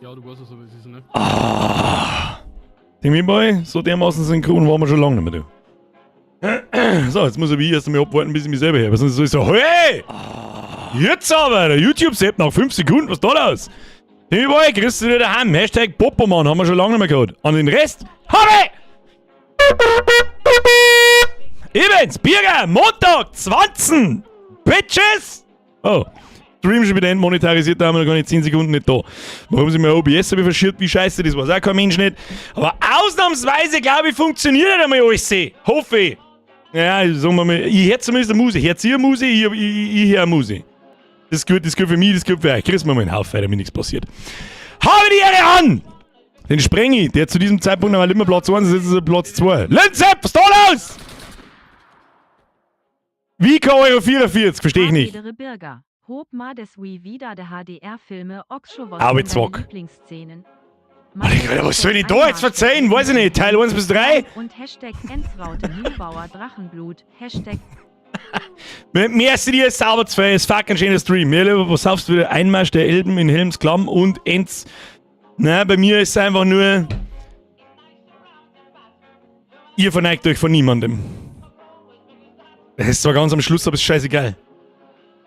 Ja, du weißt es, aber es ist, ne? Ah. Timmy Boy, so dermaßen synchron waren wir schon lange nicht mehr, du. So, jetzt muss ich erst einmal abwarten, bis ich mich selber höre. Sonst ist so, hey! Jetzt aber, der YouTube-Sepp nach 5 Sekunden, was ist da los? Timmy Boy, grüß dich wieder daheim. Hashtag Popomann, haben wir schon lange nicht mehr gehabt. An den Rest, habe! Events, Birger, Montag, 20! Bitches! Oh. Stream schon wieder entmonetarisiert, da haben wir noch gar nicht 10 Sekunden nicht da. Warum sind wir OBS habe ich verschirrt, wie scheiße, das weiß auch kein Mensch nicht. Aber ausnahmsweise, glaube ich, funktioniert nicht einmal alles. Hoffe ich. Ja, sagen wir mal, ich hör zumindest eine Musik. Hört ihr Musik? Ich, ich, ich höre Musik. Das ist gut, das ist gut für mich, das ist gut für euch. Kriegst mir mal einen Haufen, damit nichts passiert. Habe die Ehre an! Den Sprengi, der zu diesem Zeitpunkt noch immer Platz 1 ist, jetzt ist er Platz 2. Linzepp, was ist da los? Wie kann Euro 44? Verstehe ich nicht. Habedere Birger. Hob ma des wie wieder de HDR-Filme Oxscho was Aue sind deine Zwack. Lieblingsszenen? Alter, was soll ich da jetzt verzeihen? Weiß ich nicht. Teil 1 bis 3? Und Hashtag Ensraute Neubauer Drachenblut. Hashtag Merci dir, sauber zu ist fucking schöner Stream. Mir lieber, was saufst du wieder? Einmarsch der Elben in Helms Klamm und Enz. Na, bei mir ist es einfach nur. Ihr verneigt euch von niemandem. Das ist zwar ganz am Schluss, aber ist scheißegal.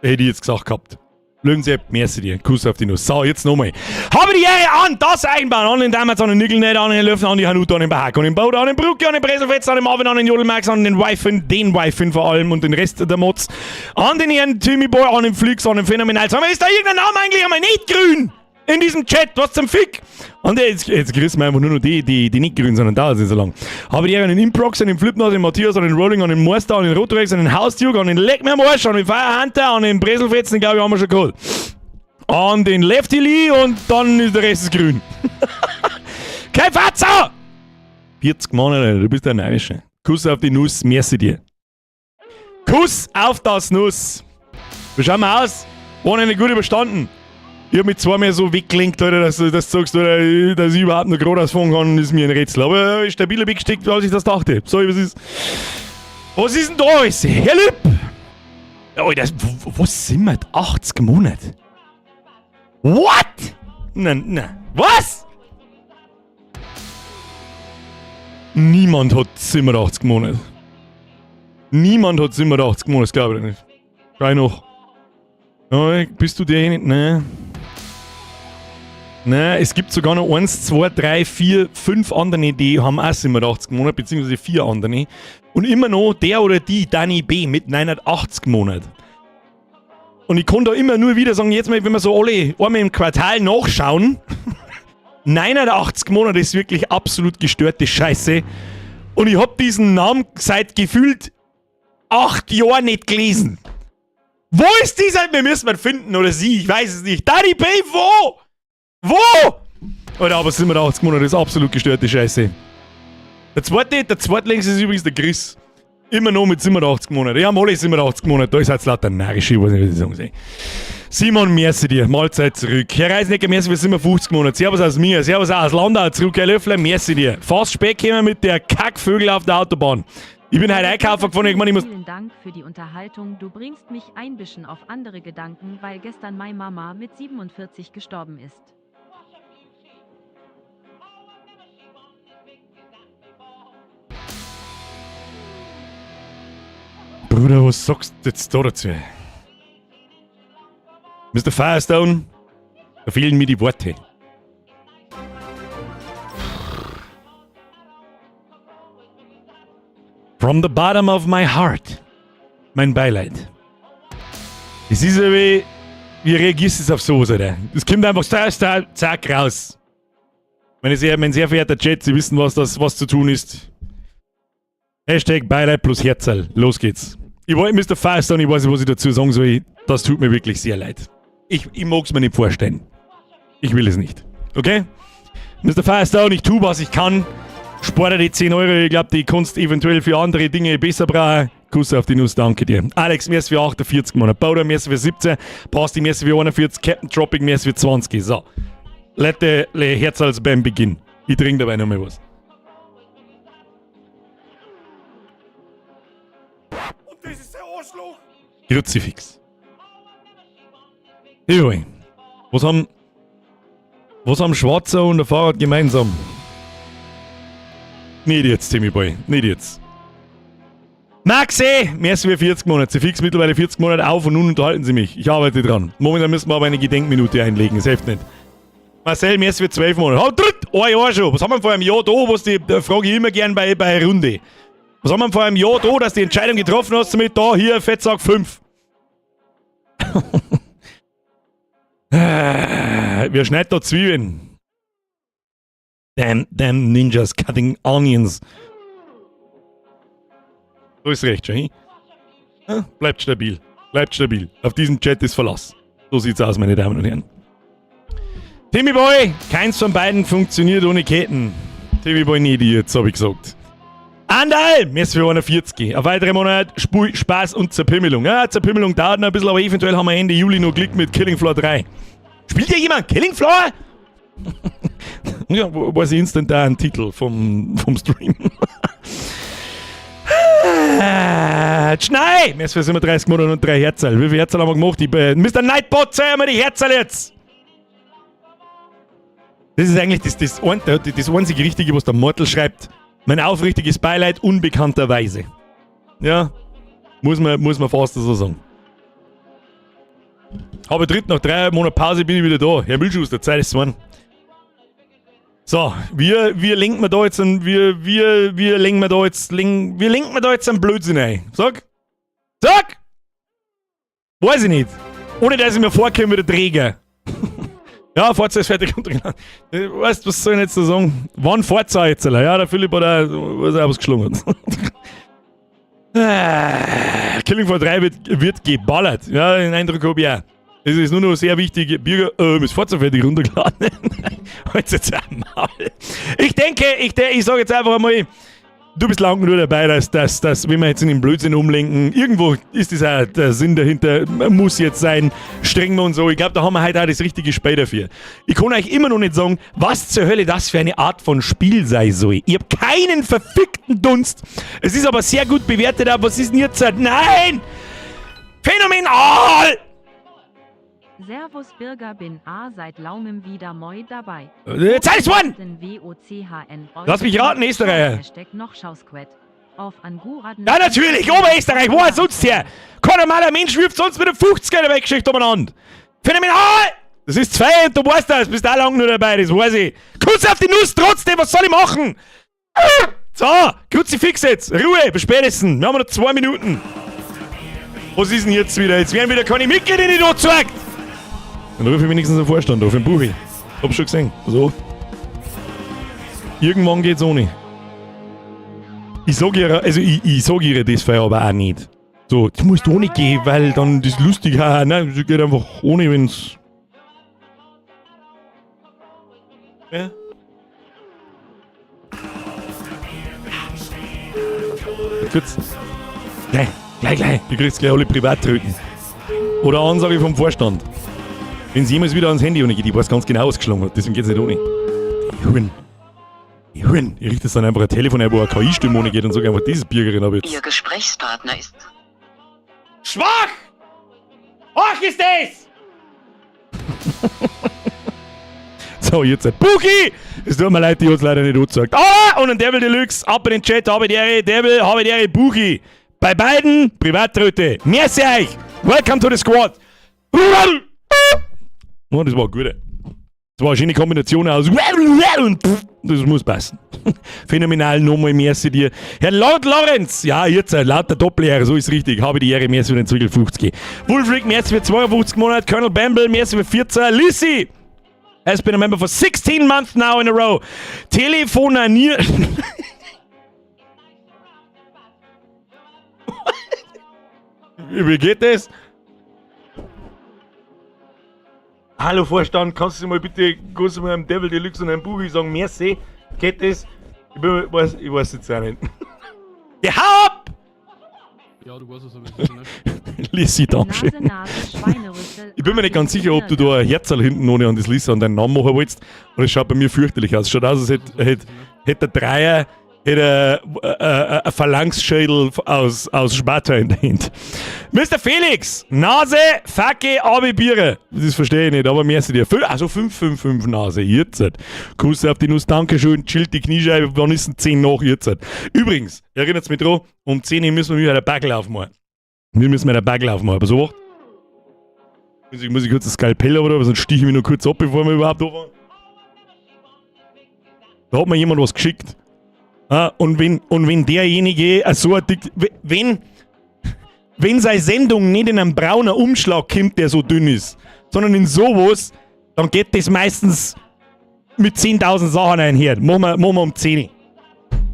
Hätte ich jetzt gesagt gehabt. Löwensepp, merci dir. Kuss auf die Nuss. So, jetzt nochmal. Habe die Ehre an das Eisenbahn, an den Damals, an den Nickelnet, an den Löwen, an die Hanut, an den Bahak, an den Boot, an den Brücke, an den Breselfetz, an den Marvin, an den Jodelmax, an den Wifen, den Wifen vor allem und den Rest der Mods, an den Herrn Timmy Boy, an den Flix, an den Phänomenal. Sag mal, ist da irgendein Name eigentlich einmal nicht grün? In diesem Chat, was zum Fick? Und jetzt, jetzt grüßen wir einfach nur noch die, die, die nicht grün sind und dauert es nicht so lang. Habe die Ehre an den Improx, an den Flipnot, an den Matthias, an den Rolling, an den Meister, an den Rotorex, an den Hausduke, an den Leck mir am Arsch, an den Firehunter, an den Breselfetzen, glaube ich, haben wir schon geholt. An den Lefty Lee und dann ist der Rest ist grün. Kein Fatzer! 40 Monate, du bist ein Neirischer. Kuss auf die Nuss, merci dir. Kuss auf das Nuss. Wie schauen wir aus? Wochenende gut überstanden. Ich hab mich zweimal so weggelenkt, Alter, dass, dass du sagst, Alter, dass ich überhaupt noch geradeaus fahren kann, ist mir ein Rätsel. Aber stabiler weggesteckt, als ich das dachte. So, was ist. Was ist denn da alles? Herr Lipp! Alter, was sind wir? 80 Monate? What? Nein, nein. Was? Niemand hat 87 Monate. Niemand hat 87 Monate, das glaube ich nicht. Schau noch. Ja, bist du derjenige? Nein. Nein, es gibt sogar noch 1, 2, 3, 4, 5 andere, die haben auch 87 Monate, beziehungsweise 4 andere. Und immer noch der oder die, Dani B. mit 89 Monaten. Und ich kann da immer nur wieder sagen, jetzt mal, wenn wir so alle einmal im Quartal nachschauen, 89 Monate ist wirklich absolut gestörte Scheiße. Und ich hab diesen Namen seit gefühlt 8 Jahren nicht gelesen. Wo ist dieser? Wir müssen ihn finden oder sie, ich weiß es nicht. Daddy B, wo? Wo? Alter, aber 87 Monate ist absolut gestörte Scheiße. Der zweite, der zweitlängste ist übrigens der Chris. Immer noch mit 87 Monaten. Ja, alle 87 Monate. Da ist halt lauter narrische, ich weiß nicht, was ich sagen soll. Simon, merci dir. Mahlzeit zurück. Herr Reisnecker, merci für 57 Monate. Servus aus mir. Servus auch aus Landau zurück. Herr Löffler, merci dir. Fast spät kommen mit der Kackvögel auf der Autobahn. Ich bin heute einkaufen gefahren, ich meine, ich muss. Vielen Dank für die Unterhaltung. Du bringst mich ein bisschen auf andere Gedanken, weil gestern meine Mama mit 47 gestorben ist. Bruder, was sagst du jetzt da dazu? Mr. Firestone, da fehlen mir die Worte. From the bottom of my heart. Mein Beileid. Es ist ja wie, wie reagierst du jetzt auf sowas, Alter? Das kommt einfach zack, zack, raus. Meine sehr, mein sehr verehrter Chat, Sie wissen, was, das, was zu tun ist. Hashtag Beileid plus Herzl. Los geht's. Ich wollte Mr. Firestone, ich weiß nicht, was ich dazu sagen soll. Das tut mir wirklich sehr leid. Ich, ich mag es mir nicht vorstellen. Ich will es nicht. Okay? Mr. Firestone, ich tue, was ich kann. Spare die 10 Euro, ich glaube, die kannst eventuell für andere Dinge besser brauchen. Kuss auf die Nuss, danke dir. Alex, merci für 48 Monate. Bauder, merci für 17. Basti, merci für 41. Captain Tropic, merci für 20. So. Let the Herz als beim Beginn. Ich trinke dabei noch mal was. Und das ist der Arschloch! Kruzifix. Jawohl. Was haben. Was haben Schwarzer und ein Fahrrad gemeinsam? Nicht jetzt, Timmy Boy. Nicht jetzt. Maxi! Merci für 40 Monate. Sie fix mittlerweile 40 Monate auf und nun unterhalten Sie mich. Ich arbeite dran. Momentan müssen wir aber eine Gedenkminute einlegen. Es hilft nicht. Marcel, merci für 12 Monate. Hau dritt! Ein Jahr schon. Was haben wir vor einem Jahr da? Was die frage ich immer gern bei Runde. Was haben wir vor einem Jahr da, dass die Entscheidung getroffen hast, mit da, hier, Fettsack 5? Wer schneidet da Zwiebeln? Damn, damn Ninjas cutting onions. So ist recht, Jenny. Ja, bleibt stabil. Bleibt stabil. Auf diesen Chat ist Verlass. So sieht's aus, meine Damen und Herren. Timmy Boy, keins von beiden funktioniert ohne Ketten. Timmy Boy nicht jetzt, hab ich gesagt. Andal, merci für 41. Auf weitere Monat Spul, Spaß und Zerpimmelung. Ja, Zerpimmelung dauert noch ein bisschen, aber eventuell haben wir Ende Juli noch Glück mit Killing Floor 3. Spielt hier jemand Killing Floor? Ja, weiß ich instant da einen Titel vom Stream. Schnei! Merci für 37 Monate und 3 Herzerl. Wie viel Herzerl haben wir gemacht? Mr. Nightbot, zeig mir die Herzerl jetzt! Das ist eigentlich das einzige Richtige, was der Mortal schreibt. Mein aufrichtiges Beileid unbekannterweise. Ja, muss man fast so sagen. Aber dritt, nach 3 Monaten Pause bin ich wieder da. Herr Müllschuster, Zeit ist geworden. So, wir lenken wir da jetzt einen, wir lenken wir da jetzt, wir lenken wir da jetzt einen Blödsinn ein. Sag! Sag! Weiß ich nicht. Ohne dass ich mir vorkomme wie der Träger. Ja, Forza ist fertig runtergeladen. Weißt du, was soll ich jetzt da sagen? Wann Forza jetzt? Ja, der Philipp hat auch, weiß auch was geschlungen. Killing Floor 3 wird geballert. Ja, den Eindruck hab ich auch. Es ist nur noch sehr wichtig, Bürger, ist Forza fertig runtergeladen. Halt jetzt einmal. Ich denke, ich sag jetzt einfach einmal, du bist lang nur dabei, dass, wenn wir jetzt in den Blödsinn umlenken, irgendwo ist das auch der Sinn dahinter, muss jetzt sein, strengen wir und so. Ich glaub, da haben wir heute auch das richtige Spiel dafür. Ich kann euch immer noch nicht sagen, was zur Hölle das für eine Art von Spiel sein soll. Ich hab keinen verfickten Dunst. Es ist aber sehr gut bewertet, aber was ist denn jetzt? Nein! Phänomenal! Servus Birger, bin A seit langem wieder moi dabei. Zeit ist one! W O C H N Lass mich raten, Österreicher. Hashtag noch Schausquett. Auf Anguraden. Ja, natürlich, Oberösterreich, wo sonst her? Kein normaler Mensch wirft sonst mit einem 50er in der Weggeschichte umeinander. Phänomenal! Das ist 2 und du weißt das, bist auch lang nur dabei, das weiß ich. Kuss auf die Nuss trotzdem, was soll ich machen? So, Kruzifix jetzt, Ruhe, bis spätestens. Wir haben noch 2 Minuten. Was ist denn jetzt wieder? Jetzt werden wieder keine Mitglieder, die da zeigt. Dann rufe ich wenigstens einen Vorstand auf, den Buchi. Hab schon gesehen. So. Irgendwann geht's ohne. Ich sag ihr, also ich sag ihr das vorher aber auch nicht. So, du musst ohne gehen, weil dann das lustig, haha, nein, sie geht einfach ohne, wenn's. Ja. Kurz. Gleich, gleich, gleich. Du kriegst gleich alle Privattröten. Oder Ansage vom Vorstand. Wenn sie jemals wieder ans Handy ohne geht, ich weiß ganz genau, was geschlagen hat, deswegen geht's nicht ohne. Die Huren. Die Huren. Ich richte dann einfach ein Telefon ein, wo eine K I-Stimme ohne geht und sage einfach, diese Bürgerin habe ich jetzt. Ihr Gesprächspartner ist schwach! Ach, ist das! So, jetzt ein Buchi! Es tut mir leid, die hat's leider nicht angezeigt. Ah, und ein Devil Deluxe, ab in den Chat, habe die Ehre, Devil, habe die Ehre, Buchi. Bei beiden Privattröte. Merci euch! Welcome to the squad! Oh, das war gut. Das war eine schöne Kombination aus und das muss passen. Phänomenal, nochmal merci dir. Herr Lord Lorenz, ja, jetzt lauter Doppel-R, so ist richtig. Habe die Ehre, merci für den Zwickel 50. Wulfric, merci für 52 Monate. Colonel Bamble, merci für 14. Lissy has been a member for 16 months now in a row. Telefonanier. Wie geht das? Hallo Vorstand, kannst du mal bitte kurz mal einem Devil Deluxe und einem Buchi sagen, merci, geht das? Ich weiß jetzt auch nicht. Ja, hau ab! Ja, du weißt es aber nicht, ne? Lissi, Dankeschön. Nase, Nase, Schweinerüssel, Ich bin mir nicht ganz sicher, ob du da ein Herzerl hinten ohne an das Lisa und deinen Namen machen willst. Und es schaut bei mir fürchterlich aus. Es schaut aus, als hätte Hätte ein Phalanxschädel aus Sparta in der Hand. Mr. Felix, Nase, Facke, Abi, Biere. Das verstehe ich nicht, aber merci dir. Also 555 Nase, jetzt. Kuss auf die Nuss, Dankeschön, chillt die Kniescheibe, wann ist denn 10 nach jetzt? Übrigens, erinnert mich dran, um 10 Uhr müssen wir wieder einen Backel aufmachen. Wir müssen wieder einen Backel aufmachen, aber so. Muss ich kurz das Skalpell oder was, sonst stich ich mich nur kurz ab, bevor wir überhaupt anfangen. Da hat mir jemand was geschickt. Ah, und wenn derjenige so ein Dick, wenn seine Sendung nicht in einem braunen Umschlag kommt, der so dünn ist, sondern in sowas, dann geht das meistens mit 10.000 Sachen einher. Machen wir um 10.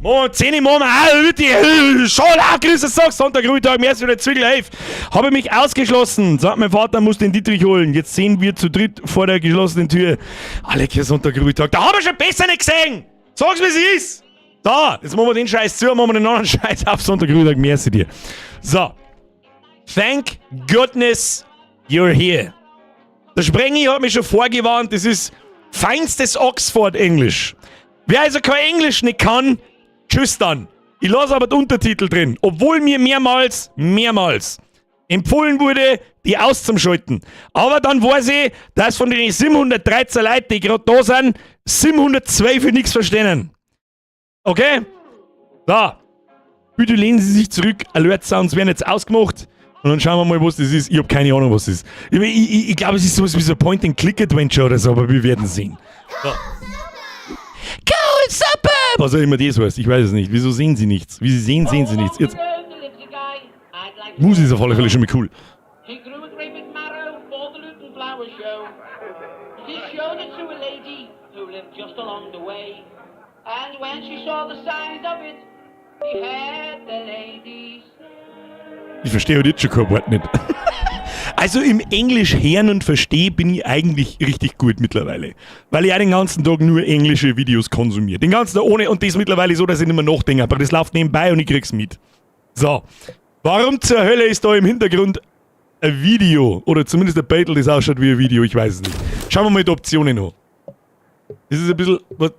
Machen wir um 10, machen wir auch, bitte. Schon, auch, grüße, sag, Sonntag, Ruhetag, merci für den Zwickel, 11. Habe mich ausgeschlossen, sagt mein Vater, muss den Dietrich holen. Jetzt sehen wir zu dritt vor der geschlossenen Tür. Alle, Sonntag, Ruhetag, da haben wir schon besser nicht gesehen. Sag's, wie es ist. So, jetzt machen wir den Scheiß zu, machen wir den anderen Scheiß auf Sonntag, Ruhetag, merci dir. So. Thank goodness you're here. Der Sprengi hat mich schon vorgewarnt, das ist feinstes Oxford-Englisch. Wer also kein Englisch nicht kann, tschüss dann. Ich lasse aber die Untertitel drin, obwohl mir mehrmals empfohlen wurde, die auszuschalten. Aber dann weiß ich, dass von den 713 Leuten, die gerade da sind, 702 für nichts verstehen. Okay? So. Bitte lehnen Sie sich zurück. Alert Sounds werden jetzt ausgemacht. Und dann schauen wir mal, was das ist. Ich hab keine Ahnung, was das ist. Ich glaube, es ist sowas wie so ein Point-and-Click-Adventure oder so, aber wir werden sehen. So. Kohlsuppe! Was auch immer das heißt, ich weiß es nicht. Wieso sehen Sie nichts? Wie Sie sehen, sehen Sie nichts. Jetzt. Musik ist auf alle Fälle schon mal cool. He grew a great big marrow for the Luton Flower Show. He showed it to a lady who lived just along the way. And when she saw the size of it, he heard the lady say. Ich verstehe heute jetzt schon kein Wort nicht. Also im Englisch hören und verstehen bin ich eigentlich richtig gut mittlerweile. Weil ich auch den ganzen Tag nur englische Videos konsumiere. Den ganzen Tag ohne, und das mittlerweile so, dass ich nicht mehr nachdenke. Aber das läuft nebenbei und ich krieg's mit. So. Warum zur Hölle ist da im Hintergrund ein Video? Oder zumindest ein Battle, das ausschaut wie ein Video, ich weiß es nicht. Schauen wir mal die Optionen an. Das ist ein bisschen... Was,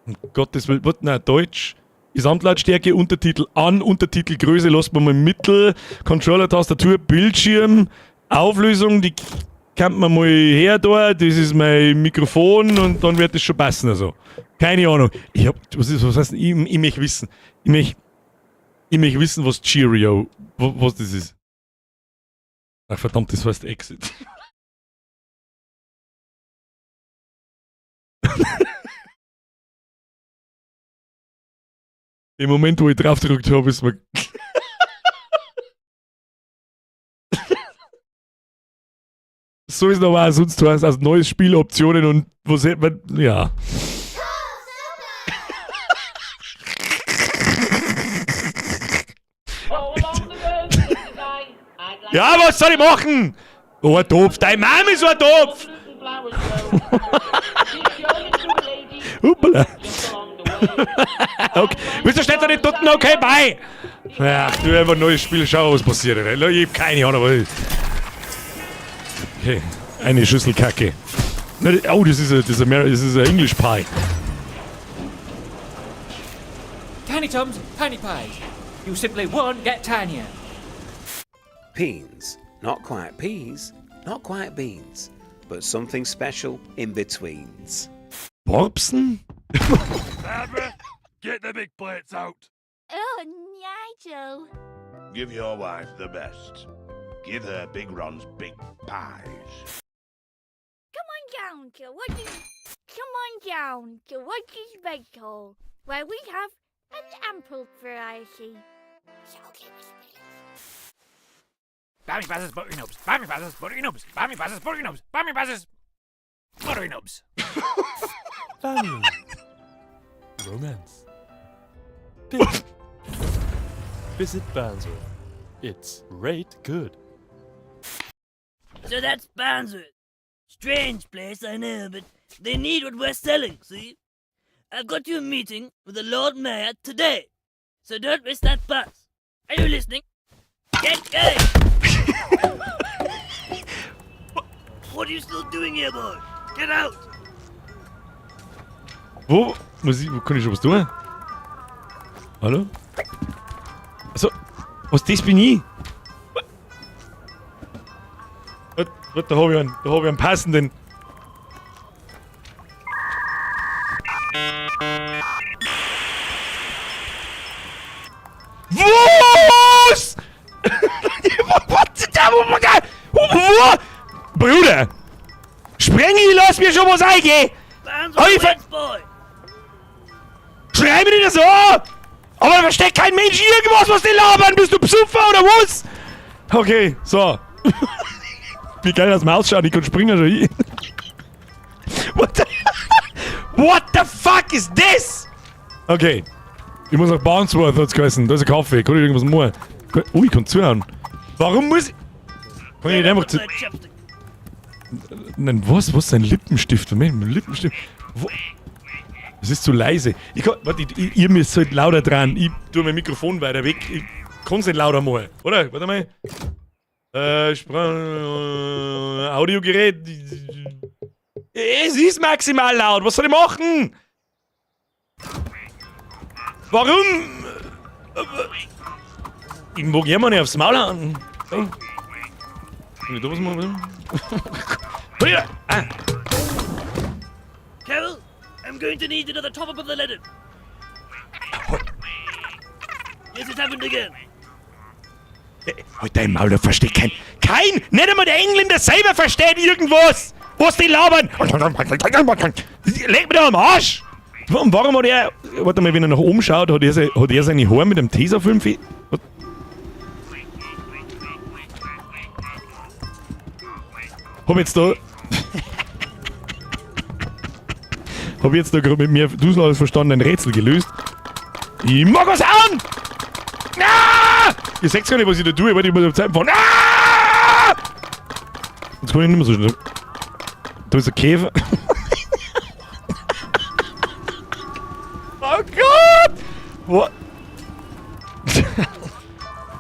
um Gottes Willen, was, nein, Deutsch. Gesamtlautstärke, Untertitel an, Untertitelgröße, lassen wir mal Mittel, Controller, Tastatur, Bildschirm, Auflösung, die kann man mal her da, das ist mein Mikrofon und dann wird das schon passen. Also. Keine Ahnung. Ich hab, was ist, was heißt, ich möchte wissen, ich möchte wissen, was Cheerio, was das ist. Ach verdammt, das heißt Exit. Im Moment, wo ich drauf gedrückt habe, ist mir... So ist normal, sonst du hast als neues Spiel Optionen und was hätte man... Ja. Ja, was soll ich machen? Oh, ein Topf. Dein Mom ist ein Topf! Hoppala. Okay. Wieso steht da nicht dort? Okay, bye! Ach, du einfach ein neues Spiel, schau, was passiert. Ich hab keine Ahnung, was ist. Okay, eine Schüssel Kacke. Oh, das ist ein English Pie. Tiny Toms, Tiny Pies. You simply won't get tinier. Peens. Not quite peas, not quite beans, but something special in betweens. Borbsen? Barbara, get the big plates out. Oh, Nigel. Give your wife the best. Give her Big Ron's big pies. Come on down to Woody's. Come on down to Woody's Bake Hall, where we have an ample variety. Bammy Bazzers, buttery nubs. Bammy Bazzers, buttery nubs. Bammy Bazzers, buttery nubs. Bammy Bazzers, buttery nubs. Family. Romance. Big. Visit Barnsworth. It's rate good. So that's Barnsworth. Strange place, I know, but they need what we're selling, see? I've got you a meeting with the Lord Mayor today. So don't miss that bus. Are you listening? Get going! What are you still doing here, boy? Get out! Wo? Muss ich, wo kann ich schon was tun? Hallo? Also, was, das bin ich? Da habe ich einen, da habe ich einen passenden. Was? Bruder! Sprengi, lass mir schon was eingehen! Schrei mir nicht so an! Aber da versteckt kein Mensch irgendwas, was die labern! Bist du Psuffer oder was? Okay, so. Wie geil das mal ausschaut, ich kann springen schon hin. What the fuck is this? Okay. Ich muss nach Barnsworth, hat's geheißen. Da ist ein Kaffee. Kann ich irgendwas machen? Oh, ich kann zuhauen. Warum muss ich... Kann ich nicht einfach zu... Nein, was? Was ist ein Lippenstift? Moment, Lippenstift. Wo? Es ist zu leise. Ich kann, warte, ihr müsst halt lauter dran. Ich tue mein Mikrofon weiter weg. Ich kann's nicht lauter machen. Oder? Warte mal. Audiogerät. Es ist maximal laut. Was soll ich machen? Warum? Ich mag jemand nicht aufs Maul hauen. Kann ich da was machen? Ah. Carol, I'm going to need another top up of the leaded. Yes, it's happened again. Halt dein Maul, da versteht kein... Kein! Nicht einmal der Engländer selber versteht irgendwas! Was die labern! Leg mir doch am Arsch! Und warum hat er... Warte mal, wenn er nach oben schaut, hat er seine Haare mit dem Tesafilm... Hab jetzt da... Hab jetzt da gerade mit mir, du alles verstanden, ein Rätsel gelöst. Ich mag was an! Ah! Ihr seht gar nicht, was ich da tue, weil ich muss auf Zeit fahren. Ah! Jetzt kann ich nicht mehr so schnell. Da ist ein Käfer. Oh Gott! What?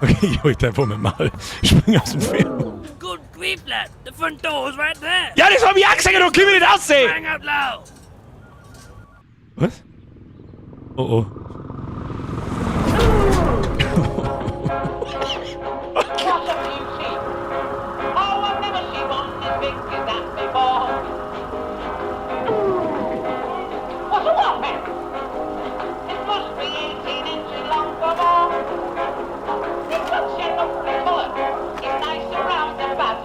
Okay, ich halt einfach mein Maul. Ich spring aus dem Fenster. Good grief, lad. The front door's right there. Ja, das hab ich auch gesagt, da können wir nicht aussehen. Bang out loud. Was? Oh oh. What a beauty! Oh, I've never seen one as big as that before. What a whopper! It must be 18 inches long or more. It's such a lovely colour. It's nice and round and fat.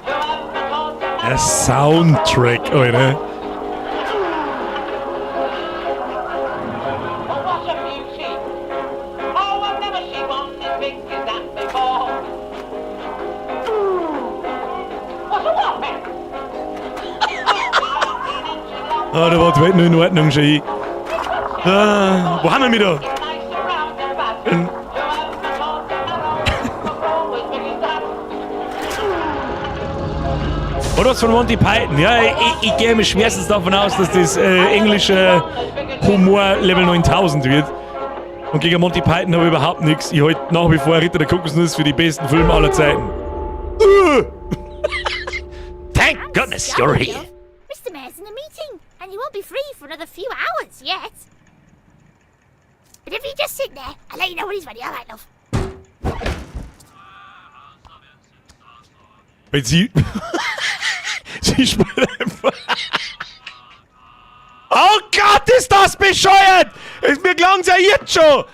Whoever thought to Der Soundtrack, Alter. Oh, what a beauty! Oh, I've never seen one as big as that before. What a whopper! Ah, da war die Welt noch in Ordnung schon. Ah, wo haben wir mich da? Oder was von Monty Python? Ja, ich gehe mir schwerstens davon aus, dass das englische Humor Level 9000 wird. Und gegen Monty Python habe ich überhaupt nichts. Ich halte nach wie vor Ritter der Kokosnuss für die besten Filme aller Zeiten. Thank goodness you're here. Mr. Mayor's in a meeting, and he won't be free for another few hours yet. But if you just sit there, I'll let you know when he's ready, all right, love? Weil sie... sie spielt einfach... Oh Gott, ist das bescheuert! Mir klang's ja jetzt schon!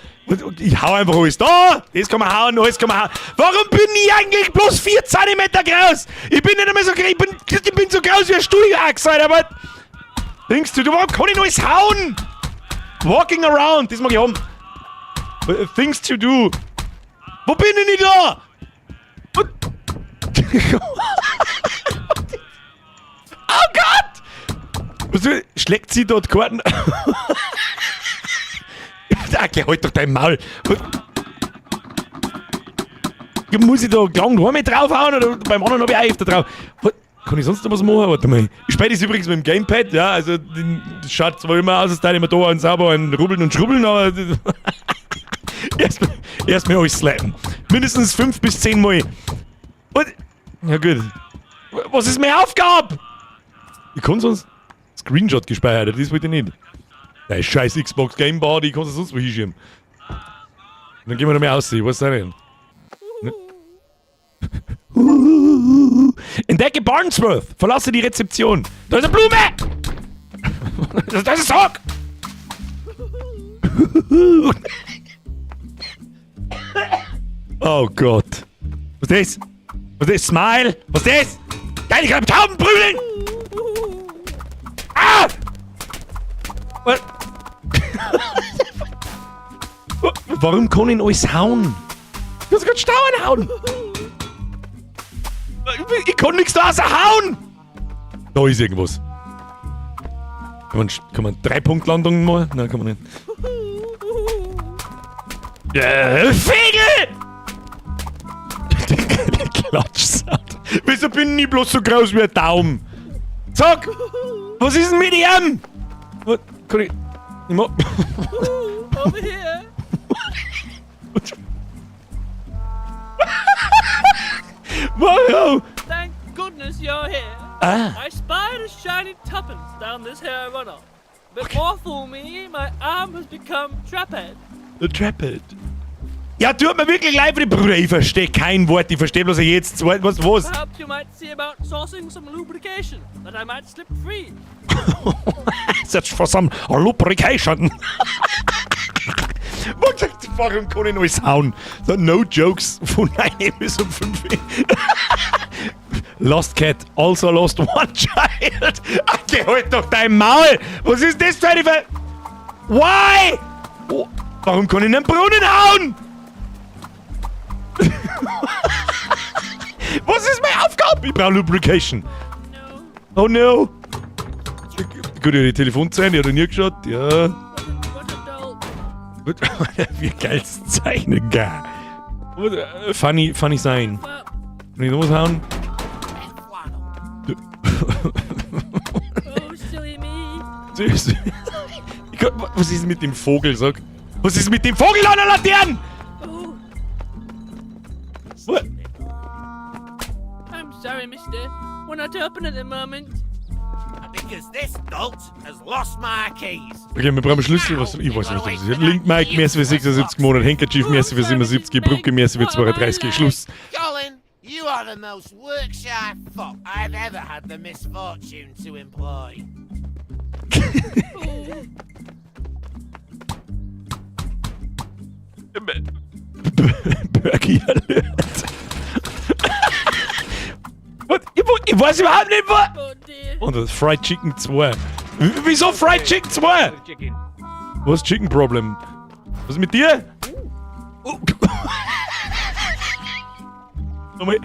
Ich hau einfach alles da! Das kann man hauen, alles kann man hauen. Warum bin ich eigentlich bloß 4 Zentimeter groß? Ich bin nicht einmal so groß, ich bin so groß wie ein Stuhlachs, Alter, aber... Denkst du, warum kann ich noch alles hauen? Walking around, das mag ich haben. Things to do. Wo bin ich denn da? Oh Gott! Was du, schlägt sie dort Karten? Okay, halt doch dein Maul. Muss ich da gleich noch einmal draufhauen oder beim anderen hab ich auch öfter drauf? Kann ich sonst noch was machen? Warte mal. Ich spiele das übrigens mit dem Gamepad, ja, also das schaut zwar immer aus, als würde ich immer da einen sauber einen rubbeln und schrubbeln, aber erstmal alles slappen. Mindestens 5 bis 10 Mal. Und, ja gut. Was ist meine Aufgabe? Ich kann sonst Screenshot gespeichert, das wollte ich nicht. Der scheiß Xbox Game Bar, die kannst du sonst wo hinschieben. Dann gehen wir da mehr aus, ich weiß auch nicht. Ne? Entdecke Barnsworth! Verlasse die Rezeption! Da ist eine Blume! Das ist ein Sack! Oh Gott. Was ist das? Was ist das? Smile? Was ist das? Geil, ich kann mit Tauben prügeln! Ah! Was? Warum kann ich alles hauen? Ich muss grad Stauern hauen! Ich kann nichts da außer hauen! Da ist irgendwas. Kann man 3-Punkt-Landungen mal? Nein, kann man nicht. Fegel! Der Klatschsound. Wieso bin ich bloß so groß wie ein Daumen? Sag! Was ist denn mit ihm? Was? Kann ich. Ich mach. Over here. Warum? Thank goodness you're here. Ah. I spied a shiny tuppence down this here runoff. But more fool me, my arm has become trapid. Trapid. Ja, tut mir wirklich leid, Bruder. Ich verstehe kein Wort. Ich verstehe bloß jetzt zwei. Was? Was? Perhaps you might see about sourcing some lubrication that I might slip free. Search for some lubrication. Warum kann ich alles hauen? So, no jokes von 9 bis um 5. Lost Cat, also lost one child. Ach, geh halt doch dein Maul! Was ist das für eine Ver... Why? Oh, warum kann ich in den Brunnen hauen? Was ist meine Aufgabe? Ich brauche Lubrication. Oh no. Gut, ja, die Telefonzellen, die hat er nie geschaut. Ja. Gut, wie geil's zeichnen, geil. Funny, funny sein. Kann ich noch was hauen? Oh, silly me. Süß. Was ist mit dem Vogel, sag? Was ist mit dem Vogel an der Laterne? Oh, What? I'm sorry, mister. We're not open at the moment. Because this dolt has lost my keys. Okay, wir brauchen Schlüssel. Was, ich weiß nicht, was das ist. Link Mike, merci für 76 Monate. Handkerchief, merci für 77. Brücke, merci für 32. Schluss. Colin, you are the most work-shy fuck I've ever had the misfortune to employ. Burger Alert. Was? Ich weiß überhaupt nicht, was. Und das Fried Chicken 2. Wieso Fried Chicken 2? Was Chicken Problem? Was ist mit dir? Oh. Nochmal.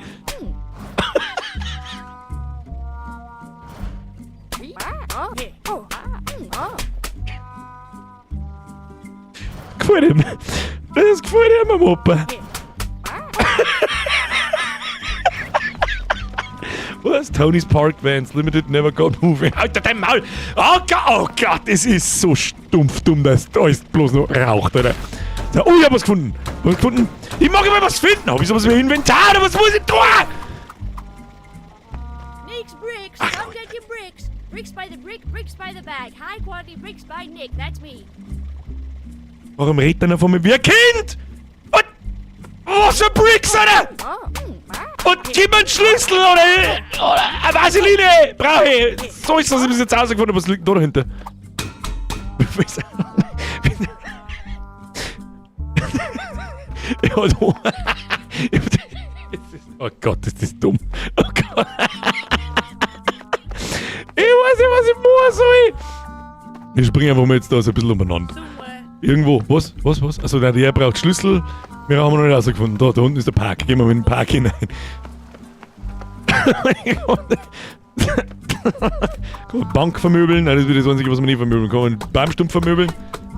Gefällt ihm. Das gefällt ihm am Opa. Was? Tony's Park Vans Limited never got moving. Alter, dein Maul! Oh Gott, oh Gott, das ist so stumpf dumm, dass da ist bloß noch raucht, oder? So, oh, ich hab was gefunden. Was gefunden? Ich mag immer was finden. Hab ich sowas wie Inventar oder was muss ich tun? Nick's bricks. Come get your bricks. Bricks by the brick, bricks by the bag. High quality bricks by Nick. That's me. Warum redet einer von mir wie ein Kind? Was? Was für Bricks, Alter? Und gib mir einen Schlüssel oder eine Vaseline! Brauche ich! So ist das, ich jetzt rausgefunden, was liegt da dahinter? Ja, da. Oh Gott, ist das dumm. Oh Gott. Ich weiß nicht, was ich machen soll. Wir springen einfach mal jetzt da so ein bisschen umeinander. Irgendwo. Was? Was? Was? Also der braucht Schlüssel. Wir haben noch nicht rausgefunden. Da unten ist der Park. Gehen wir mal in den Park hinein. Kann man Bank vermöbeln? Nein, das ist wieder das Einzige, was man nicht vermöbeln kann. Kann man Baumstumpf vermöbeln?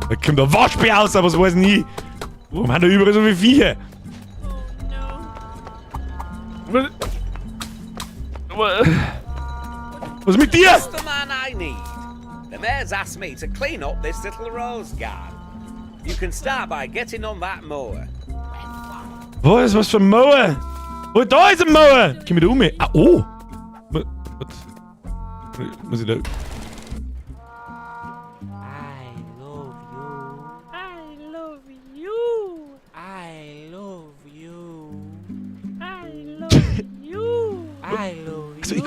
Da kommt der Waschbär raus, aber was weiß ich nie. Warum haben da überall so viele Viecher? Was ist mit dir? Just the man I need. The mayor's asked me to clean up this little rose garden. You can start by getting on that mower. Was? Was für ein Mower? Oh, da ist ein Mower! Komm ich da um? Ah, oh! Was? Muss ich da... I love you. I love you. I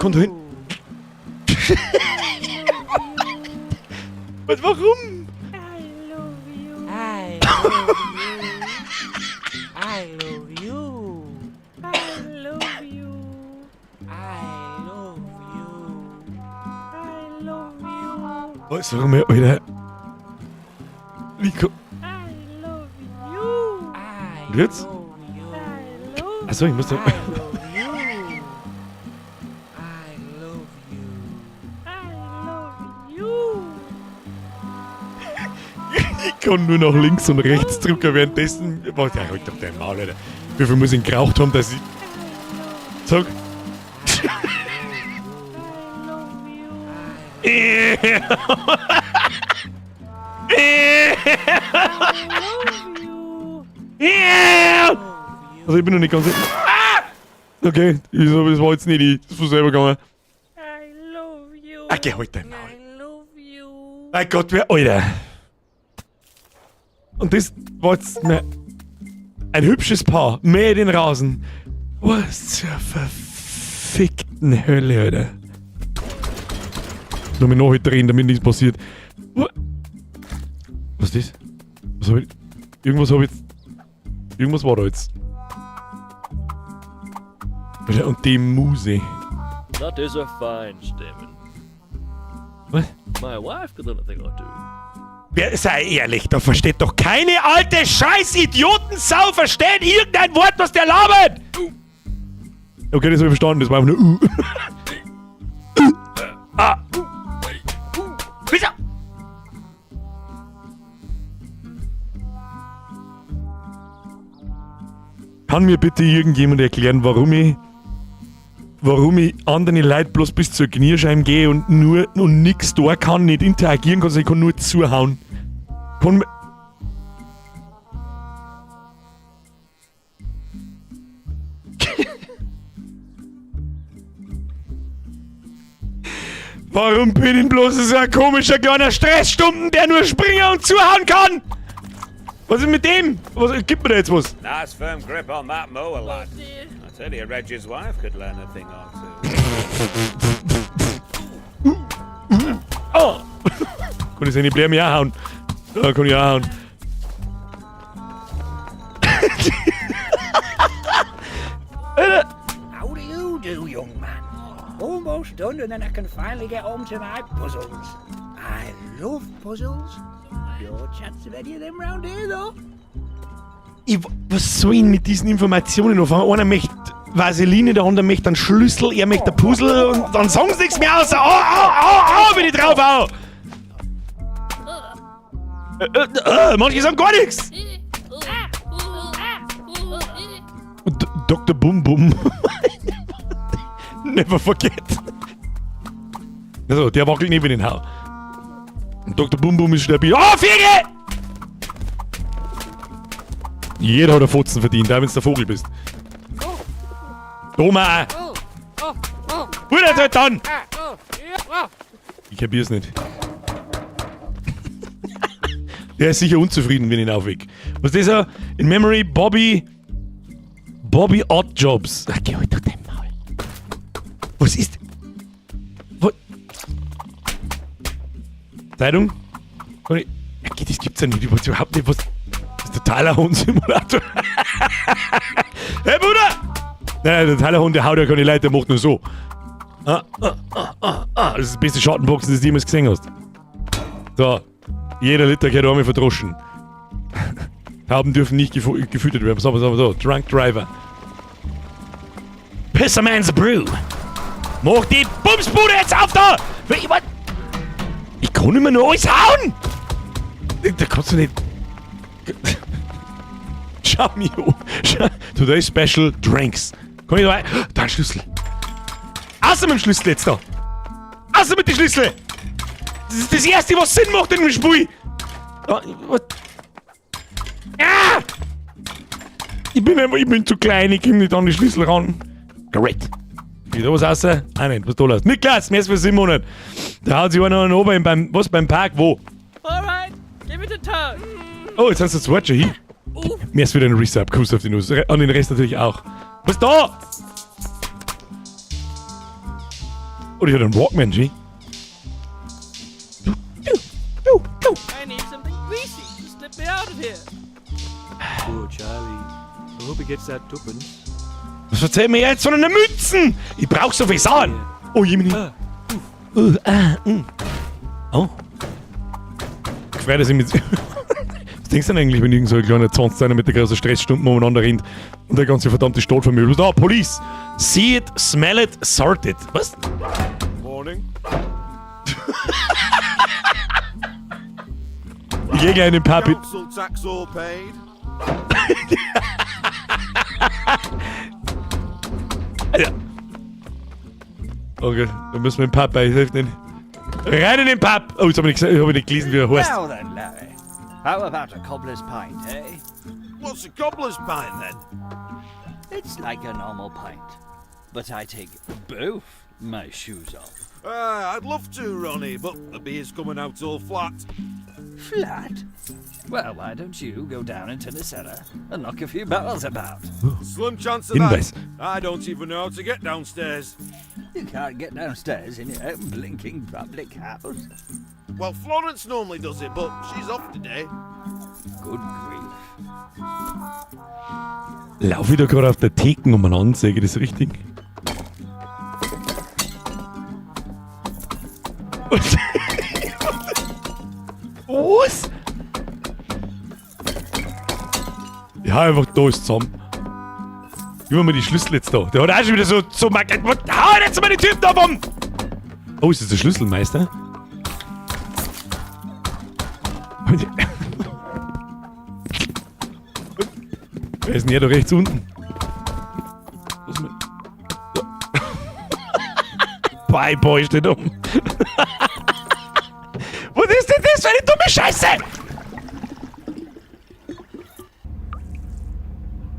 kann da hin. Was, warum? I love you. I love you. I love you. I love you. I love you. Was, warum, Alter? Wie ko- I love you. Und jetzt? Achso, ich muss da. Ich kann nur noch links und rechts drücken, währenddessen. Warte, ja, halt doch dein Maul, Alter. Wie viel muss ich denn geraucht haben, dass ich. Sag. Also ich bin noch nicht ganz. Ah! Okay, ich so, das war jetzt nicht ich. Das ist von selber gegangen. Ah, geh halt dein Maul. Mein Gott, wer. Alter. Und das war jetzt mir ein hübsches Paar. Mäh den Rasen. Was zur verfickten Hölle, Alter. Nur mich noch drehen, damit nichts passiert. Was ist das? Was hab ich? Irgendwas hab ich jetzt. Irgendwas war da jetzt. Alter, und die Muse. That is a fine statement. What? My wife could learn a thing or two. Wer, sei ehrlich, da versteht doch keine alte Scheiß-Idiotensau versteht irgendein Wort, was der labert! Okay, das habe ich verstanden, das war einfach nur U. Ah. Wieso? Kann mir bitte irgendjemand erklären, warum ich anderen Leuten bloß bis zur Knierscheibe gehe und nur und nix da kann, nicht interagieren kann, sondern ich kann nur zuhauen. Kann Warum bin ich bloß so ein komischer kleiner Stressstumpen, der nur springen und zuhauen kann? Was ist mit dem? Was, gib mir da jetzt was. Nice firm grip on that mower, lad. I tell you, Reggie's wife could learn a thing or two. Oh! Kann ich seine Bläme auch hauen? Ja, kann ich auch hauen. How do you do, young man? Almost done, and then I can finally get home to my puzzles. I love puzzles. No chance of any of them round here, though. Ich, was soll ich denn mit diesen Informationen anfangen? Einer möchte Vaseline, der andere möchte einen Schlüssel, er möchte ein Puzzle und dann sagen sie nichts mehr außer au, au, au, au, wenn ich drauf hau. Manche sagen gar nichts. Dr. Bum Bum. Never forget. Also, der wackelt nicht, wenn ich ihn hau. Und Dr. Bum Bum ist stabil. Oh, Vögel! Jeder hat einen Fotzen verdient, auch wenn du der Vogel bist. Thomas! Bruder, halt dann! Ich kapier's nicht. Der ist sicher unzufrieden, wenn ich ihn aufweck. Was ist das? In Memory Bobby. Bobby Oddjobs. Ach, geh halt doch dein Maul. Was ist. Was? Zeitung? Kann ich- Ach, das gibt's ja nicht. Ich weiß überhaupt nicht, was. Das ist totaler Hund-Simulator. Hey, Bruder! Nein, der totaler Hund, der haut ja keine Leute, der macht nur so. Ah, ah, ah, ah, ah. Das ist das beste Schattenboxen, das du jemals gesehen hast. So. Jeder Liter gehört einmal verdroschen. Tauben dürfen nicht gefüttert werden. So, so, so. Drunk Driver. Pisserman's Brew. Mach die Bumsbude jetzt auf da! Ich, was? Ich kann nicht mehr nur alles hauen! Da kannst du nicht. Schau mich an. Today's Special Drinks. Komm ich da rein? Da ein Schlüssel. Außer mit dem Schlüssel jetzt da. Außer mit dem Schlüssel. Das ist das Erste, was Sinn macht in dem Spiel. Ah, was? Ah! Ich bin einfach, ich bin zu klein, ich komm nicht an die Schlüssel ran. Great. Geht da was raus? Ah, nein, was da los? Niklas, mehr als für 7 Monate. Da haut sich einer noch oben beim, was, beim Park, wo? Alright, give it a tug. Oh, jetzt hast du das Wort schon hin. Mir ist wieder ein Resub, Kuss auf die Nuss. Und den Rest natürlich auch. Was da? Oder ich hab einen Walkman, G. I need something greasy to slip me out of here. Poor Charlie. I hope he gets that tuppence. Was erzählt mir jetzt von einer Mützen? Ich brauch so viel Sachen. Oh, Jemini. Ah, Oh. Gefreut, dass ich mit. Was denkst du denn eigentlich, wenn irgend so ein kleiner 20 mit der großen Stressstunden umeinander rennt und der ganze verdammte Stadt vermöbelt? Ah, Police! See it, smell it, sort it. Was? Morning. Ich geh gleich in den Pub. Council tax all paid. Ja. Okay, dann müssen wir in den Pub rein. Hilft nicht. Rein in den Pub! Oh, jetzt hab ich nicht, hab ich nicht gelesen, wie er heißt. Now then, Larry. How about a cobbler's pint, eh? What's a cobbler's pint then? It's like a normal pint, but I take both my shoes off. Ah, I'd love to, Ronnie, but the beer's coming out all flat. Flat? Well, why don't you go down into the cellar and knock a few barrels about? Slim chance of Hinweis. that. I don't even know how to get downstairs. You can't get downstairs in your own blinking public house. Well, Florence normally does it, but she's off today. Good grief. Lauf ich da gerade auf der Theken umeinander, sehe ich das richtig? Was? Ja, einfach da ist zusammen. Gib mir mal die Schlüssel jetzt da. Der hat auch schon wieder so. So Hau jetzt mal die Typen da um! Oh, ist das der Schlüsselmeister? Wer ist denn hier da rechts unten? Was mit? Bye, Boy steht um. Was ist denn das für eine dumme Scheiße?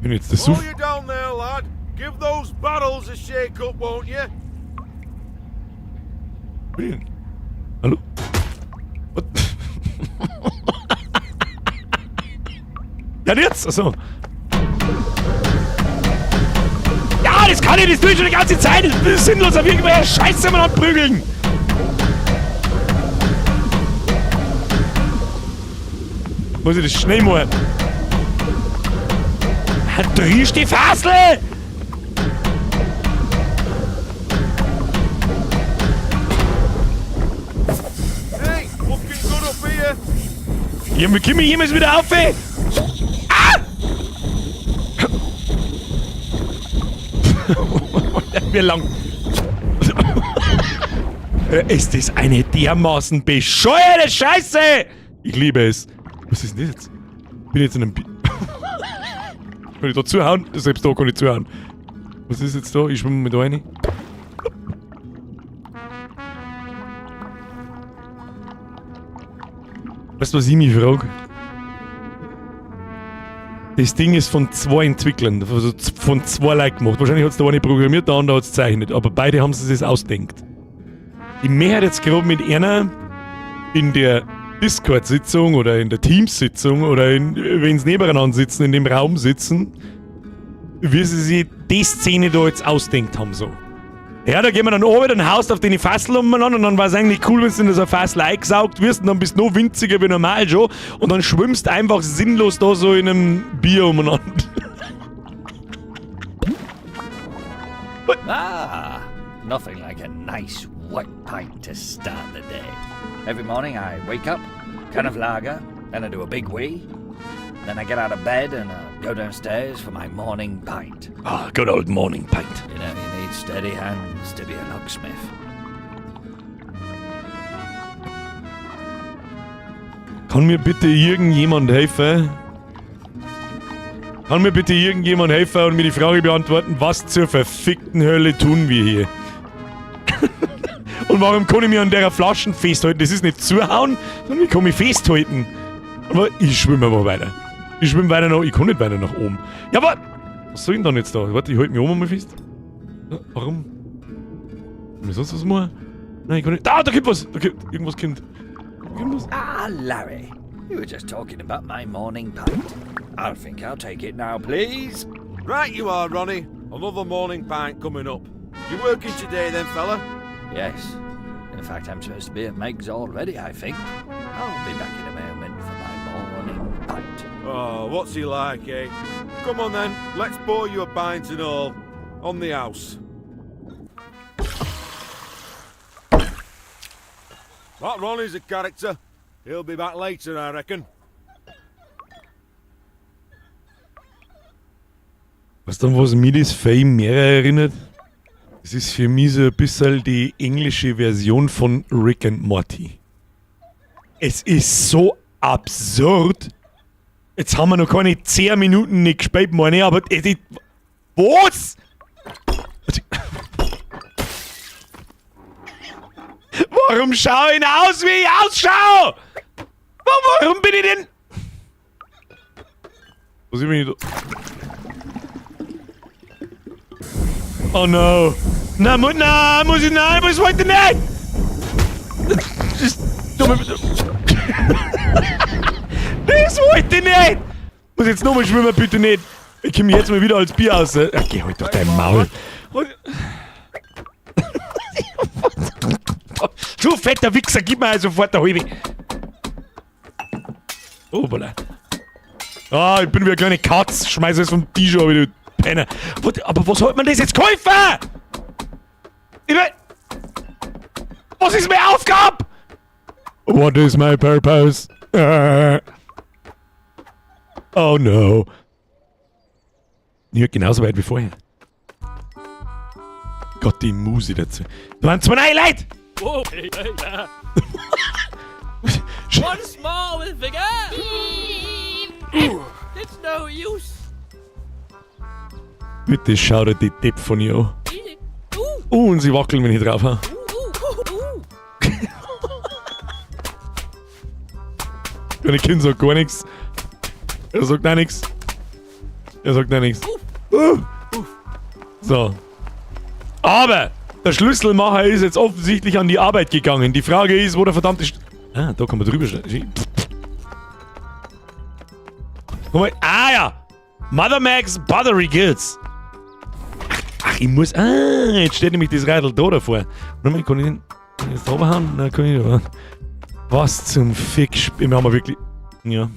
Bin jetzt der Suff. While you're down there, lad, give those barrels a shake up, won't you? Bin. Hallo? What? Ja, und jetzt? Achso. Ja, das kann ich, das tue ich schon die ganze Zeit. Das ist sinnlos auf irgendwelche Scheiße immer noch prügeln. Muss ich das schnell machen? Drehst die Fassel! Hey, looking good up here. Ja, wir kommen jemals wieder auf, ey! Ah! Wie lang? Ist das eine dermaßen bescheuerte Scheiße? Ich liebe es. Was ist denn das jetzt? Bin ich jetzt in einem... Kann ich da zuhauen? Selbst da kann ich zuhauen. Was ist jetzt da? Ich schwimme mit da rein. Weißt du, was ich mich frage? Das Ding ist von zwei Entwicklern, also von zwei Leuten gemacht. Wahrscheinlich hat es der eine programmiert, der andere hat es gezeichnet. Aber beide haben sie sich ausdenkt. Ich möchte jetzt gerade mit einer in der Discord-Sitzung oder in der Teams-Sitzung oder wenn sie nebeneinander sitzen, in dem Raum sitzen, wie sie sich die Szene da jetzt ausdenkt haben so. Ja, da gehen wir dann oben, dann haust auf deine Fassel umeinander und dann war es eigentlich cool, wenn du in so eine Fassel eingesaugt wirst und dann bist du noch winziger wie normal schon und dann schwimmst einfach sinnlos da so in einem Bier umeinander. Ah, nothing like a nice wet pint to start the day. Every morning I wake up, can of lager, then I do a big wee. Then I get out of bed and go downstairs for my morning pint. Ah, good old morning pint. You know, you need steady hands to be a locksmith. Kann mir bitte irgendjemand helfen? Kann mir bitte irgendjemand helfen und mir die Frage beantworten, was zur verfickten Hölle tun wir hier? Und warum kann ich mich an der Flaschen festhalten? Das ist nicht zuhauen, sondern ich kann mich festhalten. Aber ich schwimme aber weiter. Ich schwimme weiter nach. Ich kann nicht weiter nach oben. Ja, aber. Was soll ich denn dann jetzt da? Warte, ich halte mich oben mal fest. Ja, warum? Kann ich sonst was machen? Nein, ich kann nicht. Da, da kommt was! Da kommt, irgendwas kommt. Da kommt was. Ah, Larry, you were just talking about my morning pint. I think I'll take it now, please. Right you are, Ronnie. Another morning pint coming up. You working today then, fella? Yes. In fact, I'm supposed to be at Meg's already, I think. I'll be back in a moment for my morning pint. Oh, what's he like, eh? Come on then, let's pour you a pint and all. On the house. That Ronnie's a character. He'll be back later, I reckon. Weißt du, an was mich das Fame mehr erinnert? Es ist für mich so ein bisschen die englische Version von Rick and Morty. Es ist so absurd. Jetzt haben wir noch keine 10 Minuten nicht gespielt, meine ich, aber es ist. Was? Warum schaue ich denn aus, wie ich ausschaue? Warum bin ich denn. Was bin ich da? Oh no. Na, mu na, muss ich, nein, was wollte ich nicht? Das, dumme, das wollte ich nicht! Muss jetzt nochmal schwimmen, bitte nicht. Ich komme jetzt mal wieder als Bier aus. Ach, geh halt doch dein Maul. Du fetter Wichser, gib mir sofort eine halbe. Oh, voilà. Ah, ich bin wie eine kleine Katz. Schmeiß es vom Tisch ab, du Penner. Aber was hat man das jetzt geholfen? Ich mein, was ist meine Aufgabe? What is my purpose? Oh no. Ja, genauso weit wie vorher. Gott, die Muse dazu. Da waren zwei neue Leute! Whoa, hey, hey, yeah. Once more with vigor. It's no use. Bitte schau dir die Depp von ihr an. Oh, und sie wackeln, wenn ich drauf hau. Deine Kind sagt gar nichts. Er sagt auch nichts. Er sagt auch nichts. So. Aber der Schlüsselmacher ist jetzt offensichtlich an die Arbeit gegangen. Die Frage ist, wo der verdammte Sch Ah, da kann man drüber stehen. Guck mal. Ah ja! Mother Max Buttery Goods. Ach, ich muss. Ah, jetzt steht nämlich das Radl da davor. Warte mal, kann ich den jetzt drüber hauen? Nein, kann ich nicht. Was zum Fick? Wir haben wirklich. Ja.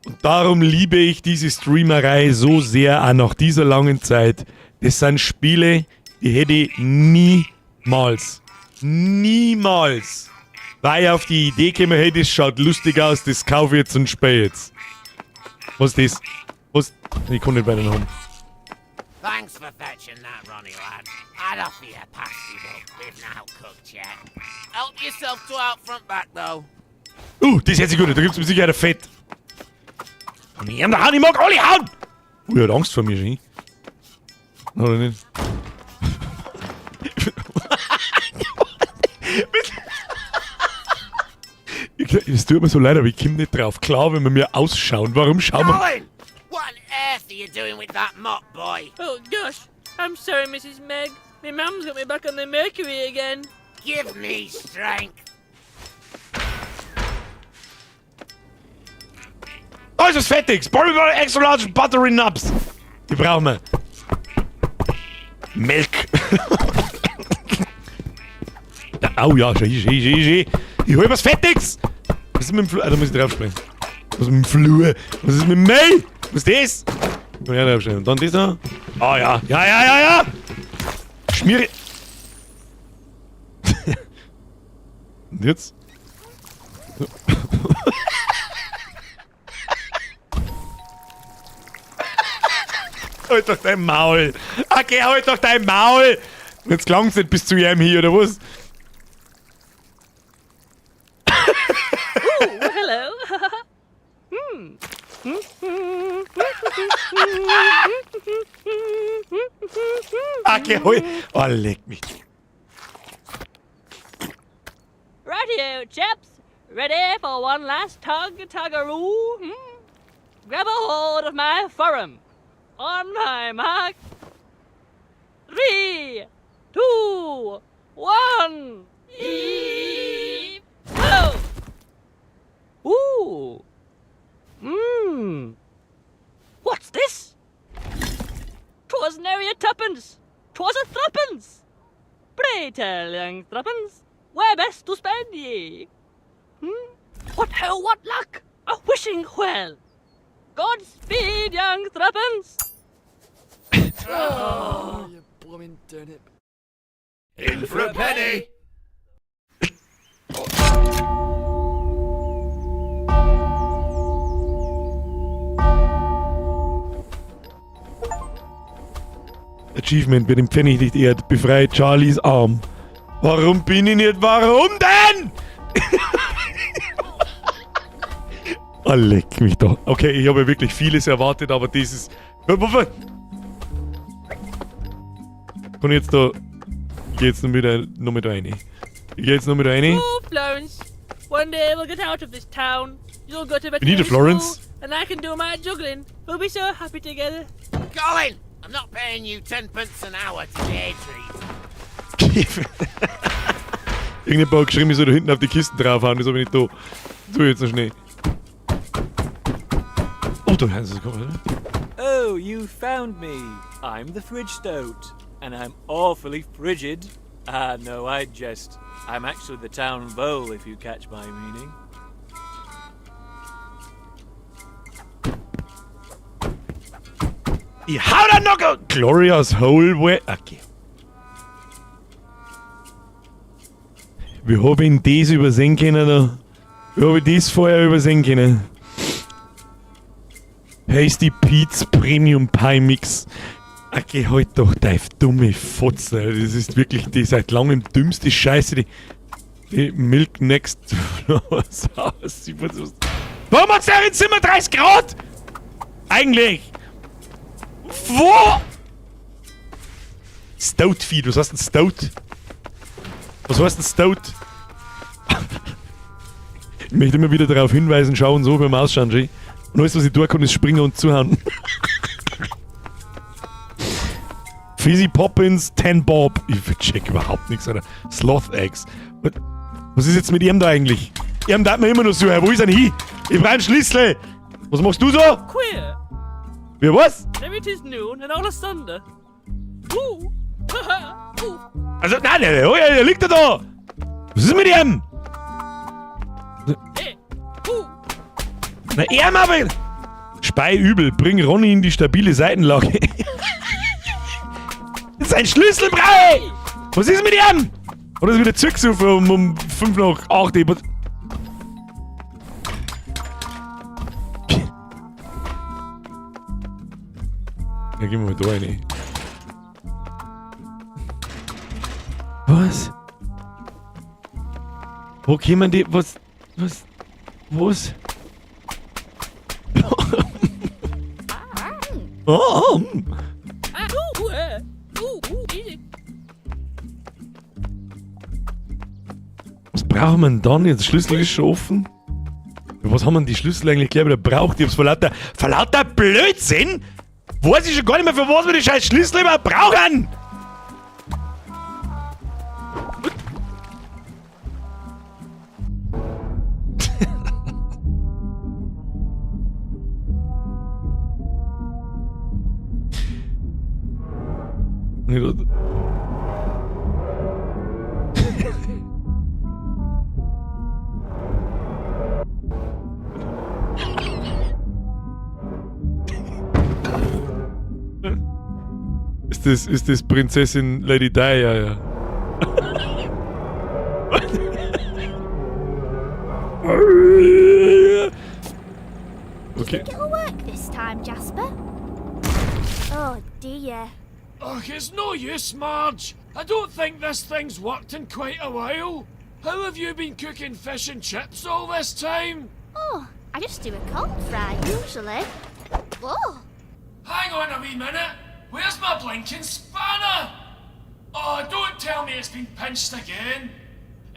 Und darum liebe ich diese Streamerei so sehr, auch nach dieser langen Zeit. Das sind Spiele, die hätte ich niemals, niemals, weil ich auf die Idee gekommen, hey, das schaut lustig aus, das kaufe ich jetzt und spiele jetzt. Was ist das? Was? Ich kann nicht weiter haben. Thanks for fetching that, Ronnie lad. I'd offer you a pasty, but we've now cooked yet. Help yourself to out front back, though. Das hört sich gut an, da gibt's mit Sicherheit ein Fett. Kann ich ihm da hauen? Ich mag alle hauen! Er hat Angst vor mir schon. Oder nicht? Es tut mir so leid, aber ich komme nicht drauf. Klar, wenn wir mir ausschauen. Warum schauen wir... Colin! What on earth are you doing with that mop, boy? Oh gosh, I'm sorry, Mrs. Meg. My mum's got me back on the Mercury again. Give me strength. Da ist es fertig! Barbie Extra Large Buttery Nubs! Die brauchen wir. Milk. Au ja, schön, schön, schön, schön. Ich hol was Fettiges! Was ist mit dem Flur? Ah, da muss ich draufspringen. Was ist mit dem Flur? Was ist mit dem Mail? Was ist das? Kann ich auch draufspringen. Und dann das da? Ah ja, ja, ja, ja, ja! Schmiere. Und jetzt? Halt doch dein Maul! Okay, halt doch dein Maul! Jetzt klang's nicht bis zu ihm hier, oder was? Ooh, hello. Okay, hol. Oh, leck mich. Rightio, chaps. Ready for one last tug, tuggeroo? Hmm? Grab a hold of my forearm. On my mark. 3, 2, 1. Heave ho! Ooh. Mmm. What's this? 'Twas nary a tuppence. 'Twas a threepence. Pray tell, young thruppence, where best to spend ye? Hmm? What ho, what luck! A wishing well! Godspeed, young thruppence! Oh, you blooming turnip. In for a penny! Achievement, wer den Pfennig nicht ehrt, befreit Charlies Arm. Warum bin ich nicht? Warum denn? Oh, leck mich doch. Okay, ich habe ja wirklich vieles erwartet, aber dieses... Kann ich jetzt da... Ich geh jetzt noch mit rein. Ich geh jetzt noch mit rein. Oh, Florence, one day we'll get out of this town. You'll go to We need a veterinary Florence. school, and I can do my juggling. We'll be so happy together. Colin, I'm not paying you tenpence an hour to daydream. Irgendjemand hat geschrieben, ich soll da hinten auf die Kisten draufhauen, das hab ich nicht da. Tu ich jetzt noch schnell. Oh, da haben sie es gekommen, oder? Oh, you found me. I'm the fridge stoat, and I'm awfully frigid. Ah, no, I jest. I'm actually the town vole, if you catch my meaning. Ich hau da noch! Gloria's Hole where. Okay. Wie hab ich denn das übersehen können? Da? Wie hab ich das vorher übersehen können? Hasty Pete's Premium Pie Mix. Okay, halt doch dein dumme Fotze. Alter. Das ist wirklich die seit langem dümmste Scheiße, die Milk Next. Was? Warum hat's denn in 37 Grad? Eigentlich! Wo? Stout Feed, was heißt denn Stout? Was heißt denn Stout? Ich möchte immer wieder darauf hinweisen, schauen so beim Ausschauen, G. Und alles, was ich tun kann, ist springen und zuhauen. Fizzy Poppins, 10 Bob. Ich check überhaupt nichts, Alter. Sloth Eggs. Was ist jetzt mit ihm da eigentlich? Ihm darf man immer noch suchen. Wo ist er denn hin? Ich brauch einen Schlüssel. Was machst du so? Queer. Wie, was? There it is noon and all asunder. Ooh. Ooh. Also, nein, nein, oh, er liegt da. Was ist mit ihm? Hey. Ooh. Na, er aber. Spei übel, bring Ronny in die stabile Seitenlage. Das ist ein Schlüsselbrei! Was ist mit ihm? Oder ist wieder Zügsufer um 5 nach 8? Ich Ja, gehen wir mal da rein. Was? Wo kommen die? Was? Was? Was? Oh. Was brauchen wir denn dann jetzt? Schlüssel ist schon offen. Was haben wir denn die Schlüssel eigentlich gleich wieder braucht? Ich hab's vor lauter Blödsinn! Weiß ich schon gar nicht mehr, für was wir die scheiß Schlüssel überhaupt brauchen! Ist das Prinzessin Lady Di? Ja, ja. Okay. Think it'll work this time, Jasper? Oh dear. Ugh, it's no use, Marge. I don't think this thing's worked in quite a while. How have you been cooking fish and chips all this time? Oh, I just do a cold fry usually. Oh, Hang on a wee minute. Where's my blinking spanner? Oh, don't tell me it's been pinched again.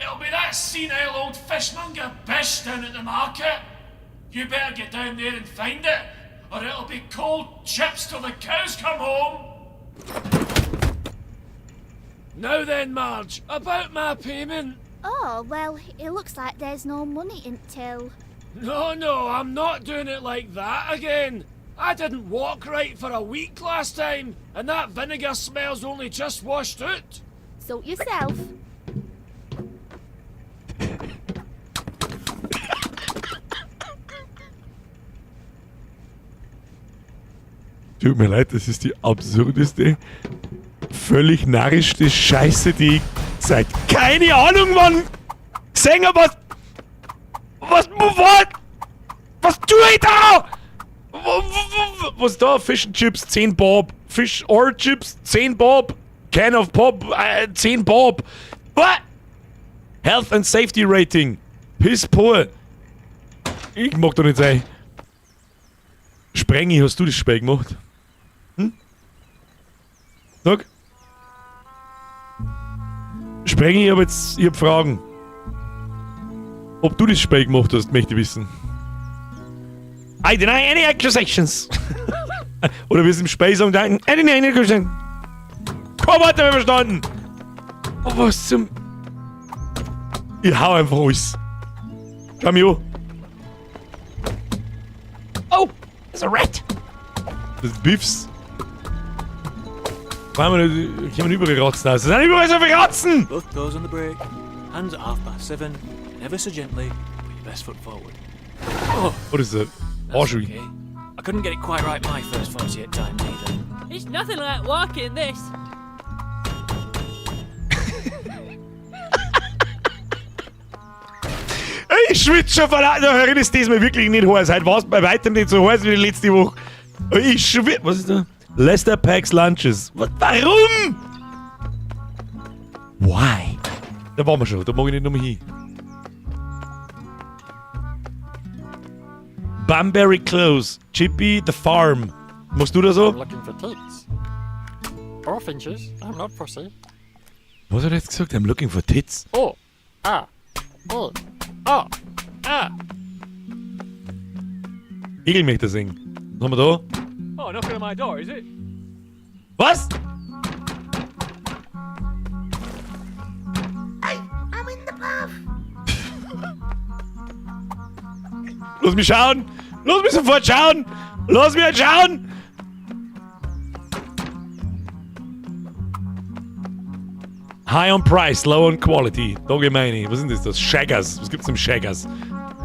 It'll be that senile old fishmonger Bish down at the market. You better get down there and find it, or it'll be cold chips till the cows come home. Now then, Marge, about my payment. Oh, well, it looks like there's no money in till. No, no, I'm not doing it like that again. I didn't walk right for a week last time, and that vinegar smell's only just washed out. Sort yourself. Tut mir leid, das ist die absurdeste, völlig narrischste Scheiße, die ich seit keine Ahnung wann gesehen hab. Was tue ich da? Was da? Fish and Chips, 10 Bob. Fish or Chips, 10 Bob. Can of Pop, 10 Bob. What? Health and Safety Rating. Piss poor. Ich mag doch nicht sein. Sprengi, hast du das Spiel gemacht? Hm? Sag. Sprengi, ich hab jetzt, ich hab Fragen. Ob du das Spiel gemacht hast, möchte ich wissen. I deny any accusations. Oder wie es im Spiel sagen, I deny any accusations. Komm, warte, wir verstanden. Oh, was zum... Ich hau einfach alles. Schau mich an. Oh, there's a rat. Das ist Biffs. Wollen wir nicht, kommen überall Ratzen raus. Es sind überall so viele Ratzen! Both toes on the brake, hands at 7:30, and ever so gently, put your best foot forward. Oh, What is it? That's okay. I couldn't get it quite right my first 48 times either. It's nothing like walking this. Ich schwitze schon vor lauter Hören, ist diesmal wirklich nicht heiß. Heute war es bei weitem nicht so heiß wie die letzte Woche. Ich schwitze. Was ist da? Lester packs lunches. Was, warum? Why? Da waren wir schon, da mag ich nicht nochmal hin. Banbury Close, Chippy, The Farm. Machst du da so? I'm looking for tits. Or finches. I'm not fussy. Was hat er jetzt gesagt? I'm looking for tits. O, A, O, A, A. Egel möchte singen. Was haben wir da? Oh, knocking on my door, is it? Was? I'm in the bath. Lass mich schauen! Lass mich sofort schauen! Lass mich schauen! High on price, low on quality. Da geh meine. Was sind das? Das Shaggers. Was gibt's im Shaggers?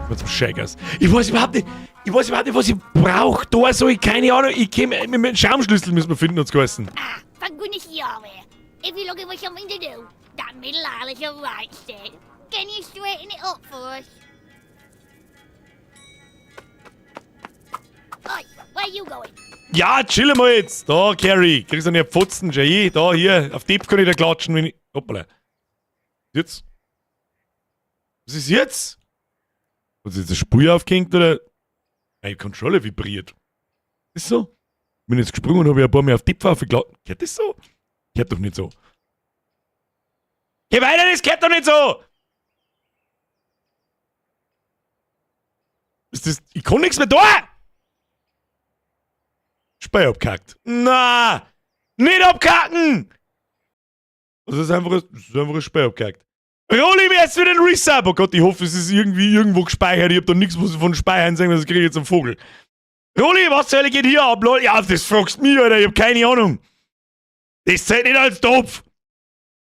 Was zum Shaggers? Ich weiß überhaupt nicht. Ich weiß überhaupt nicht, was ich brauche. Da so, ich keine Ahnung. Ich käme mit dem Schaumschlüssel müssen wir finden, hat's geheißen. Ah, thank goodness you're here. If you're looking for something to do, that middle aisle is a right state. Can you straighten it up for us? Oi, where you going? Ja, chill mal jetzt. Da, Carrie. Kriegst du nicht Pfotzen, Jay. Da, hier. Auf die kann ich da klatschen, wenn ich. Hoppala. Jetzt? Was ist jetzt? Hat sich jetzt das Spur aufgehängt oder? Meine Controller vibriert. Ist so? Bin jetzt gesprungen und habe ich ein paar Mal auf die Pfaffe aufgeklatscht. Geht das so? Geht doch nicht so. Geh weiter, das geht doch nicht so! Ist das. Ich kann nichts mehr da! Spiel abkackt. Na! Nicht abkacken! Das ist einfach ein, das ist einfach ein Spiel abkackt. Rolli mir jetzt wieder den Resub! Oh Gott, ich hoffe, es ist irgendwie irgendwo gespeichert. Ich hab da nichts, was ich von Speichern sagen, das kriege ich jetzt am Vogel. Rolli, was zur Hölle geht hier ab, lol? Ja, das fragst mich, Alter, ich hab keine Ahnung. Das zählt nicht als Topf.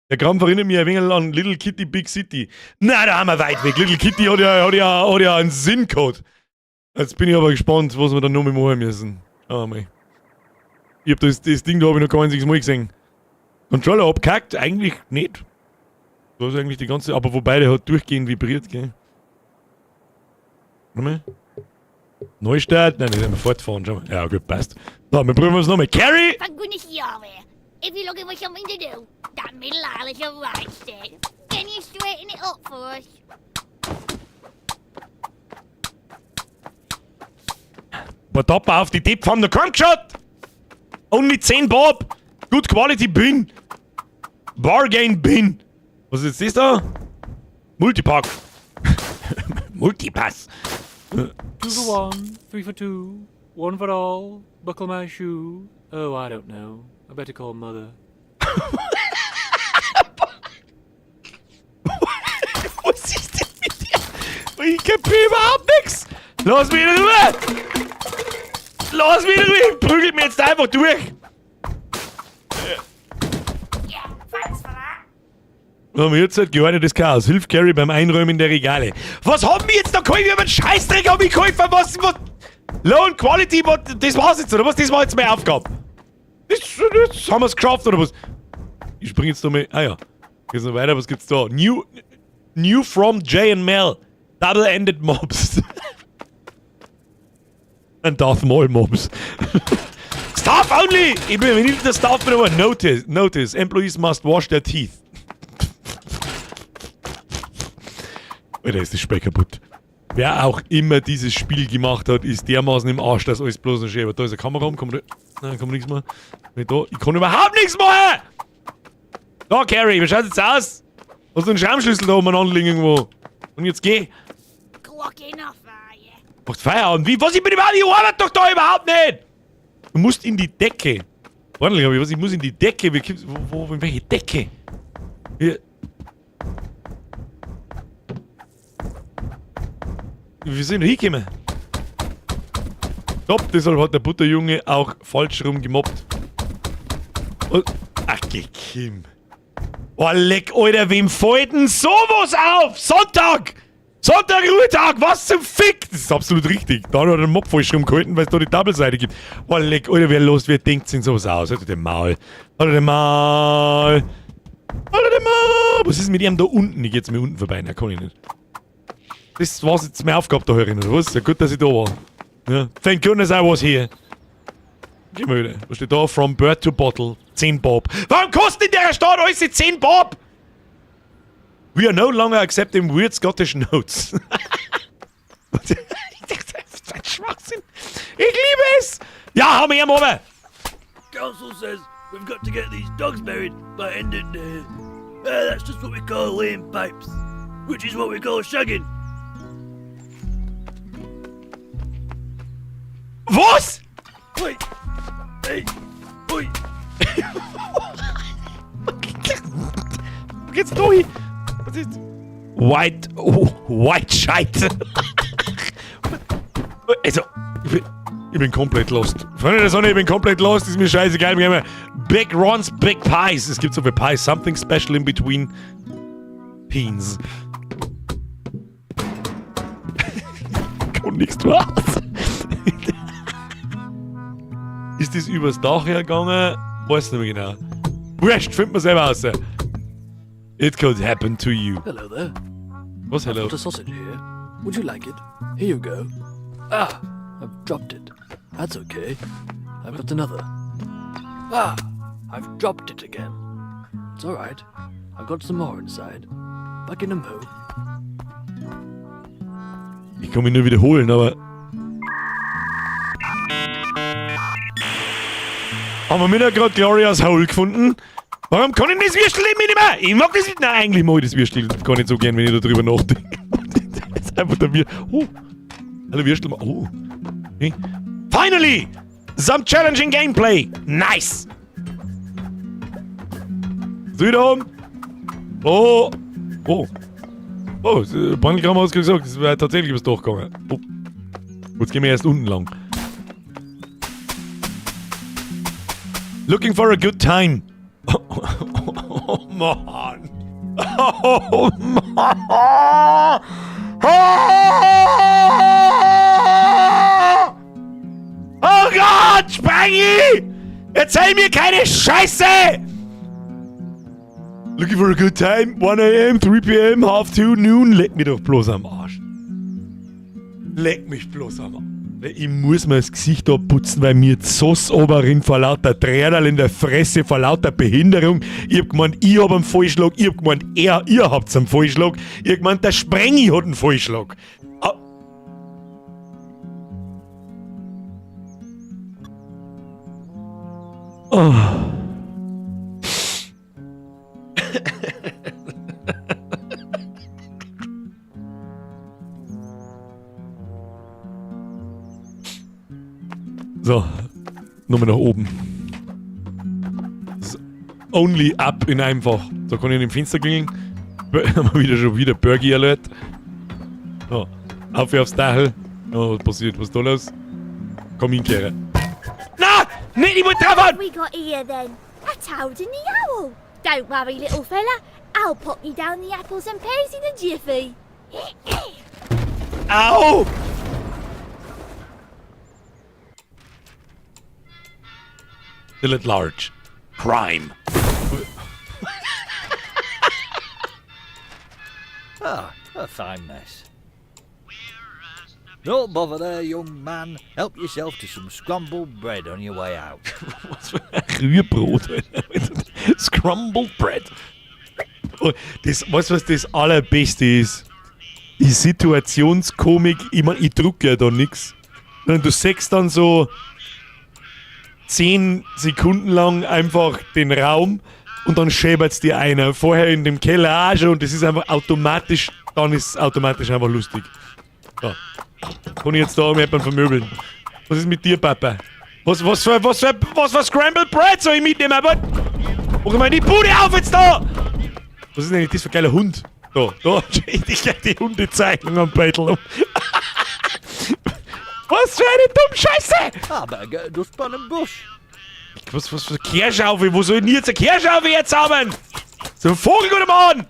Der Krampf erinnert mich ein wenig an Little Kitty Big City. Na, da haben wir weit weg. Little Kitty hat ja einen Sinn gehabt. Jetzt bin ich aber gespannt, was wir dann noch mal machen müssen. Oh, mei. Ich hab das Ding da hab ich noch kein einziges Mal gesehen. Controller abkackt? Eigentlich nicht. Da ist eigentlich die ganze. Aber wobei, der hat durchgehend vibriert, gell? Warte mal. Neustart? Nein, das werden wir fortfahren. Schau mal. Ja, gut, passt. So, wir probieren es nochmal. Carrie! Thank goodness you're here. If you're looking for something to do, that middle aisle is a right state. Can you straighten it up for us? Paar Tapper auf die Töpfe haben noch keinen geschaut! Only 10 Bob! Good Quality Bin! Bargain Bin! Was ist das da? Multipack! Multipass! 2 for 1, 3 for 2, 1 for all, buckle my shoe. Oh, I don't know. I better call mother. Was ist denn mit dir? Ich kapier überhaupt nichts! Lass mich in Ruhe! Lass mich in Ruhe! Ich prügel mich jetzt einfach durch! Yeah, thanks for that. Was haben wir jetzt? Geordnetes Chaos. Hilf Carrie beim Einräumen der Regale. Was haben wir jetzt da geholfen? Ich hab einen Scheißdreck hab ich geholfen. Was, was? Low and Quality, was, das war's jetzt, oder was? Das war jetzt meine Aufgabe. Das, das haben wir's geschafft, oder was? Ich spring jetzt da mal. Ah ja. Geht's noch weiter? Was gibt's da? New from Jay and Mel. Double-ended Mobs. And Darth Maul Mobs. Staff only! Ich bin nicht der Staff, bin aber Notice, notice. Employees must wash their teeth. Alter, ist das Spiel kaputt. Wer auch immer dieses Spiel gemacht hat, ist dermaßen im Arsch, dass alles bloß noch schön. Aber da ist eine Kamera rum, kann man da. Nein, kann man nichts machen. Nicht da. Ich kann überhaupt nichts machen! Da, Carrie, wie schaut's jetzt aus? Hast du einen Schraubenschlüssel da oben anliegen irgendwo? Und jetzt geh! Clocking off, are you? Macht Feierabend. Wie? Was? Ich bin überhaupt, ich arbeite doch da überhaupt nicht! Du musst in die Decke. Ordentlich, aber was? Ich muss in die Decke. Wie kommst, wo, wo, in welche Decke? Hier. Wie sind wir hingekommen? Stopp, deshalb hat der Butterjunge auch falsch rum gemobbt. Und, ach, geh, Kim. Oh, leck, Alter, wem fällt denn sowas auf? Sonntag! Sonntag, Ruhetag, was zum Fick? Das ist absolut richtig. Da hat er den Mob falsch rumgehalten, weil es da die Double-Seite gibt. Oh, leck, Alter, wer los, wer denkt sich sowas aus? Halt den Maul. Halt den Maul. Halt den Maul. Was ist mit ihm da unten? Ich geh jetzt mal unten vorbei. Nein, kann ich nicht. Das war's jetzt meine Aufgabe da herin, oder was? Ja, gut, dass ich da war. Ja. Thank goodness I was here. Geh mal wieder. Was steht da? From bird to bottle. 10 Bob. Warum kostet in der Stadt alles 10 Bob? We are no longer accepting weird Scottish notes. Das ist ein Schwachsinn. Ich liebe es. Ja, hau mir ihm runter. Council says we've got to get these dogs buried by end of day. That's just what we call laying pipes, which is what we call shagging. Was? Oi! Hey! Oi! Wo geht's da hin? Was ist? White. Oh, White Shite. Also, ich bin komplett lost. Freunde der Sonne, ich bin komplett lost. Ist mir scheißegal. Wir haben Big Ron's Big Pies. Es gibt so viele Pies. Something special in between Peens. Kann nichts draus. Ist das übers Dach hergegangen? Weiß nicht mehr genau. Wurscht, findet man selber raus. It could happen to you. Hello there. Was, hello? I've got a sausage here. Would you like it? Here you go. Ah, I've dropped it. That's okay. I've got another. Ah, I've dropped it again. It's all right. I've got some more inside. Back in a mo. Ich kann mich nur wiederholen, aber. Haben wir wieder gerade Gloria's Hole gefunden? Warum kann ich das Würstel nicht mehr? Ich mag das nicht. Nein, eigentlich mag ich das Würstel gar nicht so gern, wenn ich da drüber nachdenke. Das ist einfach der Würstel. Oh. Hallo Würstel. Oh. Okay. Finally! Some challenging gameplay! Nice! Südom! Oh! Oh! Oh, Bandelkram hat gesagt, es wäre tatsächlich übers Dach gegangen. Oh. Jetzt gehen wir erst unten lang. Looking for a good time. Oh, Mann. Oh Mann. Oh Gott, Sprengi! Erzähl mir keine Scheiße! Looking for a good time? 1 a.m., 3 p.m., half 2, noon. Leck mich doch bloß am Arsch. Leck mich bloß am Arsch. Ich muss mir das Gesicht abputzen, weil mir die Sauce oberrin vor lauter Tränen in der Fresse, vor lauter Behinderung. Ich hab gemeint, ich hab einen Vollschlag. Ich hab gemeint, ihr habt's einen Vollschlag. Ich hab gemeint, der Sprengi hat einen Vollschlag. Ah. Oh. So, nochmal nach oben. Das ist only up in einfach. Da kann ich in dem Fenster klingeln. Haben wir wieder schon wieder Burgi Alert. So, auf aufs Dach. Oh, was passiert? Was ist da los? Komm hinkehren. Na! Nicht, ich wollte drauf What have we got here then? A toad and the owl. Don't worry, little fella. I'll pop you down the apples and pears in a jiffy. Au! Still at large. Crime. Ah, a fine mess. Don't bother there, young man. Help yourself to some scrambled bread on your way out. Was für ein Rührbrot, Alter. Scrambled Bread. Oh, das, weißt du, was das Allerbeste ist? Die Situationskomik, ich mein, ich druck ja da nix. Sondern du siehst dann so 10 Sekunden lang einfach den Raum und dann schäbert's dir einer. Vorher in dem Keller auch schon und das ist einfach automatisch, dann ist es automatisch einfach lustig. So. Kann ich jetzt da jemanden vermöbeln? Was ist mit dir, Papa? Was für Scrambled Bread soll ich mitnehmen, aber? Mach mal die Bude auf jetzt da! Was ist denn eigentlich das für ein geiler Hund? Da, ich gleich die Hundezeichnung am Beitel um. Was für eine dumme Scheiße! I better get a dustpan and brush. Was für Kehrschaufel? Wo soll ich denn jetzt eine Kehrschaufel jetzt haben? So ein Vogel oder Mann?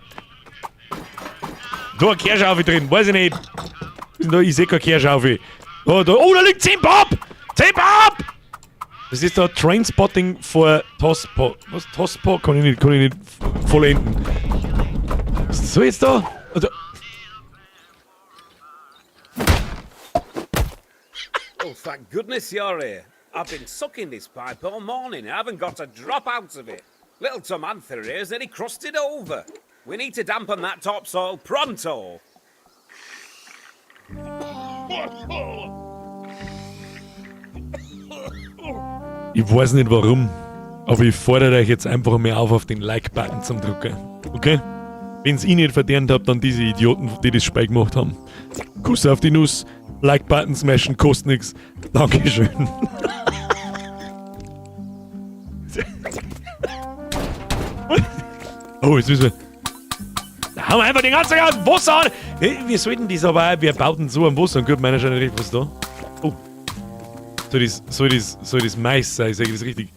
Da eine Kehrschaufel drin, weiß ich nicht. Was ist denn da? Ich seh keine Kehrschaufel. Oh, da, oh, da liegt 10 Bob! 10 Bob! Was ist da? Trainspotting for Tosspot. Was? Tosspot? Kann ich nicht vollenden. Was soll jetzt da? Also, Oh, thank goodness you're here. I've been sucking this pipe all morning. I haven't got a drop out of it. Little Tom Anther here's nearly crusted over. We need to dampen that topsoil pronto. Ich weiß nicht warum, aber ich fordere euch jetzt einfach mal auf den Like-Button zum Drücken. Okay? Wenn's ich nicht verdient habt, dann diese Idioten, die das Spiel gemacht haben. Kuss auf die Nuss, Like-Button smashen, kostet nix. Dankeschön. Oh, jetzt müssen wir. Da haben wir einfach den ganzen Wasser an. Hey, wir sollten das aber auch, wir bauten so am Wasser und gut, meiner scheint nicht was da. Oh. Soll das Mais sein? Sag ich das richtig?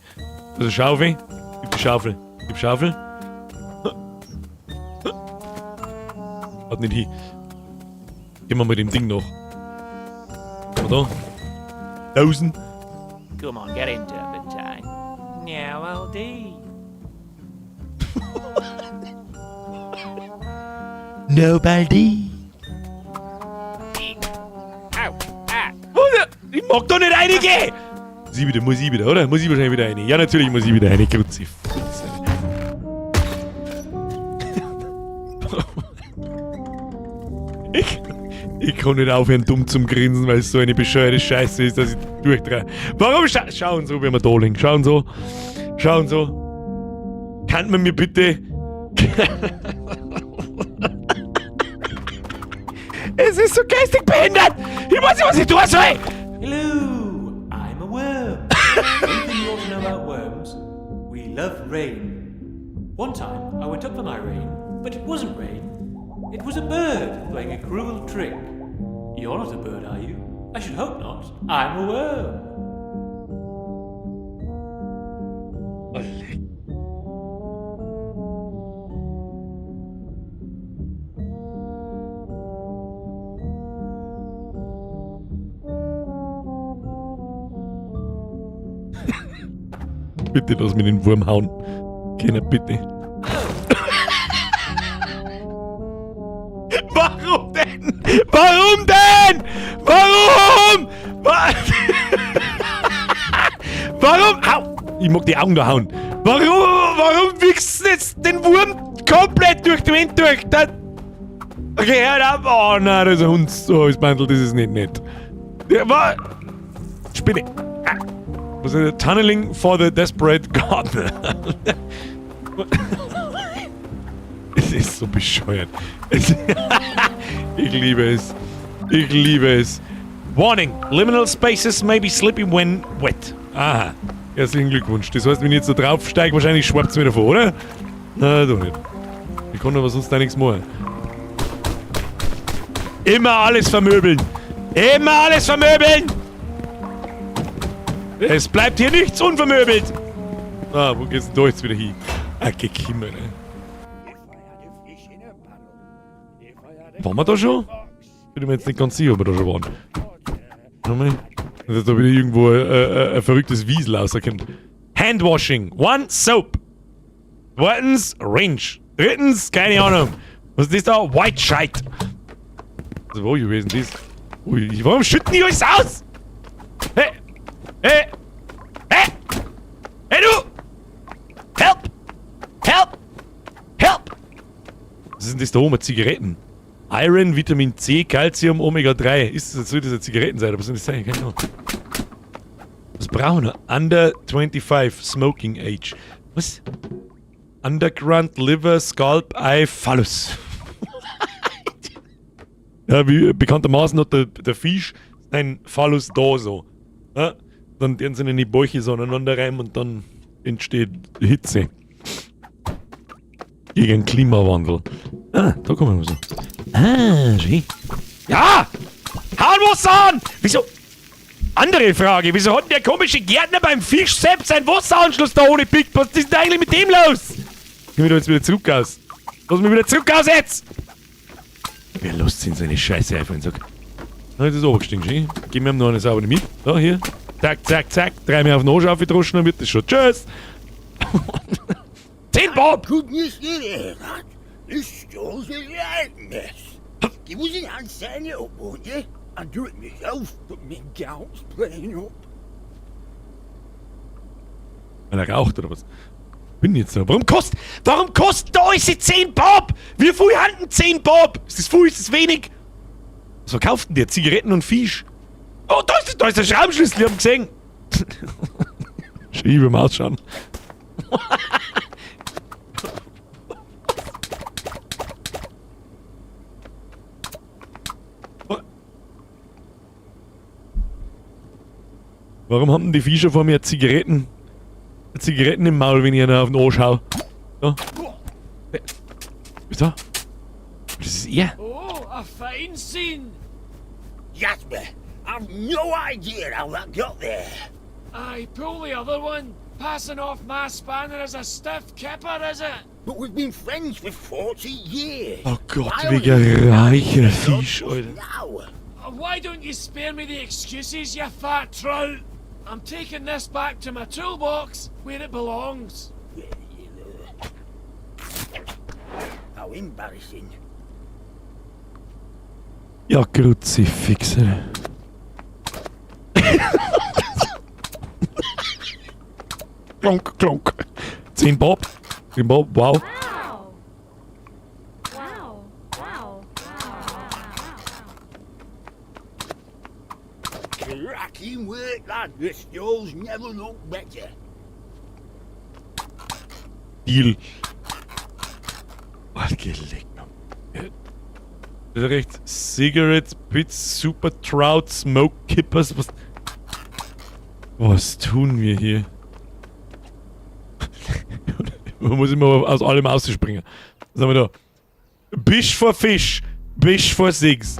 Also Schaufel. Gib die Schaufel. Gib Schaufel. Haut nicht hin. Gehen wir mal dem Ding noch. Oder? 1000. Come on, get in, Turpentine. Now I'll do. Nobody. Au, ah. Ich mag da nicht reingehen! Sie wieder, muss ich wieder, oder? Muss ich wahrscheinlich wieder rein? Ja, natürlich muss ich wieder rein. Kruzifix. Ich kann nicht aufhören, dumm zum Grinsen, weil es so eine bescheuerte Scheiße ist, dass ich durchdrehe. Warum schauen so, wie wir da liegen? Schauen so. Schauen so. Kann man mir bitte... Es ist so geistig behindert! Ich weiß nicht, was ich tun soll! Hello, I'm a worm. One thing you ought to know about worms, we love rain. One time I went up for my rain, but it wasn't rain. It was a bird playing a cruel trick. You're not a bird, are you? I should hope not. I'm a worm. Bitte lass mich den Wurm hauen. Keiner, bitte. Warum denn? Warum denn? Warum? Warum? Au! Ich mag die Augen da hauen. Warum? Warum wichst du jetzt den Wurm komplett durch die Wand durch? Das okay, hör auf. Oh nein, das ist ein Hund. Oh, das Bandel, das ist nicht nett. Ja, Spinne. Ah. Was ist das? Tunneling for the Desperate Gardener. Es ist so bescheuert. Ich liebe es. Ich liebe es. Warning! Liminal spaces may be slippy when wet. Aha. Herzlichen Glückwunsch. Das heißt, wenn ich jetzt da drauf steige, wahrscheinlich schwappt es mir davor, oder? Na, doch nicht. Ich kann aber sonst da nichts machen. Immer alles vermöbeln! Immer alles vermöbeln! Es bleibt hier nichts unvermöbelt! Ah, wo geht's denn da jetzt wieder hin? Ah, Gekimmer, ne? Waren wir da schon? Bin mir jetzt nicht ganz sicher, ob wir da schon waren. Nochmal. Dass da wieder irgendwo ein verrücktes Wiesel rauskommt. Handwashing. One soap. Zweitens, Wrench. Drittens, keine Ahnung. Was ist das da? White Shite. Also wo gewesen das? Ui, warum schütten die alles aus? Hey! Hey! Hey! Hey du! Help! Help! Help! Was ist denn das da oben? Zigaretten. Iron, Vitamin C, Calcium, Omega 3. Ist das, soll das eine Zigaretten sein? Aber was soll das sein? Keine Ahnung. Was brauchen wir? Under 25, Smoking Age. Was? Underground, Liver, Scalp, Eye, Phallus. Ja, wie bekanntermaßen hat der Fisch sein Phallus da so. Ja? Dann werden sie in die Bäuche so aneinander reiben und dann entsteht Hitze. Gegen Klimawandel. Ah, da kommen wir so. Ah, schön. Ja! Hauen Wasser an! Wieso? Andere Frage, wieso hat denn der komische Gärtner beim Fisch selbst seinen Wasseranschluss da ohne Pick? Was ist denn eigentlich mit dem los? Geh mir da jetzt wieder zurück aus. Lass mich wieder zurück aus jetzt! Wer lässt in seine Scheiße einfach in den Sack? Na, jetzt ist er runtergestiegen, schön. Gib mir noch eine saubere mit. Da, hier. Zack, zack, zack. Dreimal auf den Arsch aufgedroschen, dann wird das schon. Tschüss! 10 Bob! Goodness, you hear that? This stall's a right mess. Give us a hand setting it up, won't you? I'd do it myself, but me gout's playing up. Weil er raucht oder was? Bin jetzt so. Warum kostet da alles 10 Bob? Wie viel haben denn 10 Bob? Ist das viel? Ist das wenig? Was verkauft denn der? Zigaretten und Fisch? Oh, da ist der Schraubenschlüssel, ich hab ihn gesehen. Schön, wie wir ausschauen. Warum haben denn die Fischer vor mir Zigaretten im Maul, wenn ich einer auf den Arsch hau? Da. Was da? Das ist er. Oh, a fine scene. Jasper, I've no idea how that got there. Aye, pull the other one. Passing off my spanner as a stiff kipper, is it? But we've been friends for 40 years. Oh Gott, Why wie only reicher Fisch, Alter. now? Why don't you spare me the excuses, you fat trout? I'm taking this back to my toolbox, where it belongs. How embarrassing. Ja, Kruzifix. Alter. Klonk, klonk. 10 Bob. 10 Bob, wow. Wow. Wow. Cracking work, lad. The stall's never looked better. Deal. Oh, geleckt. Das ist recht. Cigarettes, Bits, Super Trout, Smoke Kippers. Was tun wir hier? Man muss immer aus allem ausspringen. Was haben wir da? Bish for Fish. Bish for Six.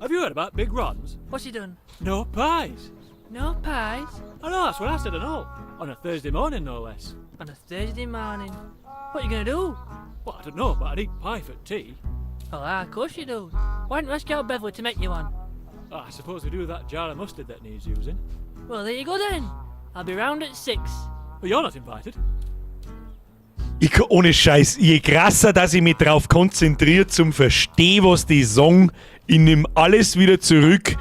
Have you heard about Big Ron's? What's he done? No pies. No pies? I know, that's what I said and all. On a Thursday morning, no less. On a Thursday morning? What are you gonna do? Well, I don't know, but I'd eat pie for tea. Oh, ah, of course you do. Why don't you ask out Beverly to make you one? Oh, I suppose we do with that jar of mustard that needs using. Well, there you go then. I'll be round at 6. Well, you're not invited. Ich kann, ohne Scheiß, je krasser, dass ich mich drauf konzentriere, zum Verstehen, was die sagen, ich nehm alles wieder zurück.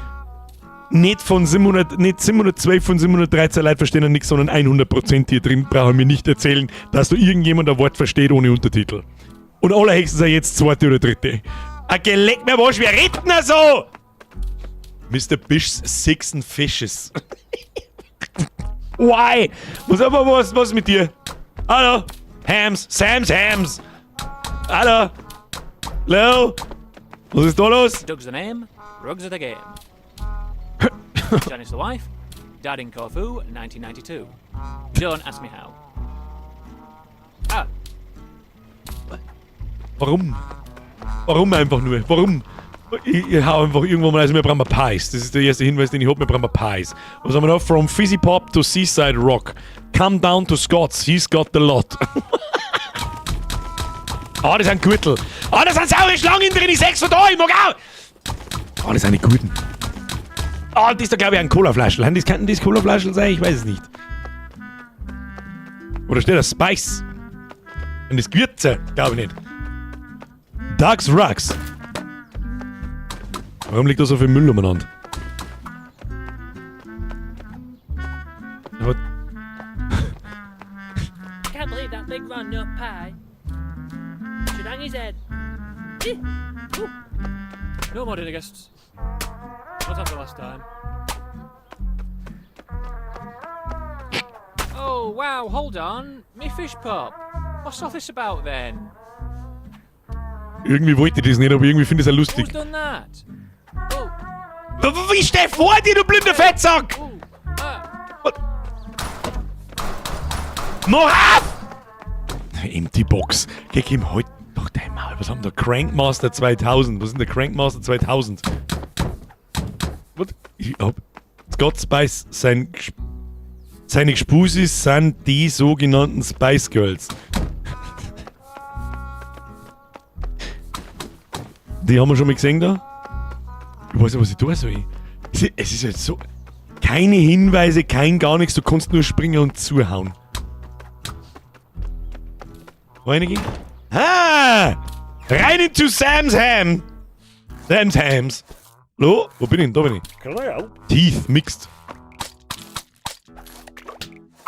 Nicht von 700, nicht 712 von 713 Leuten verstehen nichts, sondern 100% hier drin brauchen mir nicht erzählen, dass du irgendjemand ein Wort versteht ohne Untertitel. Und allerhöchstens auch jetzt zweite oder dritte. Ah, geleck mir was, wir reden da so! Mr. Bish's Six and Fishes. Why? Was, aber was mit dir? Hallo? Hams, Sam's Hams. Hallo? Hello? Was ist da los? Doug's the name, rugs are the game. Janice the wife, died in Corfu, 1992. Don't ask me how. Ah. Warum? Warum einfach nur? Warum? Ich hau einfach irgendwann mal, also wir brauchen Pies. Das ist der erste Hinweis, den ich hab, wir brauchen Pies. Was haben wir noch? From Fizzy Pop to Seaside Rock. Come down to Scott's, he's got the lot. Ah, das sind Gürtel. Ah, da sind saure Schlangen drin, ich sechs von da, ich mag auch. Ah, das sind die guten. Ah, das ist da glaube ich ein Colaflaschel. Das könnten das Colaflaschel sein? Ich weiß es nicht. Oder steht da Spice? Und das Gewürze? Glaube ich nicht. Ducks Rocks. Warum liegt da so viel Müll umeinander? Aber Can't believe that big round nut pie. Should hang his head. No more dinner guests. Not after last time. Oh, wow, hold on. Me fish pop. What's all this about then? Irgendwie wollte ich das nicht, aber irgendwie finde ich es auch lustig. Who's done that? Wie steh vor dir, du blinder Fettsack! Mach auf! Empty Box. Geh, gib halt doch dein Maul. Was haben wir da? Crankmaster 2000. Was ist denn der Crankmaster 2000? Was? Ich hab... Scott Spice, seine Gspusis sind die sogenannten Spice Girls. Die haben wir schon mal gesehen da. Ich weiß nicht, was ich tun soll. Es ist halt so... Keine Hinweise, kein gar nichts. Du kannst nur springen und zuhauen. Reinigen? Ah! Rein into Sam's Ham! Sam's Hams. Hallo? Wo bin ich denn? Da bin ich. Can I help? Teeth mixed.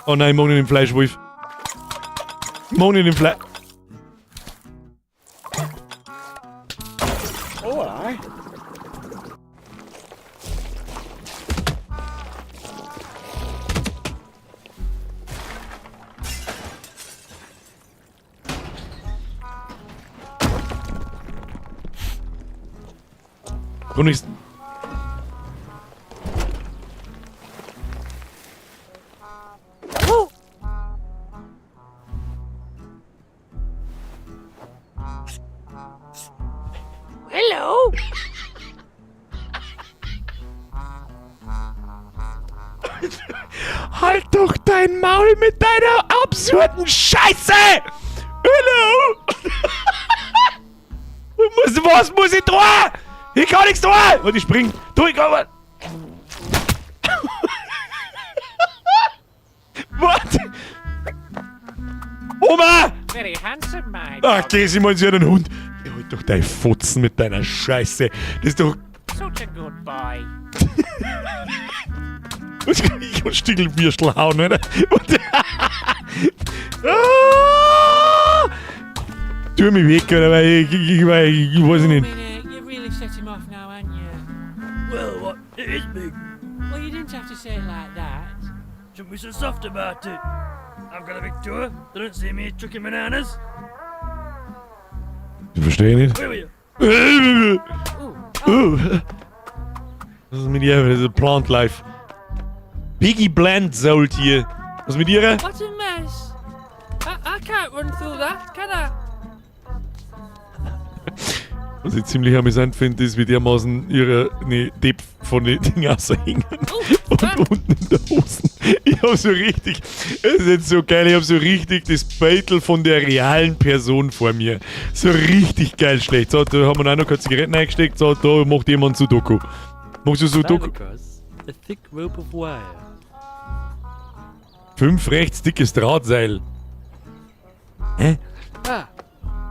Oh nein, ich mag nicht den Fleischwolf. Ich mag nicht den Fleisch. Oh, aye. Kann ich's. Hello. Halt doch dein Maul mit deiner absurden Scheiße! Hallo! Was muss ich tun? Ich kann nichts tun! Und ich spring. Du, ich kann. Warte! Oma! Very handsome, my Ach, dog. geh sie mal zu einen Hund. Geh halt doch dein Fotzen mit deiner Scheiße. Das ist doch. Such a good boy. Ich kann Stickelwürstel hauen, oder? Ah! Tu mich weg, oder? Weil ich weiß nicht. Minute, you've really set him off now, haven't you? Well, what? It is big. Well, you didn't have to say it like that. Shouldn't be so soft about it. I've got a big tour. They don't see me chucking bananas. Ich verstehe nicht. Where were you? Was ist mit ihr? Das ist Plant Life. Biggie Blend sold hier. Was ist mit ihr? What a mess. I can't run through that, can I? Was ich ziemlich amüsant finde, ist, wie dermaßen ihre ne, Depp von den Dingen raushängen. Und unten in der Hosen. Ich hab so richtig, es ist jetzt so geil, ich hab so richtig das Beitel von der realen Person vor mir. So richtig geil schlecht. So, da haben wir auch noch keine Zigaretten eingesteckt. So, da macht jemand Sudoku. Machst du Sudoku? Across a thick rope of wire. 5 rechts, dickes Drahtseil. Hä? Ah,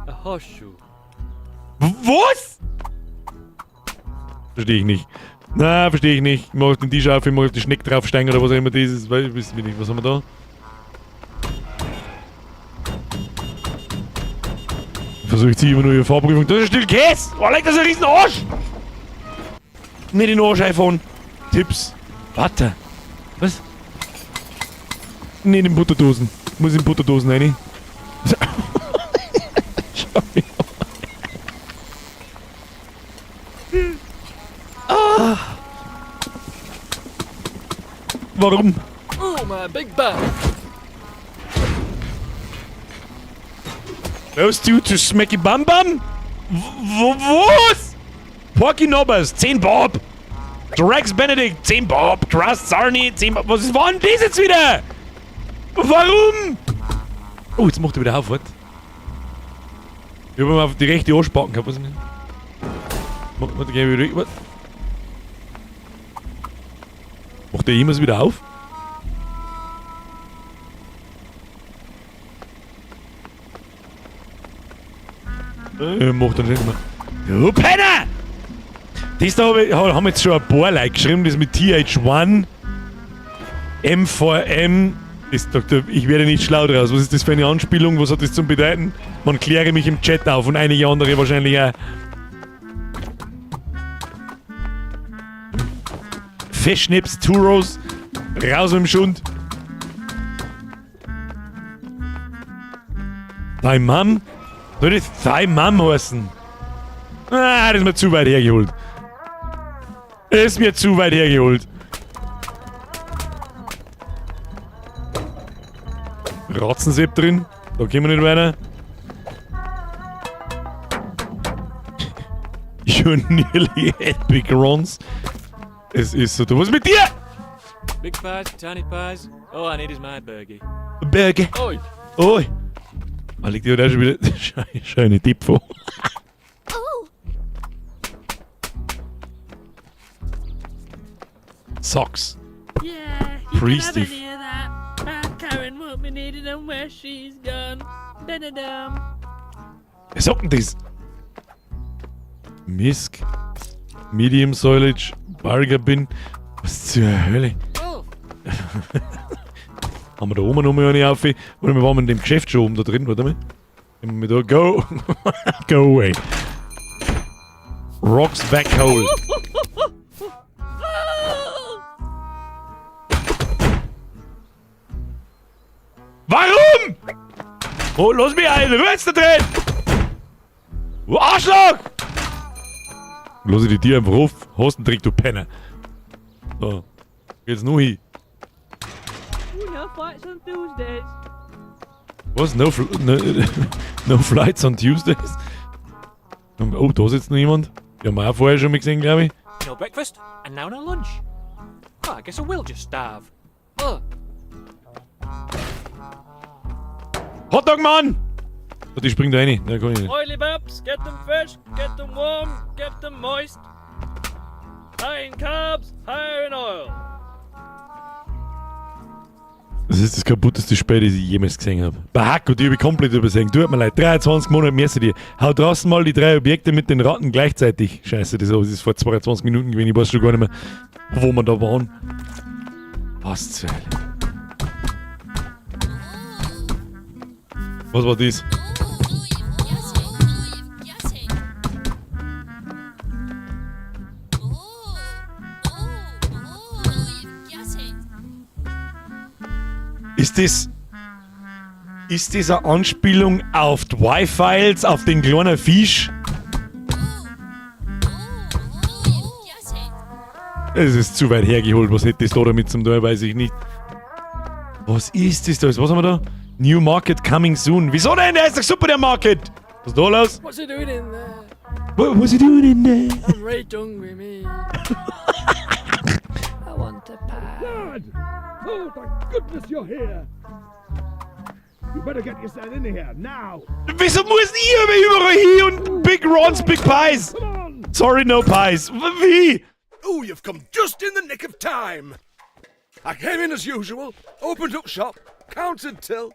a horseshoe. Was? Verstehe ich nicht. Na, verstehe ich nicht. Ich mach auf den Tisch auf, ich mach auf die Schnecke draufsteigen oder was auch immer das ist. Weiß ich nicht. Was haben wir da? Versuche ich ziehe immer nur ihre Fahrprüfung. Das ist ein Stück Käse! Oh, leck, das ist ein riesen Arsch! Nicht den Arsch iPhone. Tipps. Warte. Was? Nicht in Butterdosen. Muss in Butterdosen rein. Schau mich an. Ah. Warum? Oh, my big bag. Those two to Smacky Bam Bam? Was? Porky Nobbers, 10 Bob. Drax Benedict, 10 Bob. Trust Sarni, 10 Bob. Was war denn das jetzt wieder? Warum? Oh, jetzt macht er wieder auf, was? Ich hab auf die rechte Arschbacken gehabt. Was ist denn? Warte, geh ich wieder. Macht der jemals wieder auf? Macht er nicht mehr. Du Penner! Das da haben jetzt schon ein paar Leute geschrieben, das mit TH1, M4M. Das, Doktor, ich werde nicht schlau draus. Was ist das für eine Anspielung? Was hat das zum Bedeuten? Man kläre mich im Chat auf und einige andere wahrscheinlich auch. Fischnips, Turos, raus mit dem Schund. Dein Mom? Soll das Dein Mom heißen? Ah, das ist mir zu weit hergeholt. Ist mir zu weit hergeholt. Ratzensepp drin. Da gehen wir nicht weiter. You're nearly at Big Ron's. Es ist so. Du, was ist mit dir? Big pies, tiny pies. All I need is my burgie. Burger. Oi. Oi. Ah, liegt dir da schon wieder schöne Tipp vor. Socks. Yeah, you Priesty. can have any of that. Karen won't be needing them where she's gone. Da-da-dum. Wer sagt denn das? Misk. Medium Soilage. Burger Bin. Was zur Hölle? Oh. Haben wir da oben nochmal eine auf? Oder wir waren in dem Geschäft schon oben da drin, warte mal. Gehen wir da. Go! Go away. Rocks back hole. Warum? Oh, lass mich ein! Ruhe jetzt da drin! Du Arschloch! Lass ich die Tür einfach auf. Hostendreck, du Penner. So. Geht's nur hin. Ooh, no flights on Tuesdays. Was? No, no, no flights on Tuesdays? Oh, da sitzt noch jemand. Die haben wir auch vorher schon mal gesehen, glaube ich. No breakfast, and now no lunch. Oh, I guess I will just starve. Oh. Hotdog Mann! Oh, die springt da rein. Da kann ich nicht. Oily babs, get them fresh, get them warm, get them moist. High in carbs, higher in oil. Das ist das kaputteste Spiel, das ich jemals gesehen habe. Bahako, die habe ich komplett übersehen. Tut mir leid. 23 Monate, merci dir. Hau draußen mal die drei Objekte mit den Ratten gleichzeitig. Scheiße, das ist vor 22 Minuten gewesen. Ich weiß schon gar nicht mehr, wo wir da waren. Was zur Hölle? Was war das? Ist das eine Anspielung auf die Y-Files, auf den kleinen Fisch? Es ist zu weit hergeholt. Was hätte das da damit zum tun, weiß ich nicht. Was ist das da? Was haben wir da? New Market coming soon. Wieso denn? Der ist doch super, der Market! Was ist da los? What's he doing in there? What's he doing in there? I'm right hungry, me. I want a pie. Lad! Oh, thank goodness you're here! You better get yourself in here, now! Wieso muss ich immer überall hin und Big Ron's Big Pies? Sorry, no pies. Wie? Oh, you've come just in the nick of time. I came in as usual, opened up shop, counted till,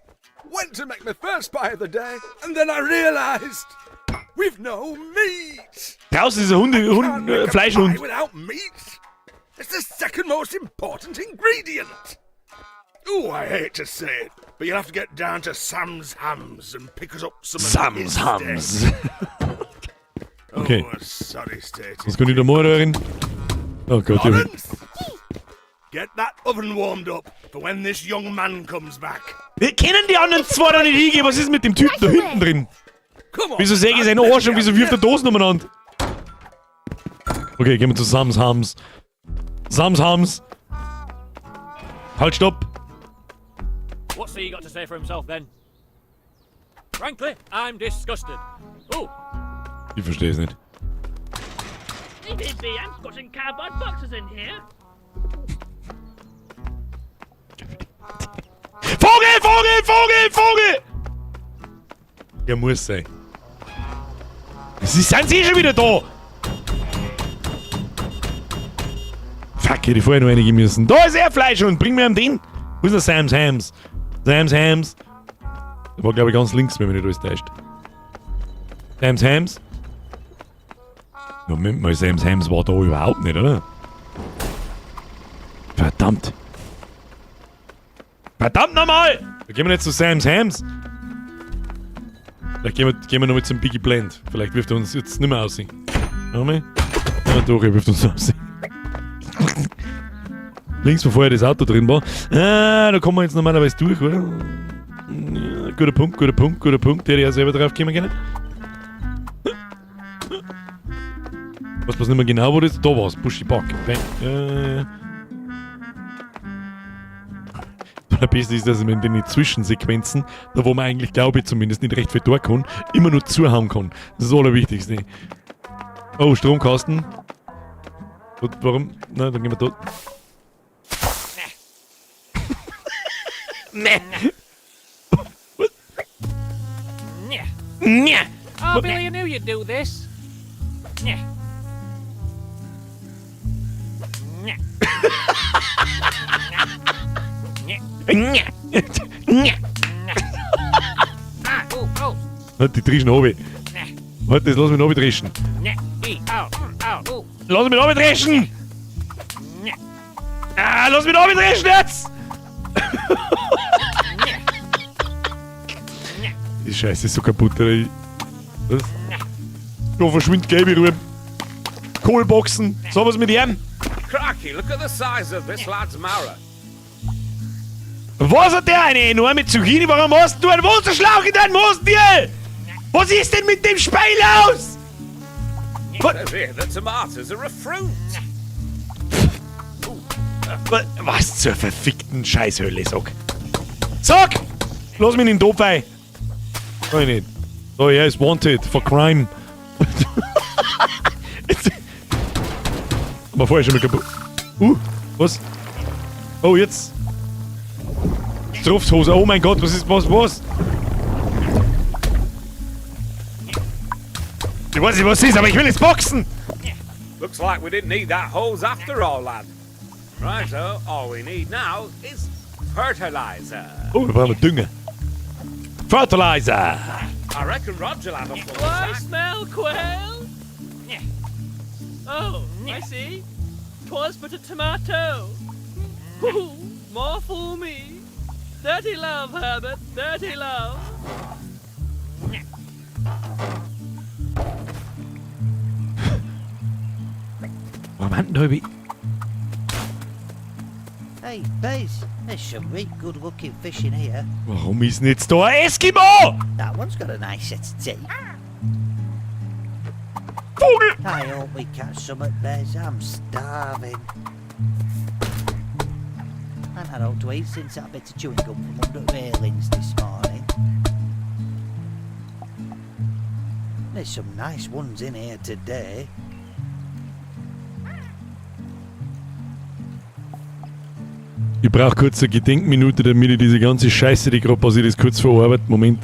went to make my first buy of the day, and then I realised we've no meat. Draußen ist ein Hunde, Hund, Can't make a Fleischhund. pie without meat. It's the second most important ingredient. Oh, I hate to say it, but you'll have to get down to Sam's Hams and pick us up some of Sam's his Hams. steak. Okay. Oh, a sorry state. Was kann ich da machen, drin? Oh Gott, ja. Lawrence! Get that oven warmed up for when this young man comes back. Wir kennen die anderen zwei da nicht hingehen. Was ist mit dem Typen da hinten drin? Come on. Wieso sehe ich seinen Arsch und wieso wirft er Dosen umeinander? Okay, gehen wir zu Sam's Hams. Sam's Hams. Halt, stopp. What's he got to say for himself then? Frankly, I'm disgusted. Oh, Ich verstehe es nicht. BBC, I'm squashing cardboard boxes in here. Vogel, Vogel, Vogel, Vogel! Der muss sein. Sie sind sie schon wieder da! Fuck, hätte ich vorher noch reingehen müssen. Da ist er Fleisch und bring mir den. Wo ist der Sam's Hams? Sam's Hams. Der war, glaube ich, ganz links, wenn mich nicht alles täuscht. Sam's Hams. Moment mal, Sam's Hams war da überhaupt nicht, oder? Verdammt. Verdammt nochmal! Da gehen wir nicht zu Sam's Hams. Vielleicht gehen wir nochmal zum Biggie Blend. Vielleicht wirft er uns jetzt nicht mehr aus. Nochmal? Ja, doch, er wirft uns aus. Links, wo vorher das Auto drin war. Ah, da kommen wir jetzt normalerweise durch, oder? Ja, guter Punkt, guter Punkt, guter Punkt. Der hätte ja selber drauf kommen können. Was weiß nicht mehr genau, wo das. Da war's, Bushy Park. Bang. Das Beste ist, dass man in den Zwischensequenzen, da wo man eigentlich, glaube ich, zumindest nicht recht viel tun kann, immer nur zuhauen kann. Das ist das Allerwichtigste. Oh, Stromkasten. Und warum? Nein, dann gehen wir da. Nee. Nee. Oh, Billy, I knew you'd do this. Nee. Nee. Nee. Nee. Ah, oh, oh. Halt die Trischen runter. Halt das, lass mich noch dreschen. Nee. I, au, au, oh. Lass mich noch dreschen! Nee. Ah, lass mich noch dreschen jetzt! Die Scheiße ist so kaputt, oder? Was? Da verschwindet gelbe Ruhe. Kohlboxen. So was mit ihm? Crikey, look at the size of this lad's marrow. Was hat der eine enorme Zucchini? Warum hast du einen Wasserschlauch in deinem Hosendeal? Was ist denn mit dem Speil aus? Says here that tomatoes are a fruit. Was zur verfickten Scheißhölle, sag. Sag! Lass mich in den Topf ein. Kann ich nicht. Oh, er ist wanted for crime. Aber vorher schon mal kaputt. Was? Oh, jetzt. Strumpfhose. Oh mein Gott, was ist, was, was? Ich weiß nicht, was ist, aber ich will jetzt boxen! Looks like we didn't need that hose after all, lad. Right, so all we need now is fertilizer. Oh, wir brauchen Dünger. Fertilizer! I reckon Roger will have a full Do I sack. smell quail? Oh, I see. 'Twas but a tomato. Ooh, more fool me. Dirty love, Herbert. Dirty love. Warum hat denn da überhaupt- Hey, Biz, there's some real good-looking fish in here. Warum ist denn jetzt da ein Eskimo? That one's got a nice set of teeth. Vogel! I hope we catch some at Bez. I'm starving. I haven't had out to eat since that bit of chewing gum from under the railings this morning. There's some nice ones in here today. Ich brauch kurz eine Gedenkminute, damit ich diese ganze Scheiße, die gerade passiert ist, kurz verarbeite. Moment.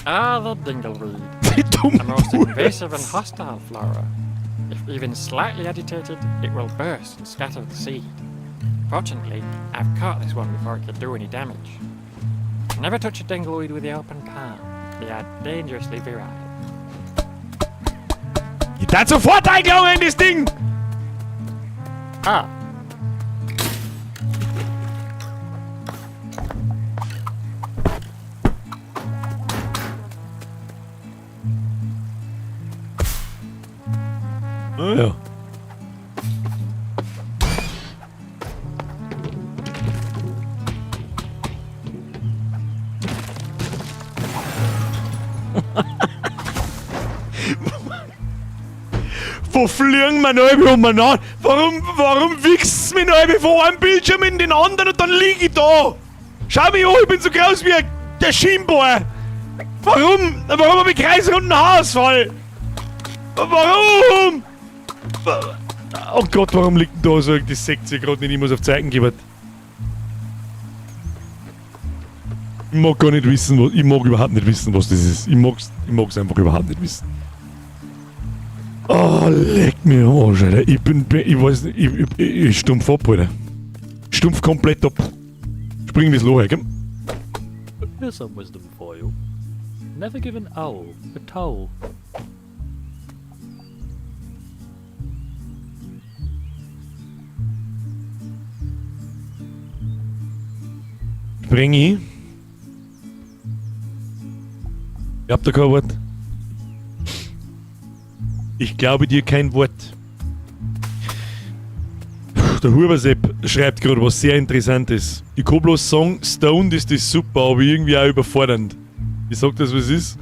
Ah, the dingleweed. The most invasive and hostile flora. If even slightly agitated, it will burst and scatter the seed. Fortunately, I've caught this one before it could do any damage. Never touch a dingleweed with the open palm. They are dangerously virile. Ich tat sofort eingelangen in das Ding! Ah. Ah, ja. Wo fliegen wir noch umeinander? Warum wichst's mich noch von einem Bildschirm in den anderen und dann lieg ich da? Schau mich an, ich bin so groß wie der Schienbauer. Warum? Warum hab ich kreisrunden Haarausfall? Warum? Oh Gott, warum liegt denn da so das seht ihr gerade nicht, ich muss auf Zeichen geben. Ich mag gar nicht wissen, was, ich mag überhaupt nicht wissen, was das ist. Ich mag's einfach überhaupt nicht wissen. Oh, leck mir am Arsch, Alter. Ich bin, ich weiß nicht, ich stumpf ab, Alter. Stumpf komplett ab. Spring das Loch, gell? Here's some wisdom for you. Never give an owl a towel. Spring ich? Ich hab da kein Wort. Ich glaube dir kein Wort. Puh, der Hubersepp schreibt gerade was sehr Interessantes. Ich kann bloß sagen, stoned ist das super, aber irgendwie auch überfordernd. Ich sag das, was ist.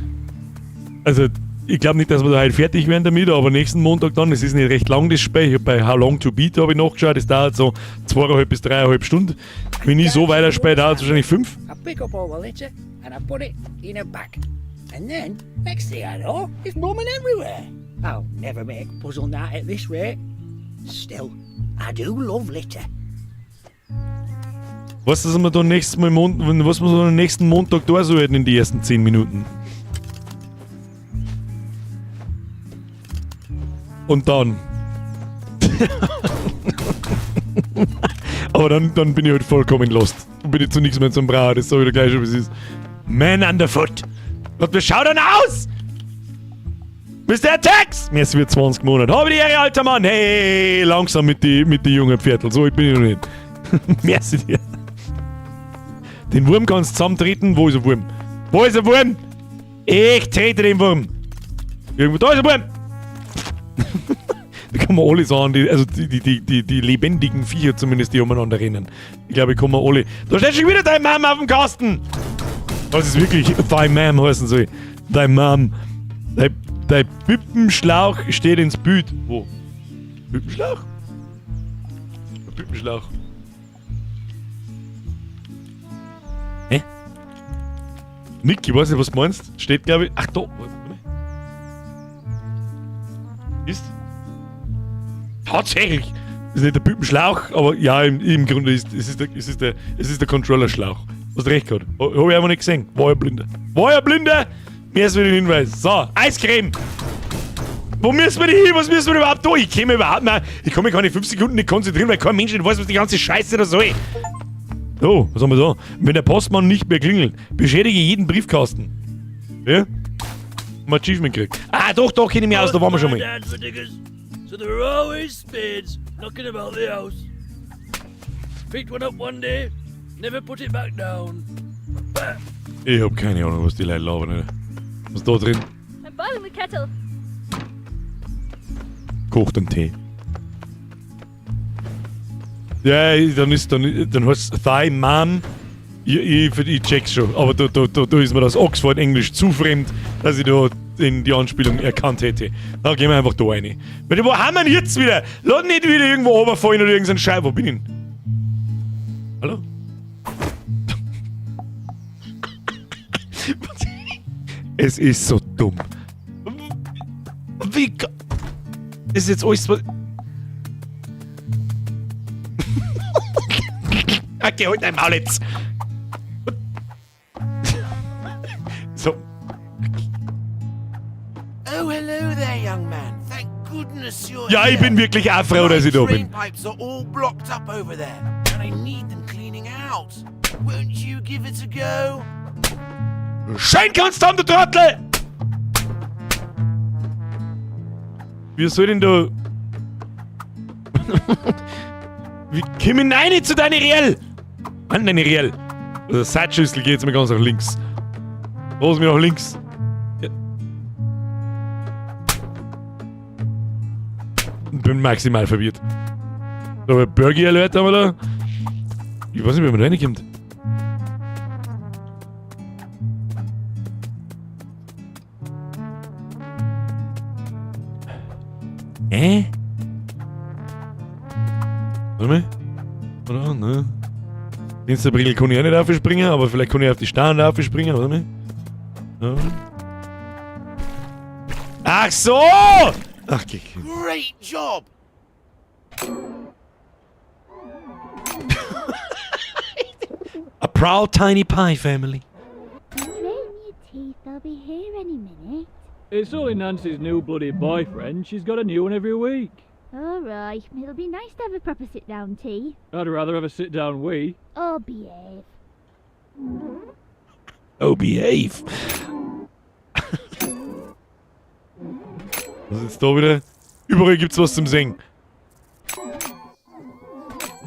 Also, ich glaub nicht, dass wir da heute fertig werden damit, aber nächsten Montag dann, es ist nicht recht lang das Spiel. Ich hab bei How Long to Beat hab ich nachgeschaut, es dauert so zweieinhalb bis dreieinhalb Stunden. Wenn ich so weiterspiele, dauert es wahrscheinlich 5. I pick up all the litter and I put it in a bag. And then, next thing I know, it's roaming everywhere. I'll never make puzzle night at this rate. Still, I do love litter. Was ist wir da nächstes Mal Mon-, was wir so am nächsten Montag da sollten in die ersten 10 Minuten? Und dann. Aber dann bin ich halt vollkommen lost. Dann bin ich zu nichts mehr zum Brauchen, das sag ich dir gleich schon, wie es ist. Man underfoot! Gott, wie schaut denn aus? Mister Tex! Mir ist wieder 20 Monate. Habe die Ehre, alter Mann! Hey, langsam mit die jungen Pferdl. So alt bin ich noch nicht. Merci dir. Den Wurm kannst du zusammentreten. Wo ist der Wurm? Wo ist der Wurm? Ich trete den Wurm. Irgendwo, da ist der Wurm! Da kann man alle sagen, die lebendigen Viecher zumindest, die umeinander rennen. Ich glaube, ich kann man alle. Da steht schon wieder dein Mom auf dem Kasten! Das ist wirklich dein Mom heißen soll. Dein Mom. Dein Pippenschlauch steht ins Bild. Wo? Pippenschlauch? Pippenschlauch. Hä? Nick, ich weiß nicht, was du meinst. Steht, glaub ich. Ach, da. Warte mal. Ist? Tatsächlich! Das ist nicht der Pippenschlauch, aber ja, im Grunde ist es, ist der, es ist der, es ist der Controllerschlauch. Hast recht gehabt. Hab ich einfach nicht gesehen. War ja blinder. War ja blinder! Mehr als für den Hinweis. So, Eiscreme! Wo müssen wir denn hin? Was müssen wir denn überhaupt tun? Ich komme überhaupt nicht. Ich kann mich keine 5 Sekunden nicht konzentrieren, weil kein Mensch nicht weiß, was die ganze Scheiße da soll. So, was haben wir da? Wenn der Postmann nicht mehr klingelt, beschädige jeden Briefkasten. Ja? Mal Achievement gekriegt. Ah, doch, doch, kenne ich mich aus, da waren wir schon mal. So there were always spades knocking about the house. Picked one up one day, never put it back down. Ich hab keine Ahnung, was die Leute labern, Alter. Was ist da drin? I'm boiling the kettle. Kocht einen Tee. Ja, dann heißt es Thy Mom. Ich check's schon, aber da ist mir das Oxford Englisch zu fremd, dass ich da in die Anspielung erkannt hätte. Da gehen wir einfach da rein. Weil, wo haben wir denn jetzt wieder? Lass nicht wieder irgendwo runterfallen oder irgendeinen Scheiß. Wo bin ich denn? Hallo? Es ist so dumm. Wie ist jetzt alles was. Okay, halt dein Maul jetzt. So. Oh, hello there, young man. Thank goodness you're Ja, ich here. bin wirklich auch froh, dass ich da bin. My drain pipes are all blocked up over there, and I need them cleaning out. Won't you give it a go? Schön kannst du haben, du Trottel! Wie soll denn da... Wie komm ich rein zu deiner Riel? An deine Riel. Also Seitschüssel geht jetzt mal ganz nach links. Lass mich nach links. Ja. Bin maximal verwirrt. Aber Burger Alert haben wir da. Ich weiß nicht, wie man da reinkommt. Hä? Warte mal. Oder? Ne? Insta-Brille kann ich auch nicht aufspringen, aber vielleicht kann ich auf die Steine aufspringen, warte mal. Ja. Ach so! Ach, okay. Great job! A proud tiny pie family. Straighten your teeth, they'll be here any minute. It's only Nancy's new bloody boyfriend. She's got a new one every week. All right, it'll be nice to have a proper sit-down tea. I'd rather have a sit down wee. Oh, behave. Oh, behave. Was ist jetzt da wieder? Überall gibt's was zum Singen.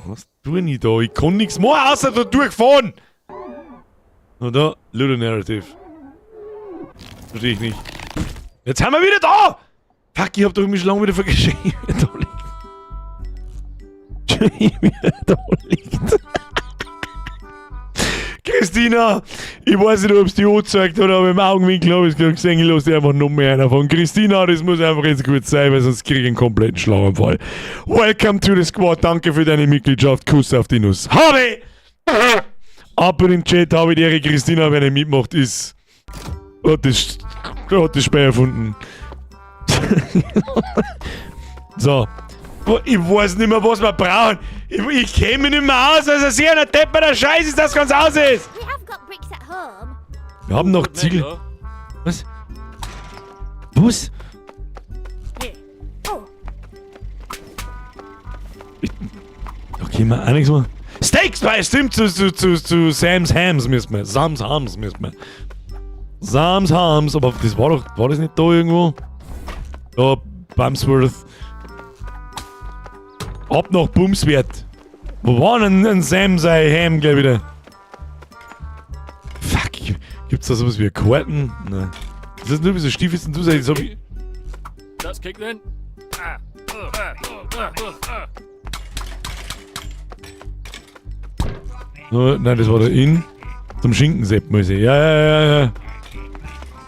Was tue ich da? Ich kann nichts machen, außer da durchfahren! Na da, Ludonarrative. Verstehe ich nicht. Jetzt haben wir wieder da! Fuck, ich hab doch irgendwie schon lange wieder vergessen, wie er da liegt. Wie er da liegt. Christina, ich weiß nicht, ob es die angezeigt hat, aber im Augenwinkel habe ich es gesehen, ich lasse einfach noch mehr einer von. Christina, das muss einfach jetzt gut sein, weil sonst kriege ich einen kompletten Schlaganfall. Welcome to the squad, danke für deine Mitgliedschaft, Kuss auf die Nuss. Habe! Ab in den Chat, habe die Ehre, Christina, wenn er mitmacht, ist. Hat das Spiel erfunden. So. Ich weiß nicht mehr, was wir brauchen. Ich kenne mich nicht mehr aus, also sehr ein depperter Scheiß ist, das ganz aus ist. We have got bricks at home. Wir haben noch Ziegel. Was? Was? Oh, Da können wir auch nichts machen. Steaks, weil stimmt, zu Sam's Hams müssen wir. Sam's Hams müssen wir. Sam's Hams, aber das war doch, war das nicht da irgendwo? Da, Bumsworth. Ab nach Bumswert. Wo war denn ein Sam sein Ham gleich wieder? Fuck, gibt's da sowas wie Karten? Nein. Ist das nur so Stiefel denn du sagst, das hab ich. That's kick then. Ah, ah, ah, ah, ah. Oh, nein, das war der Inn. Zum Schinkensepp muss ich. Ja.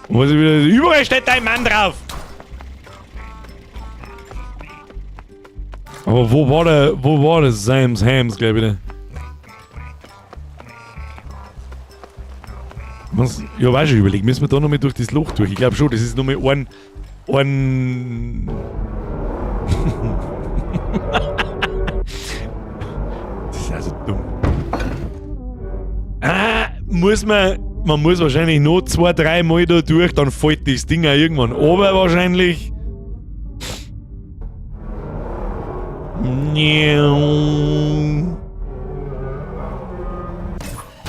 Und was ich wieder. Überall steht dein Mann drauf! Aber wo war der Sam's Hams gleich wieder? Was? Ja, weiß schon, überlegen. Müssen wir da nochmal durch das Loch durch? Ich glaub schon, das ist nochmal ein Das ist also dumm. Ah, muss man. Man muss wahrscheinlich noch 2, 3 Mal da durch, dann fällt das Ding auch irgendwann runter wahrscheinlich.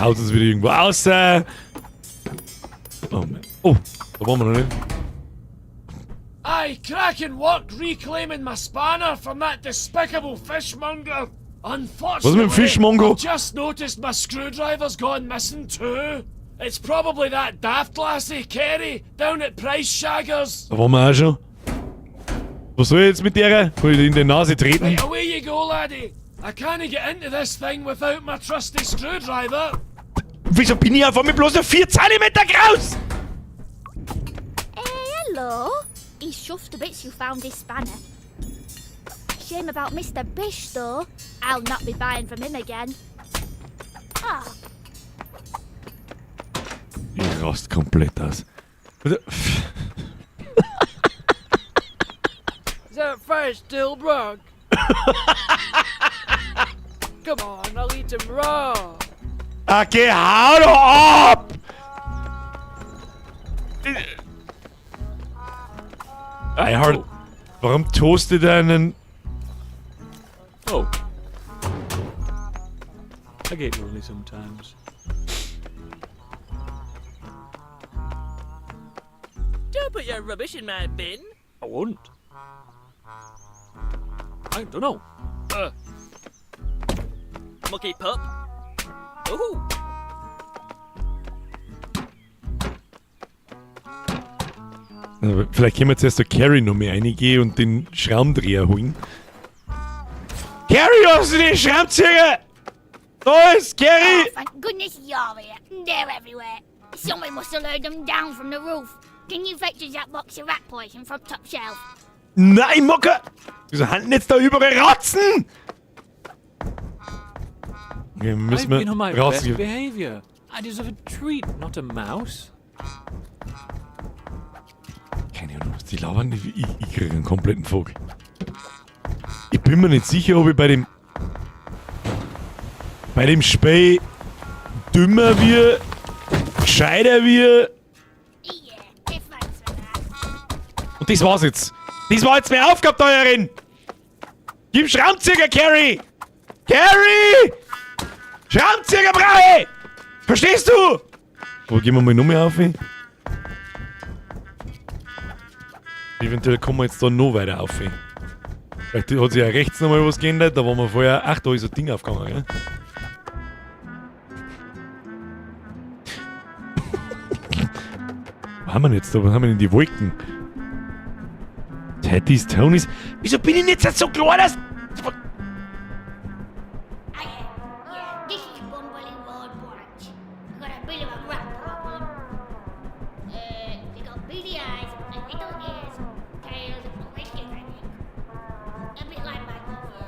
Haut uns wieder irgendwo raus. Oh, Mann. Oh, da waren wir noch nicht. Aye, cracking work reclaiming my spanner from that despicable fishmonger. Unfortunately, Was mit dem Fishmonger? I've just noticed my screwdriver's gone missing too. It's probably that daft lassie, Kerry, down at Price Shaggers. Da waren wir auch schon. Was soll ich jetzt mit der? Soll ich in die Nase treten? Right, away you go, laddie. I can't get into this thing without my trusty screwdriver. Wieso bin ich auf einmal bloß noch 4 Zentimeter groß? Hey, hello. He's chuffed to bits you found his spanner. Shame about Mr. Bish, though. I'll not be buying from him again. Ah, Ich rast komplett aus. Is that fish still broke? Come on, I'll eat him raw. Okay, hau doch ab! I heard. Warum toastet er einen? Oh. I get lonely sometimes. Don't put your rubbish in my bin. I won't. I don't know. Mucky pup. Ooh. Also, vielleicht können wir zuerst der Carrie noch mehr reingehen und den Schraubendreher holen. Carrie, hast du den Schraubenzieher? Da ist Carrie! Oh, thank goodness you're here. They're everywhere. Someone must have lured them down from the roof. Can you fetch us that box of rat poison from top shelf? Nein, Mucke! Wieso halten jetzt da überall Ratzen? Okay, müssen I've been on wir my best rausgehen. behavior. I deserve a treat, not a mouse. Keine Ahnung, was die labern. Ich krieg einen kompletten Vogel. Ich bin mir nicht sicher, ob ich bei dem Spiel Dümmer wir, gescheiter wir. Und das war's jetzt. Das war jetzt meine Aufgabe da herin. Gib Schraubenzieher, Carrie! Carrie! Schraubenzieher brauche ich! Verstehst du? Wo gehen wir mal noch mehr auf? Eventuell kommen wir jetzt da noch weiter auf. Vielleicht hat sich ja rechts nochmal was geändert, da waren wir vorher. Ach, da ist ein Ding aufgegangen, gell? Wo haben wir denn jetzt da? Was haben wir denn die Wolken? Teddys, Tonys. Wieso bin ich denn jetzt so klar, dass. Yeah, this is Bumbling Road Branch. I've got a bit of a rat problem. They got beady eyes and little ears, tails like it, I think. A bit like my mother.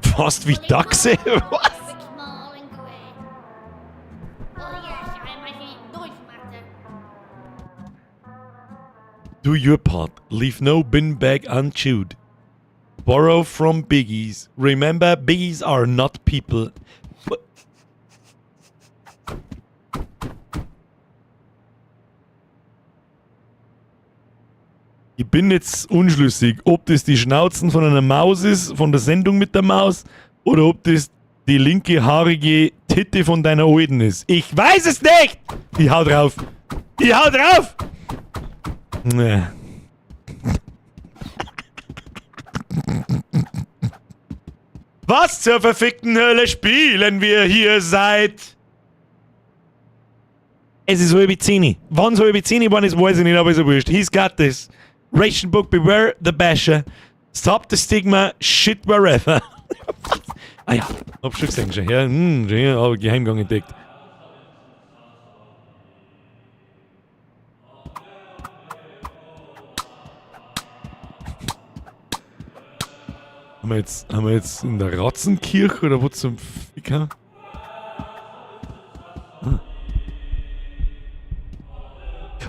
Fast wie Dachse. Was? A bit small and grey. Oh yes, I imagine it does matter. Do your part. Leave no bin bag unchewed. Borrow from biggies. Remember, biggies are not people. Ich bin jetzt unschlüssig, ob das die Schnauzen von einer Maus ist, von der Sendung mit der Maus, oder ob das die linke haarige Titte von deiner Alten ist. Ich weiß es nicht! Ich hau drauf! Ich hau drauf! Nee. Was zur verfickten Hölle spielen wir hier seit? Es ist 9:30. Wann es 9:30 geworden ist, weiß ich nicht, aber ist ja wurscht. He's got this. Ration book, beware the basher. Stop the stigma, shit wherever. Ah ja, hab schon gesehen schon. Ja, ja, hab Geheimgang entdeckt. Haben wir jetzt in der Ratzenkirche oder wo zum Ficker? Ah.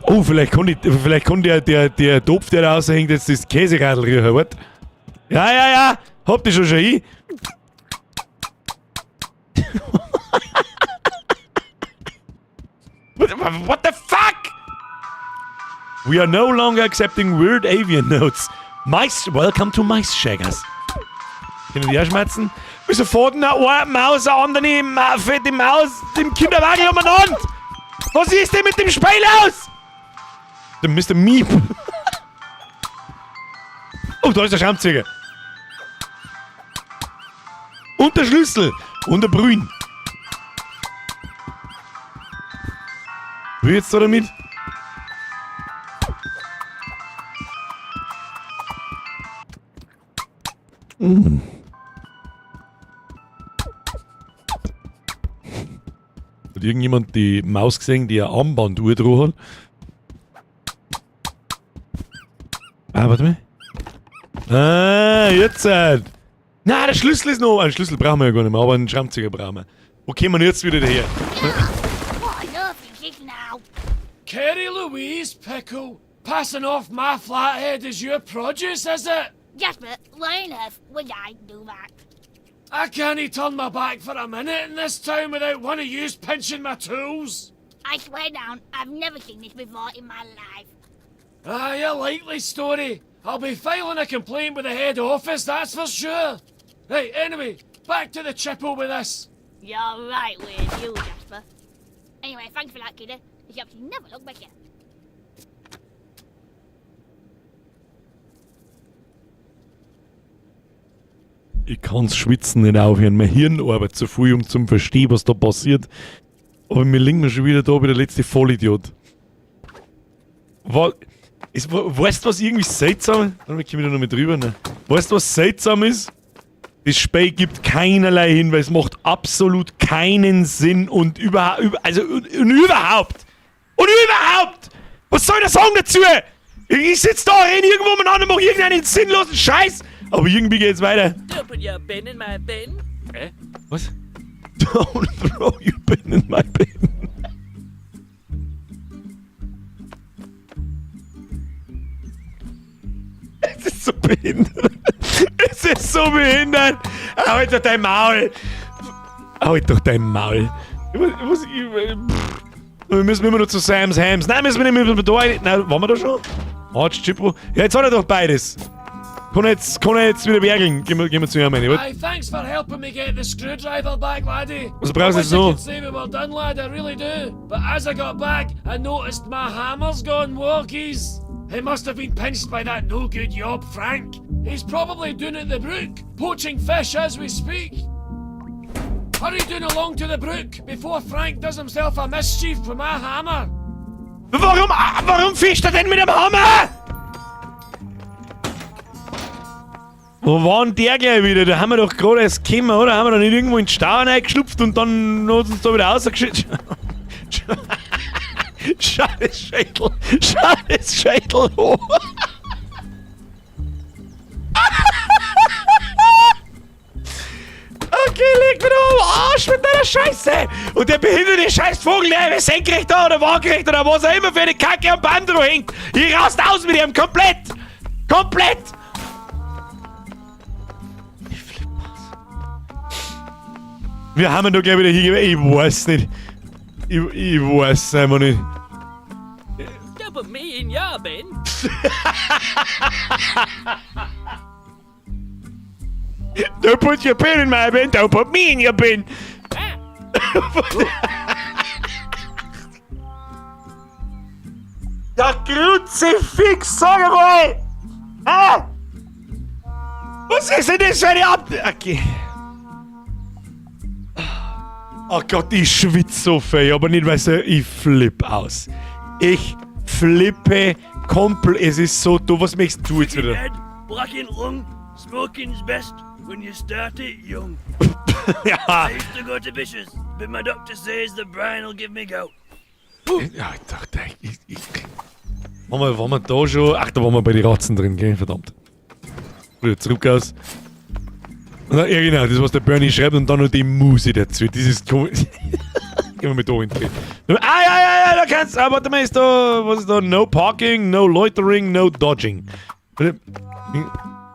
Oh, vielleicht kann, ich, vielleicht kann der Topf, der da raushängt, jetzt das Käseradl riechen, warte. Ja, ja, ja, hab die schon hin. What the fuck? We are no longer accepting weird avian notes. Mice, welcome to Mice Shaggers. Können die auch schmerzen? Wieso fährt denn eine Maus eine andere fette Maus im Kinderwagen umeinander? Was ist denn mit dem Spiel aus? Der Mr. Meep. Oh, da ist der Schraubenzieher. Und der Schlüssel. Und der Brünn. Wie jetzt da damit? Hat irgendjemand die Maus gesehen, die eine Armbanduhr drauf hat? Ah, warte mal. Ah, jetzt halt. Nein, der Schlüssel ist noch. Einen Schlüssel brauchen wir ja gar nicht mehr, aber einen Schraubenzieher brauchen wir. Wo kommen wir jetzt wieder daher? Kerry Louise Pickle, passing off my flathead as your produce, is it? Jasper, why on earth would I do that? I can't turn my back for a minute in this town without one of yous pinching my tools. I swear down, I've never seen this before in my life. Aye, a likely story. I'll be filing a complaint with the head office, that's for sure. Right, anyway, back to the chippo with this. You're right with you, Jasper. Anyway, thanks for that, kiddo. The shop's never looked better. Ich kann's Schwitzen nicht aufhören. Mein Hirn arbeitet zu viel, um zu verstehen, was da passiert. Aber mir liegen wir schon wieder da wie der letzte Vollidiot. Weißt du, was irgendwie seltsam ist? Warte mal, ich komme da noch mit drüber. Ne? Weißt du, was seltsam ist? Das Spiel gibt keinerlei Hinweis, macht absolut keinen Sinn und also, und überhaupt! Und überhaupt! Was soll der Song dazu? Ich sitz da, renn irgendwo umeinander, mach irgendeinen sinnlosen Scheiß! Aber irgendwie geht's weiter. Don't put your bin in my bin. Was? Don't throw your bin in my bin. Es ist so behindert. Es ist so behindert. Halt doch dein Maul. Halt doch dein Maul. Was, ich, pff. Wir müssen immer noch zu Sam's Hams. Nein, müssen wir nicht, müssen wir da rein. Nein, waren wir da schon? Arch Chippo. Ja, jetzt hat er doch beides. Kann er jetzt wieder werkeln? Gehen wir zu ihm rein. Aye, thanks for helping me get the screwdriver back, laddie. Was brauchst du I jetzt wish I noch? could say we were done, lad, I really do. But as I got back, I noticed my hammer's gone walkies. He must have been pinched by that no-good yob, Frank. He's probably down at the brook, poaching fish as we speak. Hurry down along to the brook before Frank does himself a mischief with my hammer. Warum fischt er denn mit dem Hammer? Wo war denn der gleich wieder? Da haben wir doch gerade erst gekommen, oder? Haben wir da nicht irgendwo in den Stau reingeschlupft und dann hat uns da wieder rausgeschüttet? Schau das Schädel! Schau das Schädel hoch! Okay, leg mich doch am Arsch mit deiner Scheiße! Und der behinderte Scheißvogel, der ist senkrecht da oder waagerecht oder was auch immer für eine Kacke am Baum dran hängt! Ich rast aus mit ihm, komplett! Komplett! Ich flipp aus. Wir haben ihn doch gleich wieder hier. Ich weiß nicht. Ich weiß einfach nicht. Don't put me in your bin. Don't put your pin in my bin, don't put me in your bin. Ja, Kruzifix, sag mal! Ah! Was ist denn das für eine Ab... Okay. Oh Gott, ich schwitze so viel, aber nicht, weißt du, ich flipp aus. Ich flippe komplett. Es ist so dumm. Was möchtest du jetzt wieder? Head, blacking lung, smoking's best when you start it young. Ja. I used to go to Bishop's, but my doctor says the brine will give me gout. Ja, ich dachte, ich. Waren wir da schon? Ach, da waren wir bei den Ratzen drin, gell? Verdammt. Wieder zurück aus. Na, ja, genau, das, was der Bernie schreibt und dann noch die Musik dazu. Das ist komisch. Gehen wir mit da hinten. Ah, ja, ja, ja, da kannst du. Ah, warte mal, ist da. Was ist da? No parking, no loitering, no dodging.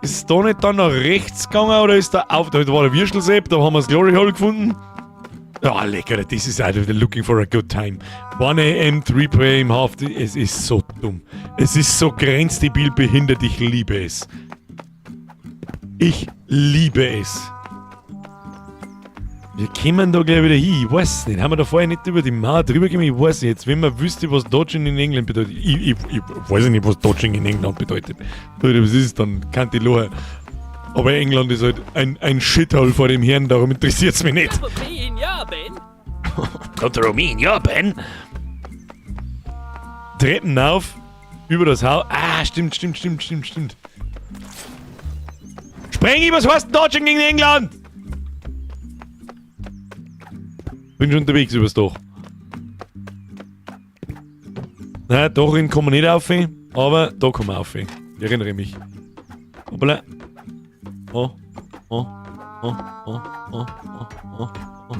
Ist da nicht dann nach rechts gegangen oder ist da auf. Da war der Würstelsepp, da haben wir das Glory Hole gefunden. Ja, lecker, das ist einfach looking for a good time. 1 am, 3 pm, half. Es ist so dumm. Es ist so grenzdebil behindert, ich liebe es. Ich liebe es. Wir kommen da gleich wieder hin, ich weiß nicht. Haben wir da vorher nicht über die Mauer drüber gekommen? Ich weiß nicht. Jetzt, wenn man wüsste, was Dodging in England bedeutet. Ich weiß nicht, was Dodging in England bedeutet. Was ist dann? Kann die lachen. Aber England ist halt ein Shithole vor dem Herrn, darum interessiert's mich nicht. Don't put me in your bin. Don't throw me in your bin. Treppen auf, über das Haus. Ah, stimmt, stimmt, stimmt, stimmt, stimmt. Sprengi, was heißt denn Dodging in England? Bin schon unterwegs übers Dach. Nein, darin kommen wir nicht auf, aber da kommen wir auf. Ich erinnere mich. Hoppala. Oh, oh, oh, oh, oh, oh, oh, oh.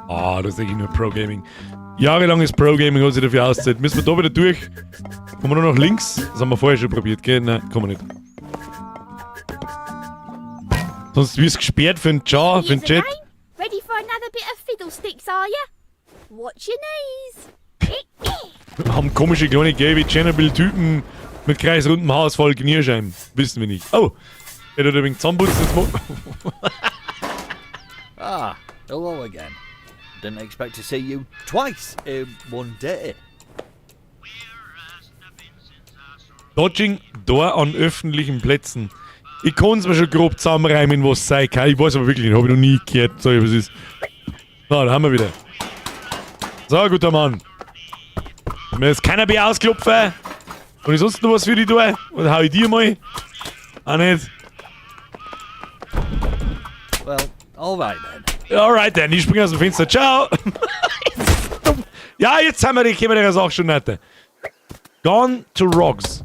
Ah, das ist eigentlich nur Pro-Gaming. Jahrelanges Pro-Gaming hat sich dafür auszahlt. Müssen wir da wieder durch? Kommen wir nur nach links? Das haben wir vorher schon probiert, gell? Nein, kommen wir nicht. Sonst wirst du gesperrt für den Jar, für den Chat. Ready for another bit of fiddlesticks, are you? Watch your knees. Wir haben komische kleine gelbe Tschernobyl-Typen mit kreisrundem Haus voll Knirscheiben. Wissen wir nicht. Oh! Er hat ein wenig zusammenputzen. Jetzt Ah, hello again. Didn't expect to see you twice in one day. Dodging da an öffentlichen Plätzen. Ich kann's mir schon grob zusammenreimen, was sein kann. Ich weiß aber wirklich nicht, hab ich noch nie gehört. Sag ich, was ist. Na, da haben wir wieder. So, guter Mann. Mir jetzt keiner mehr ausklopfen. Und ich sonst noch was für dich tue? Oder hau ich dir mal? Auch nicht. Well, all right then. Alright then, ich spring aus dem Fenster. Ciao! Ja, jetzt haben wir die, kommen wir der Sache schon nicht. Gone to Rocks.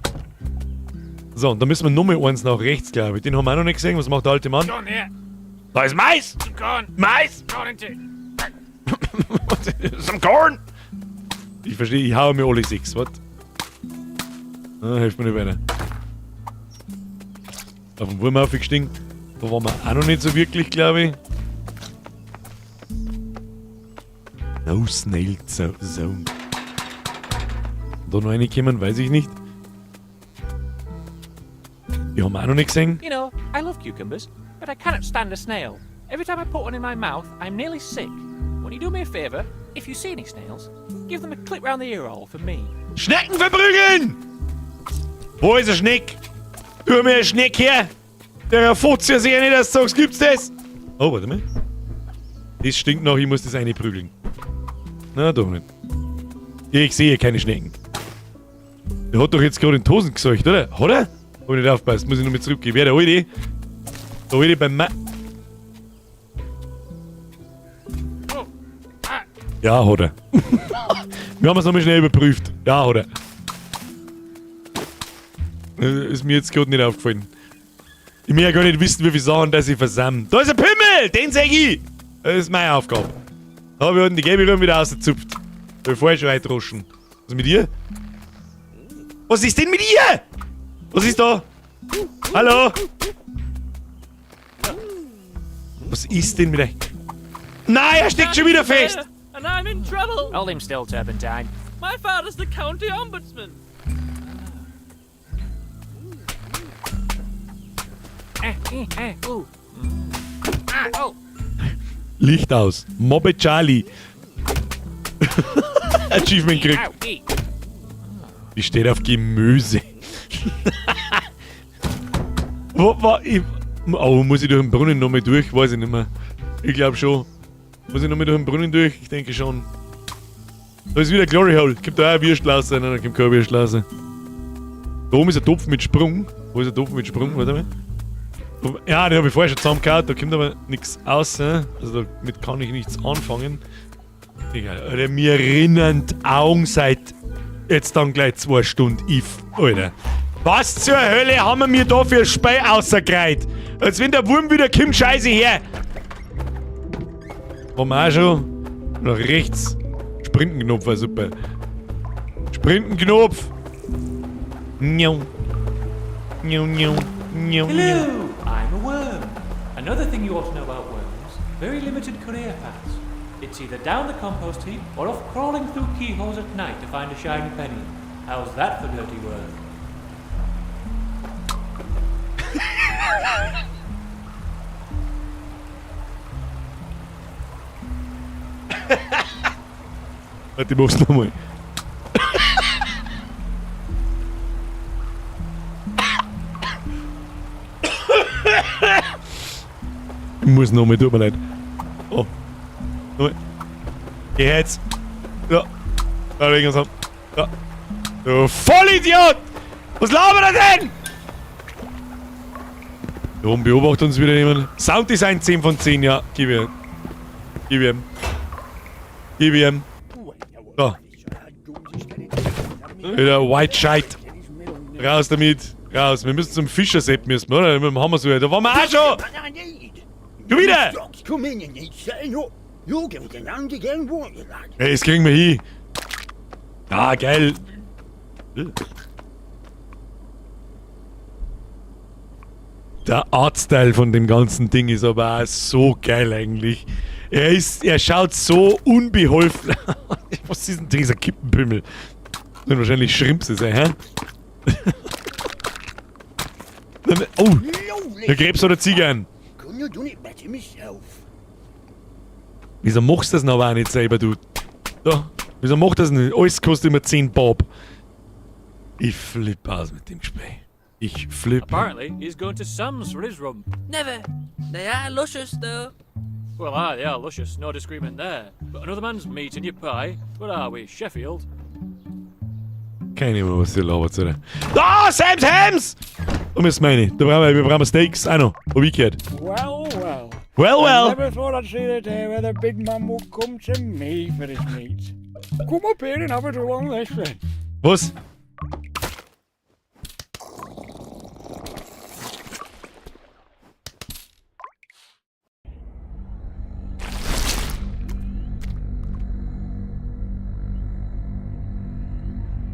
So, und da müssen wir nochmal eins nach rechts, glaube ich. Den haben wir auch noch nicht gesehen. Was macht der alte Mann? Gone here. Da ist Mais! Some corn. Mais! Corn into. Some corn! Ich verstehe, ich hau mir alle sechs. Was? Ah, hilft mir nicht weiter. Auf den Wurm aufgestiegen. Da waren wir auch noch nicht so wirklich, glaube ich. No Snail Zone. Da noch reinkommen, weiß ich nicht. Die haben wir auch noch nicht gesehen. You know, I love cucumbers, but I cannot stand a snail. Every time I put one in my mouth, I'm nearly sick. Won't you do me a favour? If you see any snails, give them a clip round the ear hole for me. Schnecken verprügeln! Wo ist der Schneck? Tu mir einen Schneck her! Der Fotze ja nicht, dass du sagst, gibt's das? Oh, warte mal. Das stinkt noch, ich muss das eine prügeln. Na, doch nicht. Ich sehe keine Schnecken. Der hat doch jetzt gerade in die Hosen gesäucht, oder? Hat er? Hab ich nicht aufgepasst, muss ich nochmal zurückgehen. Wer der Alte? Der Alte beim Ma. Ja, hat er. Wir haben es nochmal schnell überprüft. Ja, hat er. Ist mir jetzt gerade nicht aufgefallen. Ich möchte ja gar nicht wissen, wie viele Sachen dass ich versammle. Da ist ein Pimmel! Den seh ich! Das ist meine Aufgabe. Da wir hatten die gelbe Rühren wieder ausgezupft. Bevor ich schon eindroschen. Was ist mit ihr? Was ist denn mit ihr? Was ist da? Hallo? Was ist denn mit euch? Nein, er steckt schon wieder fest! And I'm in trouble. Hold him still, Turpentine. My father's the county ombudsman. Eh, eh, eh, ooh. Ah, oh. Licht aus. Mobbe Charlie. Achievement kriegt. Ow, ee. Die steht auf Gemüse. Wo war ich? Oh, muss ich durch den Brunnen nochmal durch? Weiß ich nicht mehr. Ich glaube schon. Muss ich nochmal durch den Brunnen durch? Ich denke schon. Da ist wieder Glory Hole. Kommt da auch ein Würstel raus? Nein, da kommt kein Würstel raus. Da oben ist ein Topf mit Sprung. Wo ist ein Topf mit Sprung? Warte mal. Ja, den habe ich vorher schon zusammengehauen. Da kommt aber nichts raus. Also damit kann ich nichts anfangen. Egal. Alter, mir rinnen die Augen seit jetzt dann gleich 2 Stunden. Ich, Alter. Was zur Hölle haben wir mir da für Spei ausgekreit? Als wenn der Wurm wieder kommt, scheiße her! Haben wir auch schon. Nach rechts. Sprintenknopf war super. Sprintenknopf! Njau. Njau, njau. Njau, njau. Hello, I'm a worm. Another thing you ought to know about worms, very limited career paths. It's either down the compost heap or off crawling through keyholes at night to find a shiny penny. How's that for dirty work? Warte, ich mach's nochmal. Ich muss nochmal, tut mir leid. Oh. Nochmal. Geh jetzt. Ja. Da legen wir's ab. Ja. Du Vollidiot! Was labert er denn? Da oben beobachtet uns wieder jemand. Sounddesign 10 von 10, ja. Gib ihm. Gib ihm. Gib ihm. Da. Wieder White Shite. Raus damit. Raus. Wir müssen zum Fischersepp müssen, oder? Mit dem Hammer so. Da waren wir auch schon! Du wieder! Hey, das kriegen wir hin. Ah, geil. Der Artstyle von dem ganzen Ding ist aber auch so geil eigentlich. Er schaut so unbeholfen. Was ist denn dieser Kippenpimmel? Das sind wahrscheinlich Schrimpse sein, hä? Oh! Der Krebs oder Ziege. Wieso machst du das noch auch nicht selber, du? Da. Wieso macht das nicht? Alles kostet immer 10 Bob. Ich flipp aus mit dem Gespräch. Ich flipp. Apparently, he's going to Sam's for his rump. Never. They are luscious, though. Well, aye, they are luscious, no disagreement there. But another man's meat in your pie? What are we, Sheffield? Keine Ahnung, was ihr labert, oder? Ah, Sam's Hams! Und das meine ich. Da brauchen wir brauchen Steaks auch noch. Hab ich gehört. Well, well. Well, well. I never thought I'd see the day where the big man would come to me for his meat. Come up here and have it along this then. Was?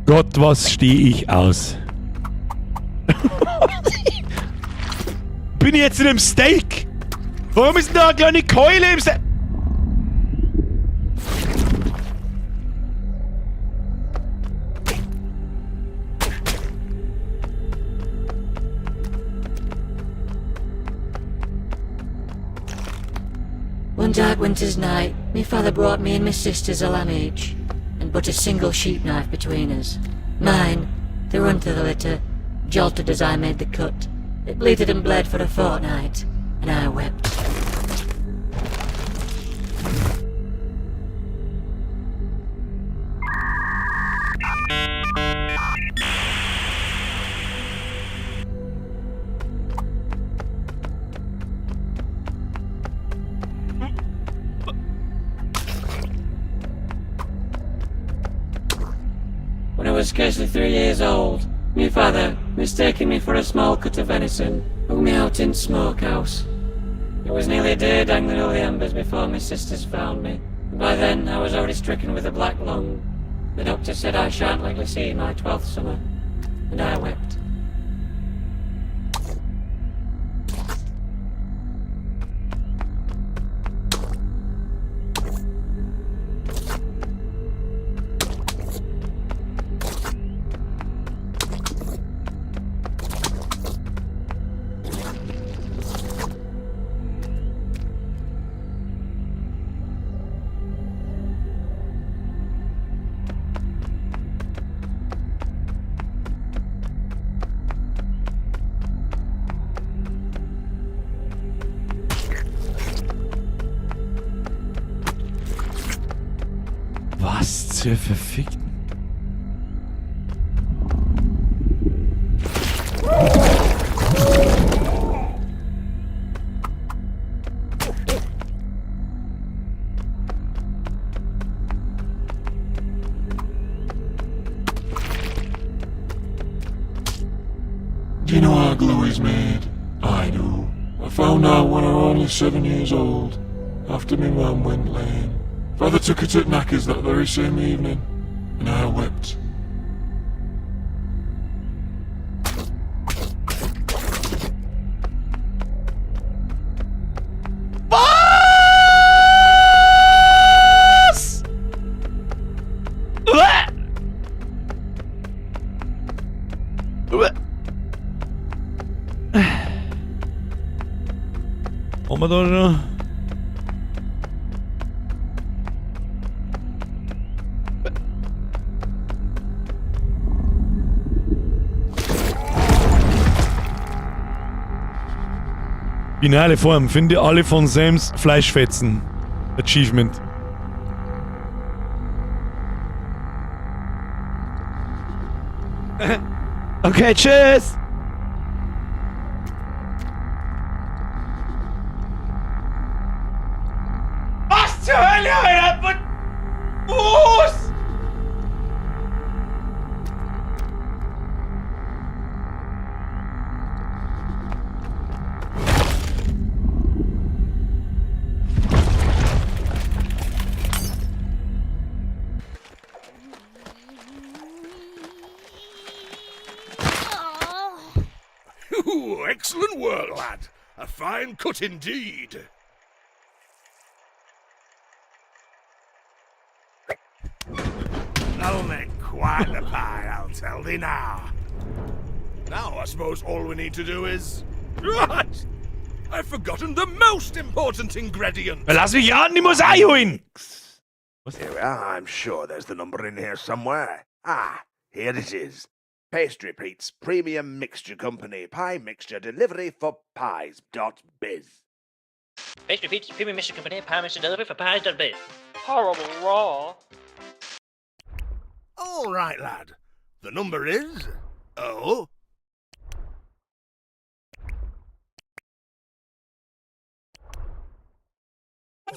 Gott, was stehe ich aus? Bin ich jetzt in einem Steak? Warum ist denn da eine kleine Keule im Steak? One dark winter's night, me father brought me and my sisters a lamb each, and put a single sheep knife between us. Mine, the runt of the litter, jolted as I made the cut. It bleated and bled for a fortnight, and I wept. When I was scarcely 3 years old, my father, mistaking me for a small cut of venison, hung me out in smokehouse. It was nearly a day dangling over the embers before my sisters found me, and by then I was already stricken with a black lung. The doctor said I shan't likely see my 12th summer, and I wept. Was zur verfickten... Do you know how glue is made? I do. I found out when I was only 7 years old, after my mum went lame. Father took her to knackers that very same evening, and I wept. Was? Uah! Uah. Haben wir da schon? Finale Form. Finde alle von Sams Fleischfetzen. Achievement. Okay, tschüss! Was zur Hölle, Alter? Was? Ooh, excellent work, lad. A fine cut indeed. That'll make quite the pie, I'll tell thee now. Now I suppose all we need to do is... Right! I've forgotten the most important ingredient! Lass mich raten, ich muss Ei holen! Here we are. I'm sure there's the number in here somewhere. Ah, here it is. Pastry Pete's Premium Mixture Company Pie Mixture Delivery for Pies dot biz. Pastry Pete's Premium Mixture Company Pie Mixture Delivery for Pies.biz. Horrible raw. All right, lad. The number is O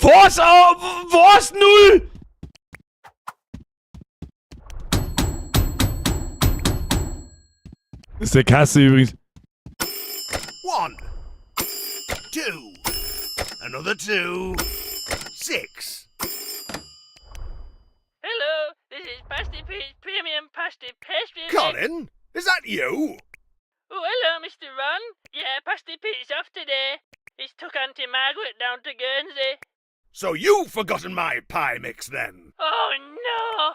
Was? Oh, was? Null? Das ist der Kasse übrigens. 1, 2, another 2, 6. Hello, this is Pasty Pete's Premium Pasty Pastry. Colin, is that you? Oh, hello, Mr. Ron. Yeah, Pasty Pete's off today. He's took Auntie Margaret down to Guernsey. So you've forgotten my pie mix then? Oh, no.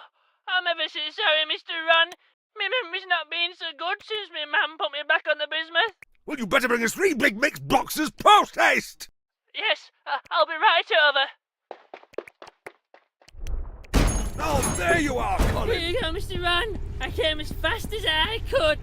I'm ever so sorry, Mr. Ron. Me memory's not been so good since me mam put me back on the bismuth. Well, you better bring us 3 big mix boxes post haste. Yes, I'll be right over. Oh, there you are, Colin. Here you go, Mr. Ron. I came as fast as I could.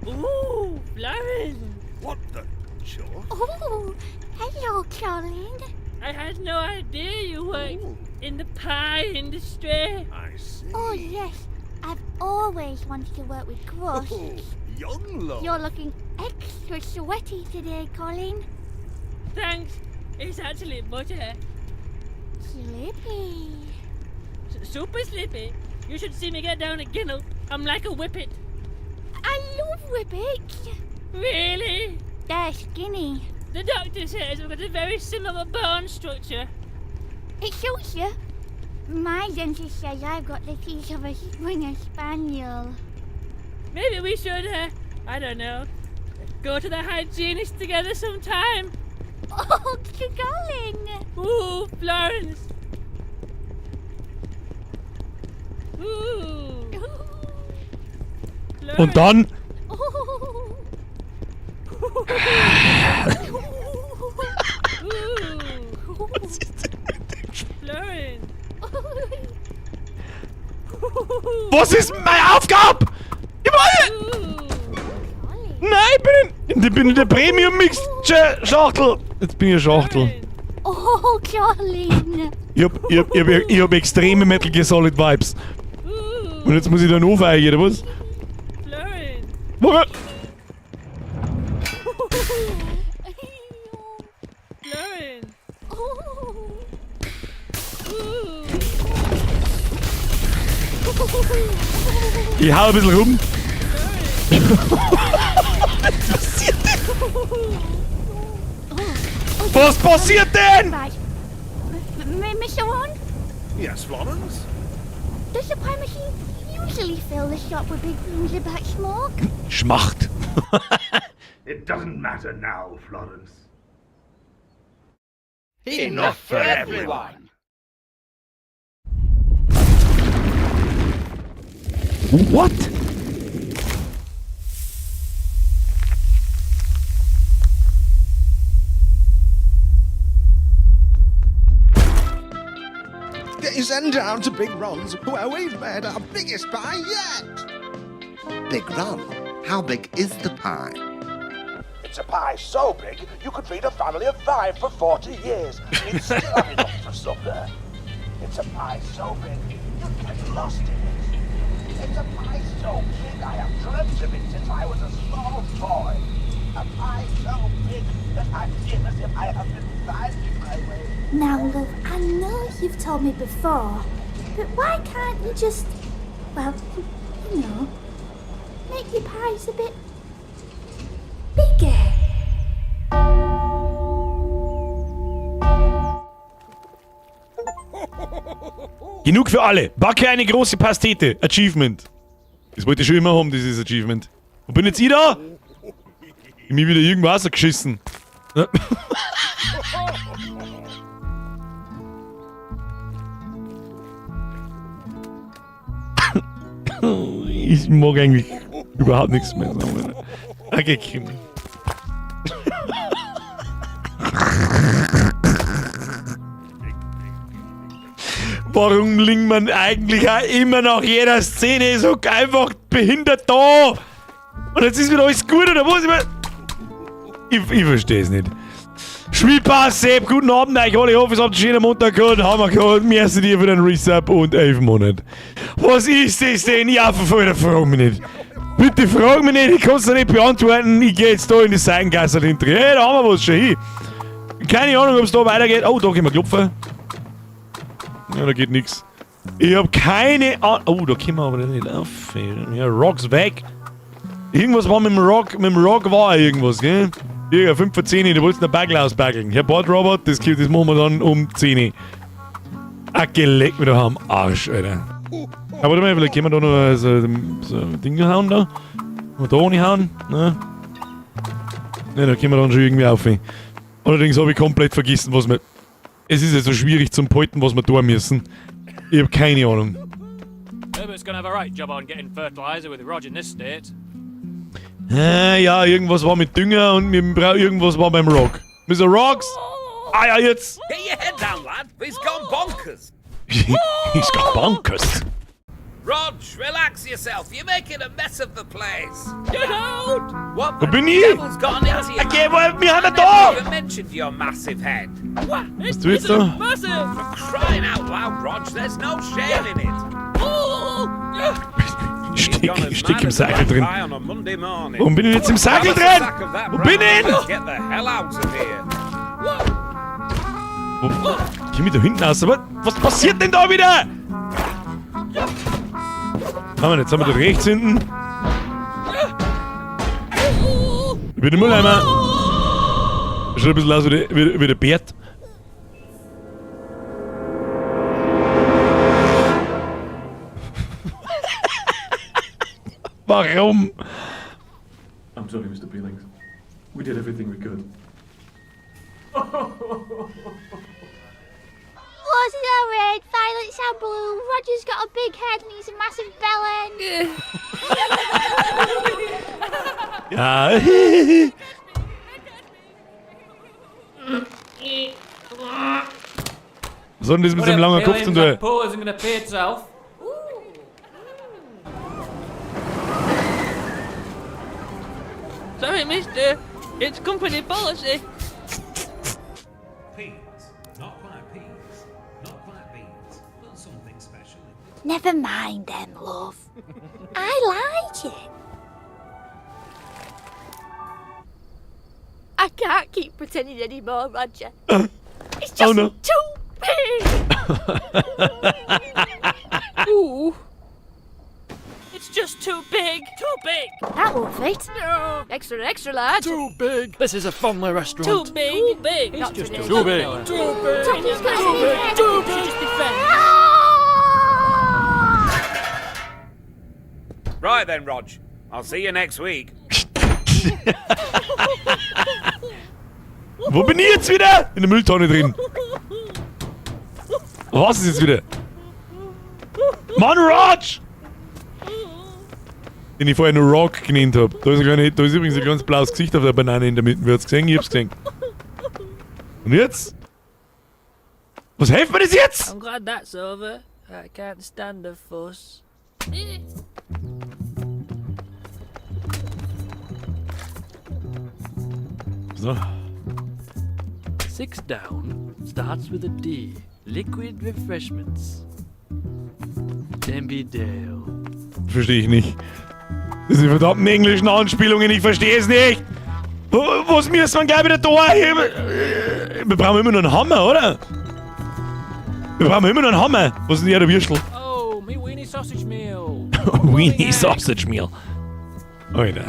Ooh, Florence. What the? Sure. Oh, hello, Colin. I had no idea you worked in the pie industry. I see. Oh, yes. I've always wanted to work with crusts. Oh, young love. You're looking extra sweaty today, Colin. Thanks. It's actually butter. Slippy. Super slippy. You should see me get down a ginnel. I'm like a whippet. I love whippets. Really? They're skinny. The doctor says I've got a very similar bone structure. It suits you. My dentist says I've got the teeth of a Springer Spaniel. Maybe we should, I don't know, go to the hygienist together sometime. Oh, Colin! Ooh, Florence. Ooh. Und dann. Was ist denn mit dem Florence. Was ist meine Aufgabe? Ich wollte. Nein, ich bin in der Premium Mixture Schachtel. Jetzt bin ich eine Schachtel. Oh, Colin! Ich hab extreme Metal Gear Solid Vibes. Und jetzt muss ich da noch aufeigen, oder was? Warum? Ich hau ein bisschen rum. Was passiert denn? Was passiert denn? Right. Mr. Ron, Yes, Florence? does the pie machine usually fill the shop with big fumes of black smoke? Schmacht. It doesn't matter now, Florence. Enough for everyone. What? Get yourself down to Big Ron's, where we've made our biggest pie yet. Big Ron, how big is the pie? It's a pie so big you could feed a family of 5 for 40 years, and you'd still have enough for supper. It's a pie so big you'd get lost in it. It's a pie so big I have dreamt of it since I was a small boy. A pie so big that I feel as if I have been finding my way. Now, love, I know you've told me before, but why can't you just, well, you know, make your pies a bit bigger? Genug für alle. Backe eine große Pastete. Achievement. Das wollte ich schon immer haben, dieses Achievement. Wo bin jetzt ich da? Ich mir wieder irgendwas geschissen. Ne? Ich mag eigentlich überhaupt nichts mehr sagen. Okay, Kim. Warum liegt man eigentlich auch immer nach jeder Szene so einfach behindert da? Und jetzt ist wieder alles gut, oder was? Ich verstehe es nicht. Spielpass, Sepp, guten Abend euch alle. Ich hoffe, es habt einen schönen Montag gehabt. Haben wir gehabt. Merci dir für den Resub und 11 Monate. Was ist das denn? Ja, verfolger, frag mich nicht. Bitte frag mich nicht, ich kann's dir nicht beantworten. Ich geh jetzt da in die Seitengasse hinter. Hey, da haben wir was schon hin. Keine Ahnung, ob's da weitergeht. Oh, da können wir klopfen. Ja, da geht nix. Ich hab keine Ahnung. Oh, da können wir aber nicht auf. Ja, Rocks weg. Irgendwas war mit dem Rock. Mit dem Rock war irgendwas, gell? Ja, 5 vor 10, du wolltest einen Bagel ausbageln. Herr Bordrobot, das machen wir dann um 10. Ach, geleck mir doch am Arsch, Alter. Aber warte mal, vielleicht können wir da noch so ein Ding hauen da. Und da ohne hauen, ne? Ne, da können wir dann schon irgendwie auf. Allerdings habe ich komplett vergessen, was wir... Es ist ja so schwierig zum Polten, was wir tun müssen. Ich hab keine Ahnung. Herbert's gonna have a right job on getting fertilizer with Rog in this state. Ja, irgendwas war mit Dünger und mit dem irgendwas war beim Rock. Mr. Rocks! Ah ja, jetzt. Get your head down, lad. He's gone bonkers. He's got bonkers. Rog, relax yourself. You're making a mess of the place. Get out! What Wo the bin ich? devil's gotten into you? Okay, man? wo- wir haben I ihn da! never even mentioned your massive head. What? Was du jetzt da? Massive! For crying out loud, Rog, there's no shame in it. Oh! Ich steck im Sackel drin. Pie on a Monday morning. Warum bin ich jetzt im Sackel Grab us a drin? sack of that Wo bin brown ich? and Get the hell out of here. Wo, komm ich da hinten raus? Was, was passiert denn da wieder? Haben wir jetzt haben wir da rechts hinten. Ich bin im Mülleimer. Schaut ein bisschen aus wie der Bert. Warum? I'm sorry, Mr. Peelings. We did everything we could. Roses are red, violets are blue. Roger's got a big head and he's a massive bellend. Ja. Was soll denn das mit seinem langen Kopf Peelings, zu tun? that pool isn't gonna pay itself. Sorry, mister. It's company policy. Peas. Not quite peas. Not quite beans. But something special. Never mind them, love. I like it. I can't keep pretending anymore, Roger. It's just Oh, no. too big. Ooh. It's just too big. Too big. That won't fit. No. Extra, extra large. Too big. This is a family restaurant. Too big. Too big. It's Not just today. too big. Too big. Tommy's got Too a big big. head. Too Should big. just be fair. Right then, Rog. I'll see you next week. Wo bin ich jetzt wieder? In der Mülltonne drin. Was ist jetzt wieder? Mann, Rog! Den ich vorher nur Rock genannt hab. Da ist, ein kleine, da ist übrigens ein ganz blaues Gesicht auf der Banane in der Mitte. Wer hat's gesehen? Ich hab's gesehen. Und jetzt? Was hilft mir das jetzt? I'm glad that's over. I can't stand the fuss. So. Six down starts with a D. Liquid refreshments. Denby Dale. Verstehe ich nicht. Diese verdammten englischen Anspielungen, ich verstehe es nicht. Was müssen wir gleich wieder da? Wir brauchen immer noch einen Hammer, oder? Wir brauchen immer noch einen Hammer. Was ist denn der Würstel? Oh, me weenie sausage meal. Weenie Sausage Meal. Alter.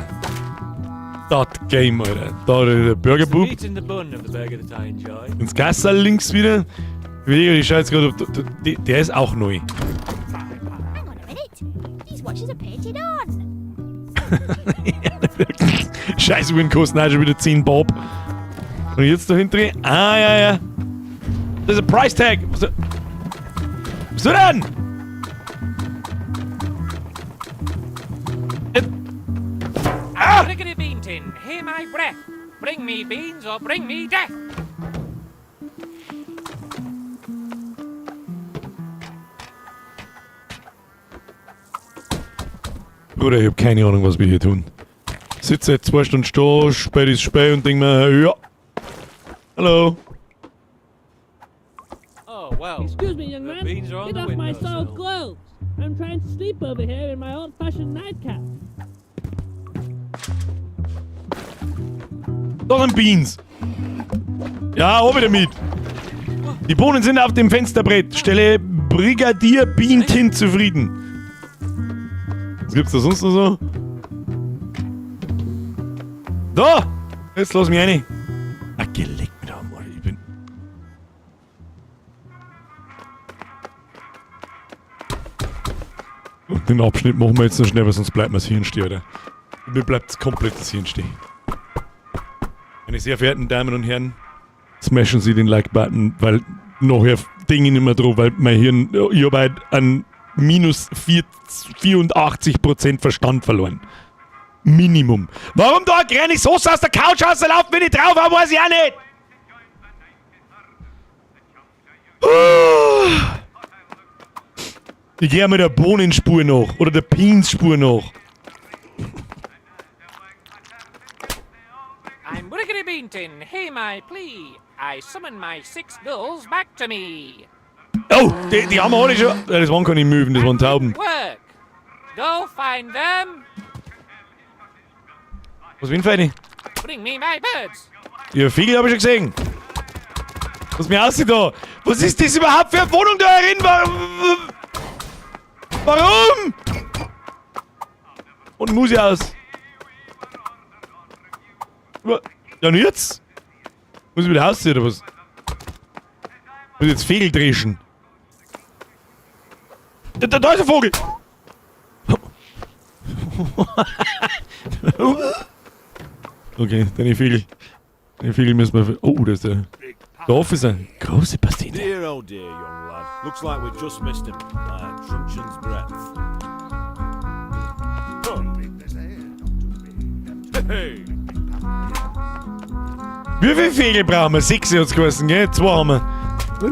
Das Game, Alter. Da der Burgerbub. Meat in the bun of the burger that I enjoy. Ins Gasserl links wieder. Ich schau jetzt gerade, ob der ist auch neu. Hang on a minute. These watches are painted on. Scheiße, Uhren kosten auch schon wieder 10 Bob. Und jetzt da hinten. Ah, ja, ja. Das ist ein Price Tag. Was, was du denn? Ah! Rickety bean tin, hear my breath. Bring me beans or bring me death. Bruder, ich hab keine Ahnung, was wir hier tun. Sitze seit 2 Stunden da, spät ist spät und denk mir, ja. Hallo. Oh, well. Excuse me, young the man. beans are on Get the off my windowsill. soiled clothes. I'm trying to sleep over here in my old-fashioned nightcap. Da sind Beans. Ja, auch wieder mit. Die Bohnen sind auf dem Fensterbrett. Stelle Brigadier Beantin zufrieden. Was gibt's da sonst noch so? Da! Jetzt lass mich rein. Ah, geleckt mir am Arsch. Ich bin. Und den Abschnitt machen wir jetzt noch schnell, weil sonst bleibt mir das Hirn stehen, Alter. Mir bleibt komplett das Hirn stehen. Meine sehr verehrten Damen und Herren, smashen Sie den Like-Button, weil nachher Dinge nicht mehr drauf, weil mein Hirn, ich hab halt an minus 84% Verstand verloren. Minimum. Warum da eine kleine Soße aus der Couch rauslaufen, wenn ich drauf habe, weiß ich auch nicht. Ich gehe mit der Bohnenspur nach. Oder der Peansspur nach. I'm Rickety Beanton. Hear my plea. I summon my six gulls back to me. Oh, die haben wir alle schon. Ja, das waren keine Möwen, das waren Tauben. Work. Go find them. Was bin für eine? Bring me my birds. Ja, Vögel habe ich schon gesehen. Was mir aussieht da? Was ist das überhaupt für eine Wohnung da herin? Warum? Warum? Und muss ich aus? Ja, und jetzt? Muss ich wieder rausziehen oder was? Muss ich jetzt Vögel dreschen? Da ist ein Vogel! Okay, deine Vögel. Deine Vögel müssen wir. Oh, da ist der. Der Officer. Große Pastete. Dear oh dear, young lad. Looks like we just missed him by a truncheon's breadth. Hey! Wie viele Vögel brauchen wir? 6 hat's geheißen, gell? 2 haben wir.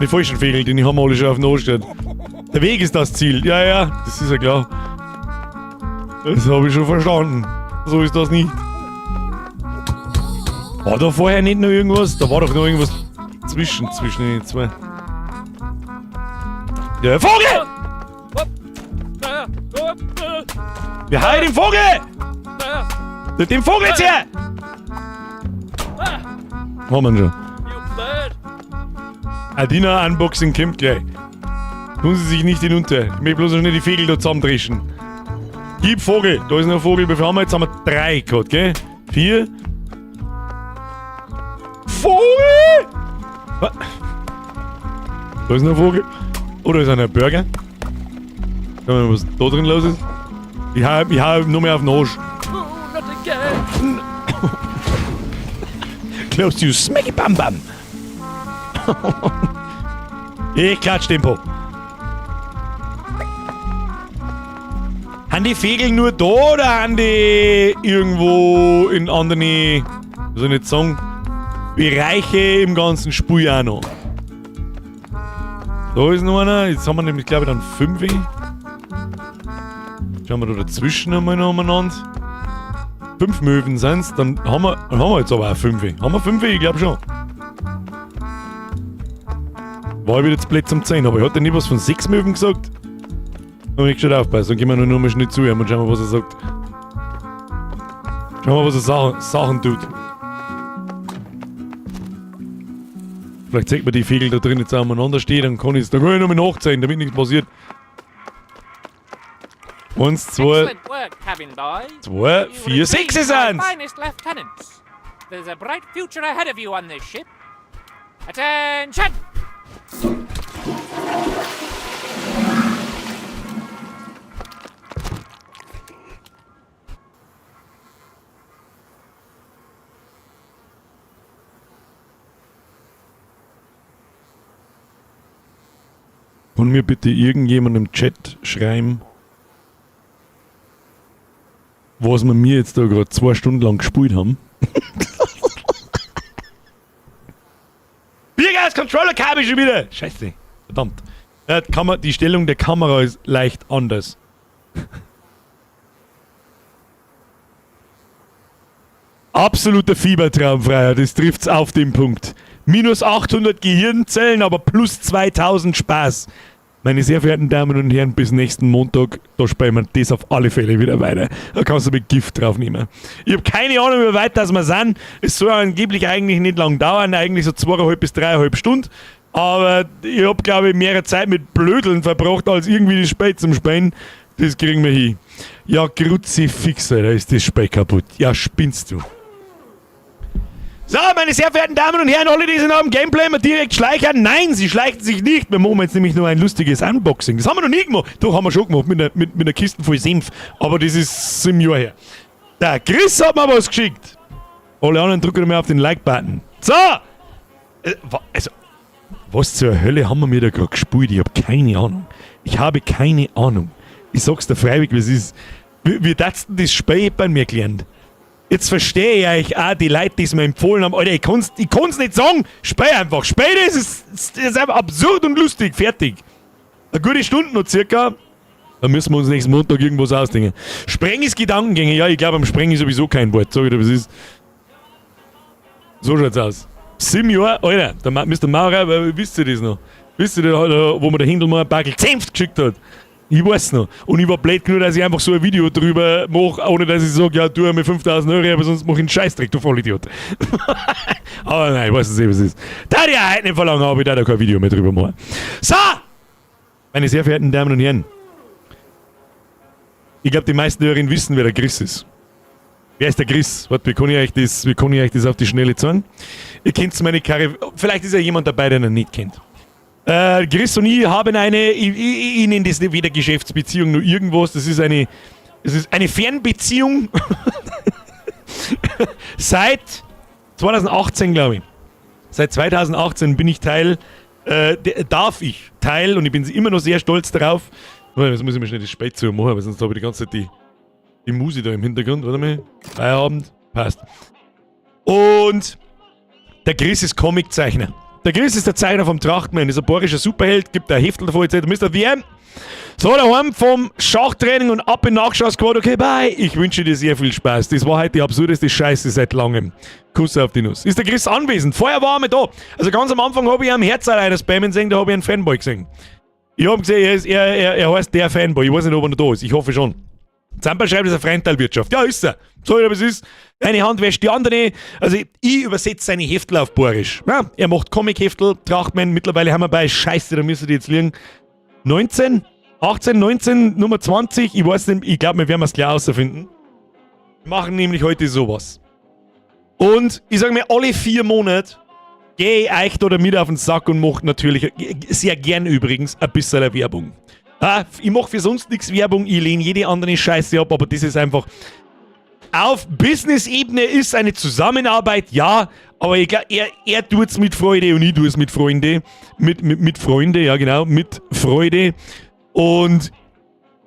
Die falschen Vögel, die haben wir alle schon auf den Arsch gestellt. Der Weg ist das Ziel. Ja, ja, das ist ja klar. Das habe ich schon verstanden. So ist das nicht. War da vorher nicht noch irgendwas? Da war doch noch irgendwas zwischen den zwei. Der Vogel! Wir heilen den Vogel! Den Vogel jetzt her! Haben wir ihn schon. Adina Unboxing kommt gleich. Tun Sie sich nicht hinunter. Ich möchte bloß noch schnell die Vögel da zusammendreschen. Gib Vogel. Da ist noch ein Vogel. Wie viel haben wir jetzt? Haben wir 3 gehabt, gell? 4. Vogel! Da ist noch ein Vogel. Oh, da ist einer Burger. Schauen wir mal, was da drin los ist. Ich hau nur mehr auf den Arsch. Oh, not again. Close to smacky bam bam. Ich klatsch den Po. Haben die Vögel nur da oder haben die irgendwo in anderen, wie soll ich nicht sagen, Bereiche im ganzen Spiel auch noch? Da ist noch einer. Jetzt haben wir nämlich, glaube ich, dann 5. Schauen wir da dazwischen einmal noch umeinander. 5 Möwen sind's. Dann haben wir jetzt aber auch 5. Haben wir 5? Ich glaub schon. War ich wieder zu blöd zum 10, aber ich hatte nie was von 6 Möwen gesagt. Da hab ich schon aufpassen. Dann gehen wir nur mal schnell zu ihm und schauen wir, was er sagt. Schauen wir, was er Sachen tut. Vielleicht zeigt man die Vögel da drin jetzt auch umeinander stehen, dann kann ich's, dann kann ich nochmal nachzählen, damit nichts passiert. 1, 2, Excellent work, cabin boy. 2, You 4, will be 6 my sind's! finest lieutenants. There's a bright future ahead of you on this ship. Attention! Kann mir bitte irgendjemand im Chat schreiben, was wir mir jetzt da grad 2 Stunden lang gespielt haben? Biergas Controller-Kabel schon wieder! Scheiße. Verdammt. Ja, die Kamera, die Stellung der Kamera ist leicht anders. Absoluter Fiebertraum, Freier, das trifft's auf den Punkt. Minus 800 Gehirnzellen, aber plus 2000 Spaß. Meine sehr verehrten Damen und Herren, bis nächsten Montag, da spielen wir das auf alle Fälle wieder weiter. Da kannst du mit Gift drauf nehmen. Ich hab keine Ahnung, wie weit das wir sind. Es soll angeblich eigentlich nicht lang dauern, eigentlich so zweieinhalb bis dreieinhalb Stunden. Aber ich hab, glaub ich, mehr Zeit mit Blödeln verbracht, als irgendwie das Spiel zum Spielen. Das kriegen wir hin. Ja, Kruzifix, Alter, ist das Spiel kaputt. Ja, spinnst du. So, meine sehr verehrten Damen und Herren, alle, die sind am Gameplay immer direkt schleichen. Nein, sie schleichen sich nicht. Wir machen jetzt nämlich nur ein lustiges Unboxing. Das haben wir noch nie gemacht. Doch, haben wir schon gemacht, mit einer Kiste voll Senf. Aber das ist 7 Jahre her. Der Chris hat mir was geschickt. Alle anderen drücken mal auf den Like-Button. So! Also, was zur Hölle haben wir mir da gerade gespielt? Ich hab keine Ahnung. Ich habe keine Ahnung. Ich sag's dir freiwillig, wie es ist. Wie darfst du denn das Spiel bei mir gelernt? Jetzt verstehe ich euch auch die Leute, die es mir empfohlen haben. Alter, ich kann's, ich kann's nicht sagen. Spiel einfach. Spiel das, ist, ist, ist einfach absurd und lustig. Fertig. Eine gute Stunde noch circa. Da müssen wir uns nächsten Montag irgendwas ausdenken. Sprengis Gedankengänge. Ja, ich glaube, am Spreng ist sowieso kein Wort. Sag ich dir, was ist. So schaut's aus. 7 Jahre, Alter, der Mr. Maurer, wisst ihr das noch? Wisst ihr, da, wo mir der Händel mal ein Backel Senft geschickt hat? Ich weiß noch. Und ich war blöd genug, dass ich einfach so ein Video drüber mache, ohne dass ich sage, ja, du mir 5000 Euro, aber sonst mach ich einen Scheißdreck, du Vollidiot. Aber nein, ich weiß nicht, was es ist. Da ich heute nicht verlangen, habe ich da kein Video mehr drüber machen. So! Meine sehr verehrten Damen und Herren. Ich glaube, die meisten Hörerinnen wissen, wer der Chris ist. Wer ist der Chris? Warte, wie kann ich euch das, wie kann ich euch das auf die Schnelle zeigen? Ihr kennt meine Karriere. Vielleicht ist ja jemand dabei, der ihn nicht kennt. Chris und ich haben eine, ich nenne das nicht weder Geschäftsbeziehung noch irgendwas, das ist eine, das ist eine Fernbeziehung seit 2018, glaube ich. Seit 2018 bin ich Teil, darf ich Teil, und ich bin immer noch sehr stolz darauf. Warte, jetzt muss ich mir schnell das Spät zu machen, weil sonst habe ich die ganze Zeit die Musik da im Hintergrund. Warte mal. Feierabend. Passt. Und der Chris ist Comiczeichner. Der Chris ist der Zeichner vom Trachtmann, ist ein bayerischer Superheld, gibt ein Heftel davon, etc. Mr. VM. So, daheim vom Schachtraining und ab in Nachschau-Squad. Okay, bye. Ich wünsche dir sehr viel Spaß. Das war heute die absurdeste Scheiße seit langem. Kuss auf die Nuss. Ist der Chris anwesend? Vorher war er mit da. Also ganz am Anfang habe ich am Herz alleine spammen sehen, da habe ich einen Fanboy gesehen. Ich habe gesehen, er, ist, er, er, er heißt der Fanboy. Ich weiß nicht, ob er noch da ist. Ich hoffe schon. Zampa schreibt, es ist eine Fremdteilwirtschaft. Ja, ist er. So, aber es ist. Eine Hand wäscht die andere. Also, ich übersetze seine Heftel auf Bayerisch. Ja, er macht Comic-Heftel, Trachtmann. Mittlerweile haben wir bei Scheiße, da müssen die jetzt liegen. 19? 18, 19, Nummer 20. Ich weiß nicht, ich glaube, wir werden es gleich außerfinden. Wir machen nämlich heute sowas. Und ich sage mir, alle 4 Monate gehe ich euch da mit auf den Sack und mache natürlich, sehr gern übrigens, ein bisschen Werbung. Ah, ich mache für sonst nichts Werbung, ich lehne jede andere Scheiße ab, aber das ist einfach... Auf Business-Ebene ist eine Zusammenarbeit, ja, aber ich glaub, er tut's mit Freude und ich tu's mit Freunde. Mit Freunde, ja genau, mit Freude. Und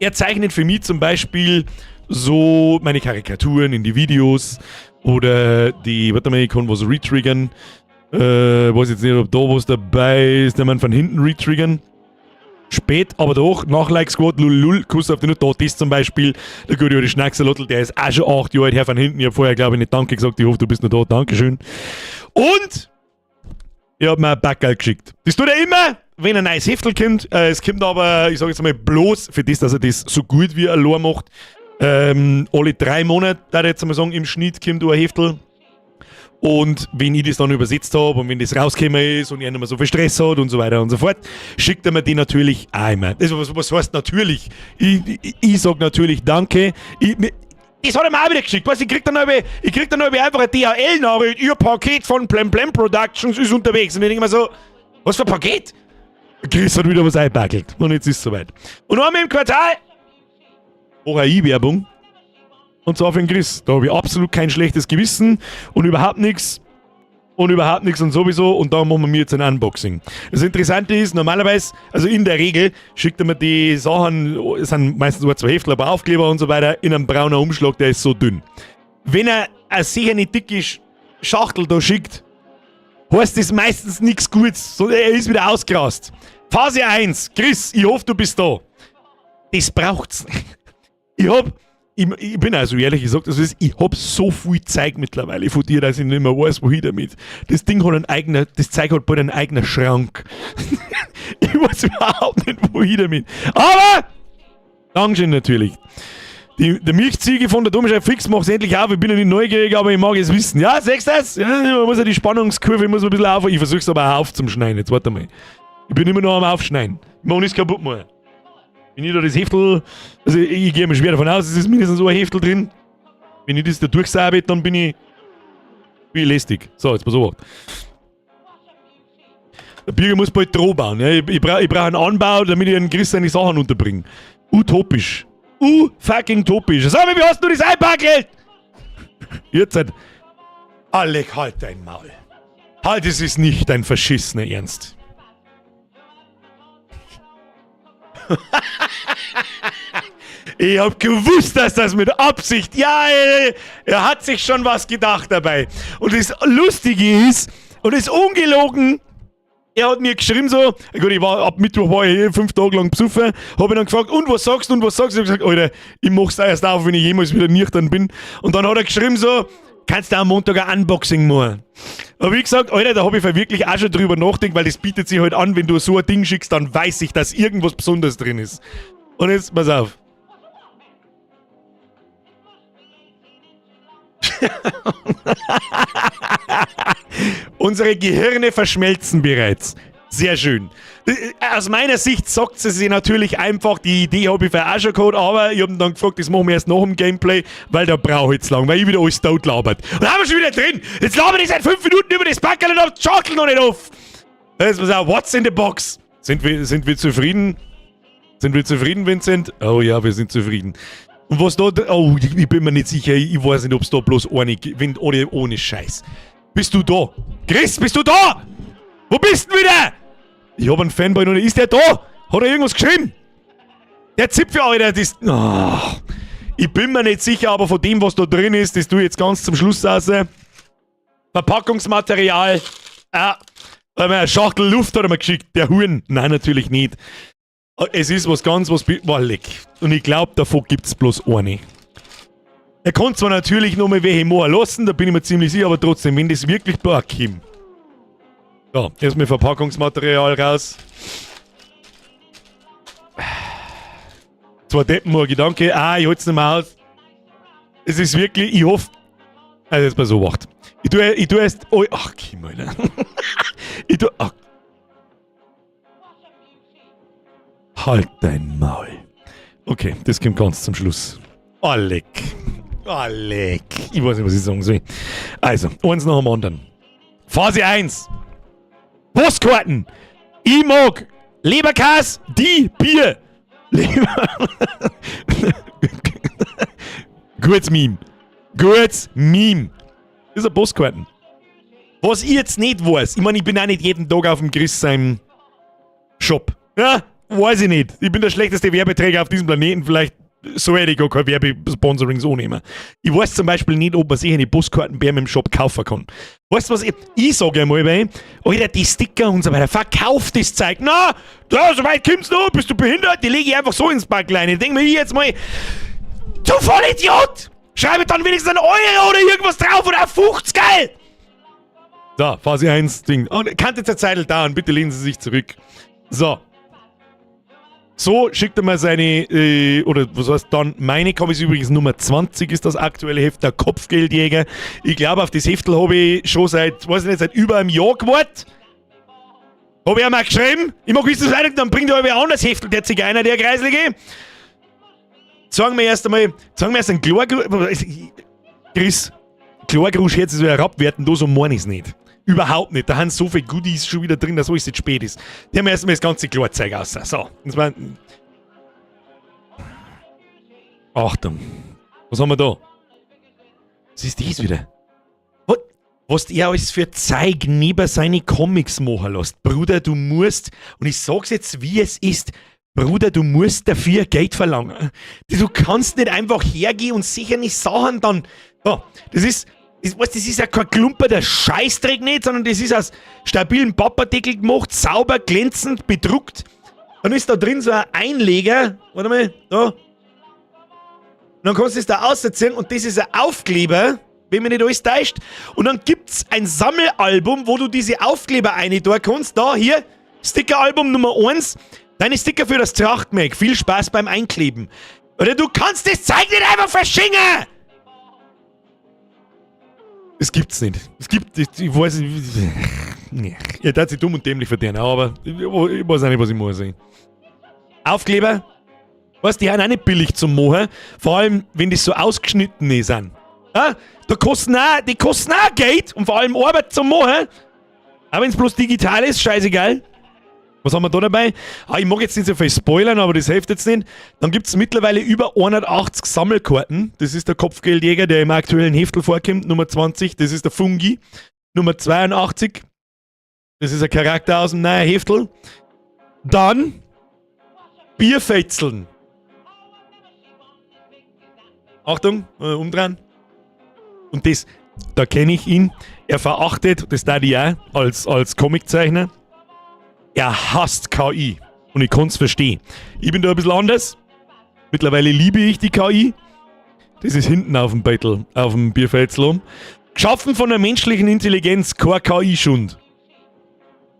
er zeichnet für mich zum Beispiel so meine Karikaturen in die Videos oder die, warte mal, ich kann was retriggern. Weiß jetzt nicht, ob da was dabei ist, der man von hinten retriggern. Spät, aber doch, nach Like Squad, lul, lul, Kuss auf die Nuss, da das zum Beispiel, der gute alte Schnacksalotl, der ist auch schon 8 Jahre alt, Herr von hinten, ich hab vorher, glaub ich, nicht Danke gesagt, ich hoffe, du bist noch da, Dankeschön. Und ich hab mir ein Backerl geschickt. Das tut er immer, wenn ein neues Heftel kommt, es kommt aber, ich sag jetzt mal, bloß für das, dass er das so gut wie er allein macht, alle 3 Monate, da ich jetzt mal sagen, im Schnitt kommt ein Heftel. Und wenn ich das dann übersetzt hab und wenn das rausgekommen ist und er nicht mehr so viel Stress hat und so weiter und so fort, schickt er mir die natürlich auch immer. Das, was heißt natürlich? Ich sag natürlich Danke. Das hat er mir auch wieder geschickt. Weißt, ich krieg dann aber, ich krieg dann aber einfach eine D H L-Nachricht. Ihr Paket von Plem Plem Productions ist unterwegs. Und ich denk mir so, was für ein Paket? Chris hat wieder was eingepackelt. Und jetzt ist es soweit. Und einmal im Quartal mache ich Werbung. Und zwar für den Chris. Da hab ich absolut kein schlechtes Gewissen und überhaupt nix. Und überhaupt nix und sowieso. Und da machen wir jetzt ein Unboxing. Das Interessante ist, normalerweise, also in der Regel, schickt er mir die Sachen, es sind meistens nur 2 Heftel, aber Aufkleber und so weiter, in einem braunen Umschlag, der ist so dünn. Wenn er eine sicher nicht dicke Schachtel da schickt, heißt das meistens nix Gutes, sondern er ist wieder ausgerast. Phase 1, Chris, ich hoffe, du bist da. Das braucht's nicht. Ich hab... Ich, ich bin also ehrlich gesagt, also ich hab so viel Zeug mittlerweile von dir, dass ich nicht mehr weiß, wohin damit. Das Ding hat einen eigenen, das Zeug hat bald einen eigenen Schrank. Ich weiß überhaupt nicht, wohin damit. Aber! Dankeschön natürlich. Der Milchziege von der Domscheibe fix macht's endlich auf. Ich bin ja nicht neugierig, aber ich mag es wissen. Ja, siehst du das? Ja, man muss ja die Spannungskurve muss man ein bisschen auf. Ich versuch's aber auch aufzuschneiden. Jetzt warte mal. Ich bin immer noch am Aufschneiden. Ich mach nichts kaputt machen. Wenn ich da das Heftel, also ich, ich gehe mir schwer davon aus, es ist mindestens so ein Heftel drin. Wenn ich das da durchsabe, dann bin ich lästig. So, jetzt pass auf. Der Birger muss bald Droh bauen. Ja? Ich brauch einen Anbau, damit ich einen Chris seine Sachen unterbringe. Utopisch. U-fucking topisch. Sag mir, wie hast du das einpackelt? Jetzt halt. Alec, halt dein Maul. Halt, es ist nicht dein verschissener Ernst. Ich hab gewusst, dass das mit Absicht. Ja, er hat sich schon was gedacht dabei. Und das Lustige ist, und das ungelogen, er hat mir geschrieben so, gut, ich war ab Mittwoch war ich 5 Tage lang besoffen, hab ihn dann gefragt, und was sagst du, und was sagst du? Ich hab gesagt, Alter, ich mach's erst auf, wenn ich jemals wieder nüchtern bin. Und dann hat er geschrieben so, kannst du am Montag ein Unboxing machen? Aber wie gesagt, Alter, da hab ich wirklich auch schon drüber nachgedacht, weil das bietet sich halt an, wenn du so ein Ding schickst, dann weiß ich, dass irgendwas Besonderes drin ist. Und jetzt, pass auf. Unsere Gehirne verschmelzen bereits. Sehr schön. Aus meiner Sicht sagt sie sich natürlich einfach, die Idee hab ich für auch schon gehabt, aber ich hab ihn dann gefragt, das machen wir erst nach dem Gameplay, weil da brauch ich jetzt lang, weil ich wieder alles tot labert. Und da haben wir schon wieder drin. Jetzt labern ich seit 5 Minuten über das Packerl und hab die Schachtel noch nicht auf. Jetzt pass auf, what's in the box? Sind wir zufrieden? Sind wir zufrieden, Vincent? Oh ja, wir sind zufrieden. Und was da... Oh, ich bin mir nicht sicher. Ich weiß nicht, ob's da bloß eine gibt. Wenn, ohne Scheiß. Bist du da? Chris, bist du da? Wo bist du denn wieder? Ich hab einen Fanboy noch nicht. Ist der da? Hat er irgendwas geschrieben? Der Zipfel, Alter, das... Oh, ich bin mir nicht sicher, aber von dem, was da drin ist, das du jetzt ganz zum Schluss raus. Verpackungsmaterial. Ah, eine Schachtel Luft hat er mir geschickt. Der Huren. Nein, natürlich nicht. Es ist was ganz, was... Boah, leck. Und ich glaub, davon gibt's bloß eine. Er kann zwar natürlich noch mal welche machen lassen, da bin ich mir ziemlich sicher, aber trotzdem, wenn das wirklich... Boah, Kim. So, erstmal Verpackungsmaterial raus. Zwei Deppen, nur Gedanke. Ah, ich hol's nicht mehr aus. Es ist wirklich... Ich hoffe... Also jetzt mal so, wacht. Ich tue erst... Oh, ach, Kim, Alter. Ich tue... Ach. Halt dein Maul. Okay, das kommt ganz zum Schluss. Oh, leck. Oh, leck. Ich weiß nicht, was ich sagen soll. Also, eins nach dem anderen. Phase 1. Postkarten. Ich mag Leberkäse, die Bier. Leber. Gutes Meme. Gutes Meme. Das ist eine Postkarten. Was ich jetzt nicht weiß, ich meine, ich bin auch nicht jeden Tag auf dem Chris seinem Shop. Ja? Weiß ich nicht. Ich bin der schlechteste Werbeträger auf diesem Planeten. Vielleicht sollte ich gar kein Werbesponsoring so nehmen. Ich weiß zum Beispiel nicht, ob man sich eine Postkarten bei mir im Shop kaufen kann. Weißt du was? Ich sage einmal, weil, Alter, die Sticker und so weiter, verkauft das Zeug. Na, da, so weit kommst du, bist du behindert? Die lege ich einfach so ins Backlein. Ich denk mir jetzt mal, du Vollidiot! Schreibe dann wenigstens einen Euro oder irgendwas drauf oder 50, geil! So, Phase 1, Ding. Und kann jetzt eine Zeit dauern, bitte lehnen Sie sich zurück. So. So schickt er mal seine, oder was heißt dann, meine Comics übrigens Nummer 20 ist das aktuelle Heft, der Kopfgeldjäger. Ich glaube, auf das Heftel habe ich schon seit, weiß ich nicht, seit über einem Jahr gewartet. Habe ich einmal geschrieben. Ich mag wissen, was dann bringt er aber ein anderes Heftel, der Zigeuner, der Kreislige. Sagen wir erst einmal, sagen wir erst einen Chlorgrusch, Chris, Chlorgrusch jetzt ist ja herabwerten, da so meine ich's nicht. Überhaupt nicht. Da haben so viele Goodies schon wieder drin, dass alles jetzt spät ist. Die haben erstmal das ganze Chlorzeug raus. So. Das war... Achtung. Was haben wir da? Was ist das wieder? Was der alles für Zeug neben seine Comics machen lässt. Bruder, du musst, und ich sag's jetzt, wie es ist, Bruder, du musst dafür Geld verlangen. Du kannst nicht einfach hergehen und sicher nicht Sachen dann... Ja, das ist... Das, weißt, das ist ja kein Klumper der Scheißdreck nicht, sondern das ist aus stabilem Pappardeckel gemacht, sauber, glänzend, bedruckt. Dann ist da drin so ein Einleger. Warte mal, da. Und dann kannst du es da ausziehen und das ist ein Aufkleber, wenn mich nicht alles täuscht. Und dann gibt's ein Sammelalbum, wo du diese Aufkleber rein tun kannst. Da, hier, Stickeralbum Nummer 1. Deine Sticker für das Trachtmerk. Viel Spaß beim Einkleben. Oder du kannst das Zeug nicht einfach verschenken! Es gibt's nicht. Es gibt, ich weiß nicht. Nee. Ihr tat sich dumm und dämlich verdienen, aber ich weiß auch nicht, was ich muss. Aufkleber, weißt, die sind auch nicht billig zum machen. Vor allem, wenn das so ausgeschnitten ist. Ja, da kosten auch, die kosten auch Geld und vor allem Arbeit zum machen. Auch wenn's bloß digital ist, scheißegal. Was haben wir da dabei? Ah, ich mag jetzt nicht so viel spoilern, aber das hilft jetzt nicht. Dann gibt's mittlerweile über 180 Sammelkarten. Das ist der Kopfgeldjäger, der im aktuellen Heftel vorkommt, Nummer 20. Das ist der Fungi, Nummer 82. Das ist ein Charakter aus dem neuen Heftel. Dann Bierfetzeln. Achtung, umdrehen. Und das, da kenne ich ihn. Er verachtet, das da ich auch, als Comiczeichner. Er hasst KI. Und ich kann's verstehen. Ich bin da ein bisschen anders. Mittlerweile liebe ich die KI. Das ist hinten auf dem Beitel, auf dem Bierfeldslum. Geschaffen von der menschlichen Intelligenz, kein KI-Schund.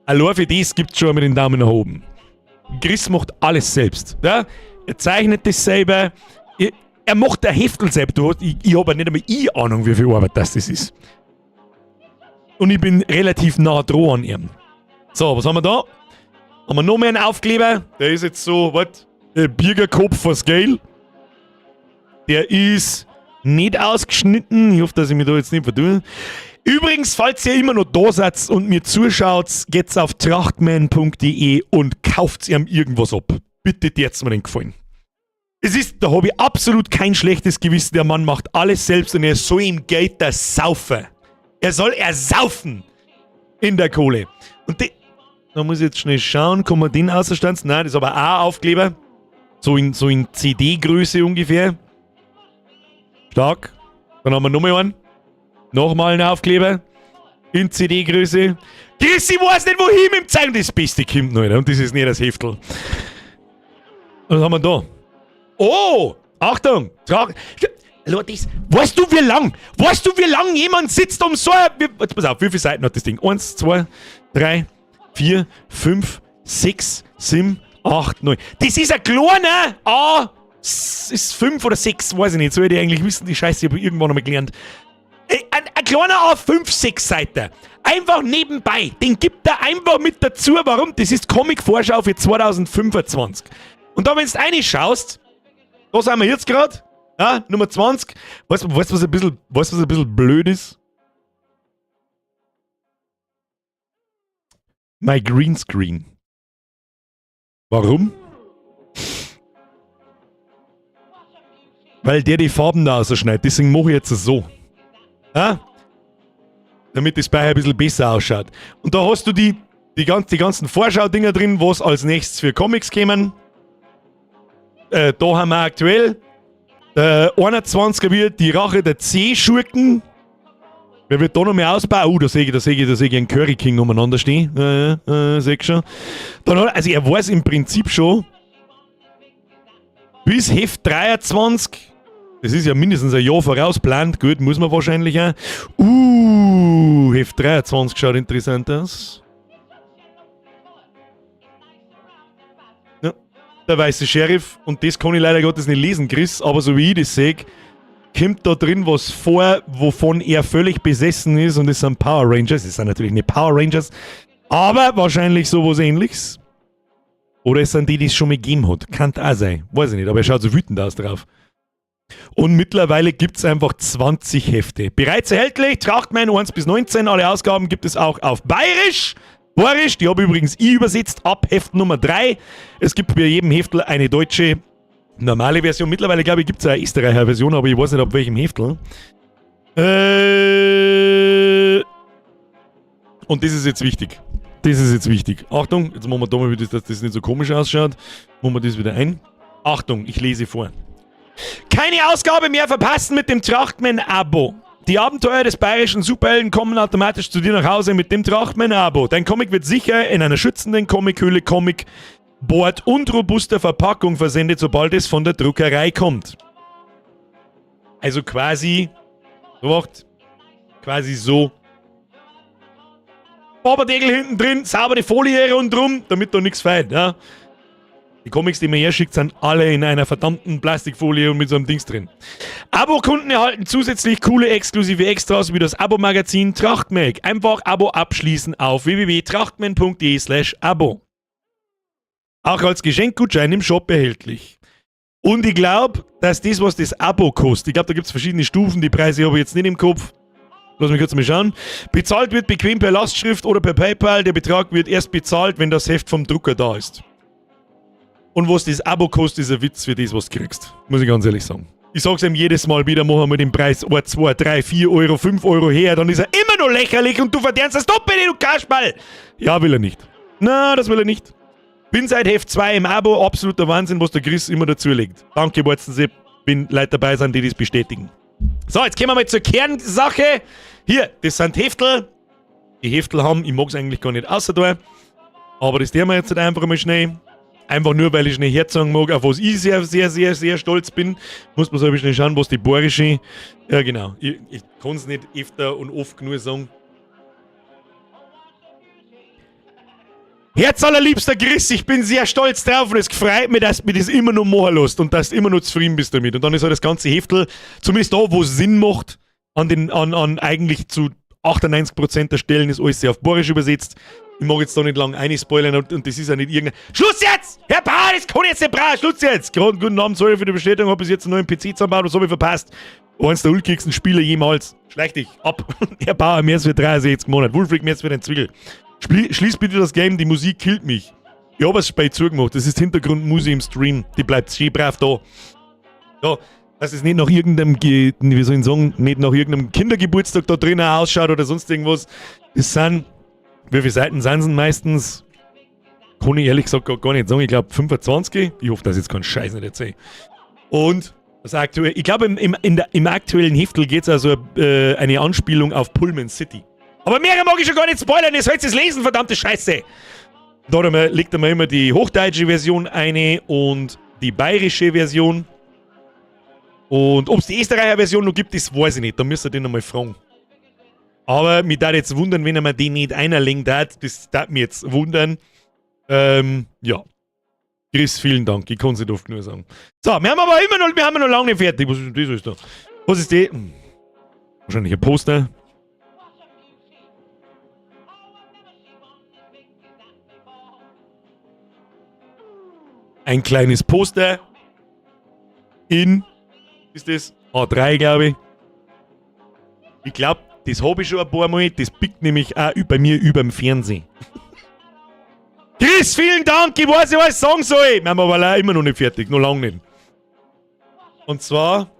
Allein für das gibt's schon einmal den Daumen nach oben. Chris macht alles selbst. Ja? Er zeichnet das selber. Er macht der Heftel selbst. Ich habe nicht einmal ich Ahnung, wie viel Arbeit das ist. Und ich bin relativ nah dran an ihm. So, was haben wir da? Haben wir noch mehr einen Aufkleber? Der ist jetzt so, was? Bürgerkopf for Scale. Der ist nicht ausgeschnitten. Ich hoffe, dass ich mich da jetzt nicht vertue. Übrigens, falls ihr immer noch da seid und mir zuschaut, geht's auf trachtman.de und kauft ihm irgendwas ab. Bitte jetzt mir den Gefallen. Es ist, da habe ich absolut kein schlechtes Gewissen. Der Mann macht alles selbst und er soll ihm Geld der Saufer. Er soll ersaufen in der Kohle. Und die, da muss ich jetzt schnell schauen, kann man den außerstanzen? Nein, das ist aber auch Aufkleber. So in CD-Größe ungefähr. Stark. Dann haben wir nochmal einen. Nochmal einen Aufkleber. In CD-Größe. Chris, ich weiß nicht, wohin mit dem Zeigen. Das Beste kommt noch, und das ist nicht das Heftel. Was haben wir da? Oh! Achtung! Weißt du, wie lang? Weißt du, wie lang jemand sitzt um so ein... Jetzt pass auf, wie viele Seiten hat das Ding? 1, 2, 3, 4, 5, 6, 7, 8, 9. Das ist ein kleiner A... Ist 5 oder 6, weiß ich nicht. Soll ich eigentlich wissen, die Scheiße, ich habe irgendwann einmal gelernt. Ein kleiner A5, 6 Seiten. Einfach nebenbei. Den gibt er einfach mit dazu. Warum? Das ist Comic-Vorschau für 2025. Und da, wenn du reinschaust, da sind wir jetzt gerade. Ja, Nummer 20. Weißt du, was ein bisschen, weißt, was ein bisschen blöd ist? My Greenscreen. Warum? Weil der die Farben da ausschneidet. Deswegen mache ich jetzt so. Ja? Damit das bei ein bisschen besser ausschaut. Und da hast du die ganzen Vorschau-Dinger drin, was als nächstes für Comics kämen. Da haben wir aktuell 21er wird die Rache der C-Schurken. Wer wird da noch mehr ausbauen? Oh, da sehe ich einen Curry King umeinander stehen. Seh ich schon. Dann hat, also er weiß im Prinzip schon, bis Heft 23, das ist ja mindestens ein Jahr vorausplant, gut, muss man wahrscheinlich auch. Heft 23 schaut interessant aus. Ja, der weiße Sheriff, und das kann ich leider Gottes nicht lesen, Chris, aber so wie ich das sehe, kommt da drin was vor, wovon er völlig besessen ist, und das sind Power Rangers. Das sind natürlich nicht Power Rangers, aber wahrscheinlich sowas Ähnliches. Oder es sind die, die es schon mal gegeben hat. Kann auch sein. Weiß ich nicht, aber er schaut so wütend aus drauf. Und mittlerweile gibt es einfach 20 Hefte. Bereits erhältlich, Trachtman 1 bis 19. Alle Ausgaben gibt es auch auf Bayerisch. Bayerisch, die habe ich übrigens ich übersetzt, ab Heft Nummer 3. Es gibt bei jedem Heftel eine deutsche normale Version. Mittlerweile, glaube ich, gibt es eine Österreicher Version, aber ich weiß nicht, ab welchem Heftel. Und das ist jetzt wichtig. Das ist jetzt wichtig. Achtung, jetzt machen wir da mal wieder, dass das nicht so komisch ausschaut. Machen wir das wieder ein. Achtung, ich lese vor. Keine Ausgabe mehr verpassen mit dem Trachtman-Abo. Die Abenteuer des bayerischen Superhelden kommen automatisch zu dir nach Hause mit dem Trachtman-Abo. Dein Comic wird sicher in einer schützenden Comichülle, Comicboard und robuster Verpackung versendet, sobald es von der Druckerei kommt. Also quasi, so macht, quasi so. Boberdeckel hinten drin, saubere Folie rundrum, damit da nichts fehlt. Ja? Die Comics, die mir herschickt, sind alle in einer verdammten Plastikfolie und mit so einem Dings drin. Abo-Kunden erhalten zusätzlich coole exklusive Extras wie das Abo-Magazin Trachtmag. Einfach Abo abschließen auf www.trachtman.de/abo. Auch als Geschenkgutschein im Shop erhältlich. Und ich glaube, dass das, was das Abo kostet, ich glaube, da gibt es verschiedene Stufen, die Preise habe ich jetzt nicht im Kopf. Lass mich kurz mal schauen. Bezahlt wird bequem per Lastschrift oder per PayPal. Der Betrag wird erst bezahlt, wenn das Heft vom Drucker da ist. Und was das Abo kostet, ist ein Witz für das, was du kriegst. Muss ich ganz ehrlich sagen. Ich sag's ihm jedes Mal wieder, machen wir den Preis 1, 2, 3, 4 Euro, 5 Euro her, dann ist er immer noch lächerlich und du verdienst das Doppelte, du Kasperl! Ja, will er nicht. Na, das will er nicht. Bin seit Heft 2 im Abo, absoluter Wahnsinn, was der Chris immer dazulegt. Danke, Watson Sepp. Wenn Leute dabei sind, die das bestätigen. So, jetzt kommen wir mal zur Kernsache. Hier, das sind Heftel. Die Heftel haben, ich mag es eigentlich gar nicht außer da. Aber das tun wir jetzt halt einfach mal schnell. Einfach nur, weil ich schnell herzogen mag, auf was ich sehr, sehr, sehr, sehr stolz bin. Muss man so ein bisschen schauen, was die bayerische. Ja, genau. Ich kann es nicht öfter und oft genug sagen. Herz allerliebster Chris, ich bin sehr stolz drauf und es freut mich, dass du mir das immer noch machen lässt und dass du immer noch zufrieden bist damit. Und dann ist halt das ganze Heftel, zumindest da, wo es Sinn macht, an, den, an, an eigentlich zu 98% der Stellen ist alles sehr auf Bayerisch übersetzt. Ich mag jetzt da nicht lang einspoilern und das ist ja nicht irgendein. Schluss jetzt! Herr Bauer, das kann ich jetzt nicht brauchen! Schluss jetzt! Gerade guten Abend, sorry für die Bestätigung, hab bis jetzt einen neuen PC zusammengebaut, was hab ich verpasst? Eins der ulkigsten Spiele jemals. Schleich dich ab. Herr Bauer, mehr als für 63 Monate. Wulfric, mehr als für den Zwiegel. Schließ bitte das Game, die Musik killt mich. Ich hab es spät zugemacht, das ist Hintergrundmusik im Stream. Die bleibt schön brav da. Ja, dass es nicht nach irgendeinem, wie soll ich sagen, nicht nach irgendeinem Kindergeburtstag da drinnen ausschaut oder sonst irgendwas. Das sind, wie viele Seiten sind es meistens? Kann ich ehrlich gesagt gar nicht sagen. Ich glaube 25. Ich hoffe, dass ich jetzt keinen Scheiß nicht erzähle. Und das aktuell, ich glaube, im aktuellen Heftel geht es also eine Anspielung auf Pullman City. Aber mehr mag ich schon gar nicht spoilern, ihr sollt es lesen, verdammte Scheiße! Da legt er mir immer die hochdeutsche Version eine und die bayerische Version. Und ob es die Österreicher Version noch gibt, das weiß ich nicht. Da müsst ihr den nochmal fragen. Aber mich würde jetzt wundern, wenn er mir den nicht einerlegen hat. Das würde mich jetzt wundern. Ja. Chris, vielen Dank. Ich kann es nicht oft genug sagen. So, wir haben aber immer noch, wir haben noch lange nicht fertig. Was ist denn das alles da? Was ist die? Wahrscheinlich ein Poster. Ein kleines Poster in, ist das? A3, glaube ich. Ich glaube, das habe ich schon ein paar Mal. Das pickt nämlich auch bei mir über dem Fernsehen. Chris, vielen Dank. Ich weiß nicht, was ich sagen soll. Wir haben aber leider immer noch nicht fertig. Noch lange nicht. Und zwar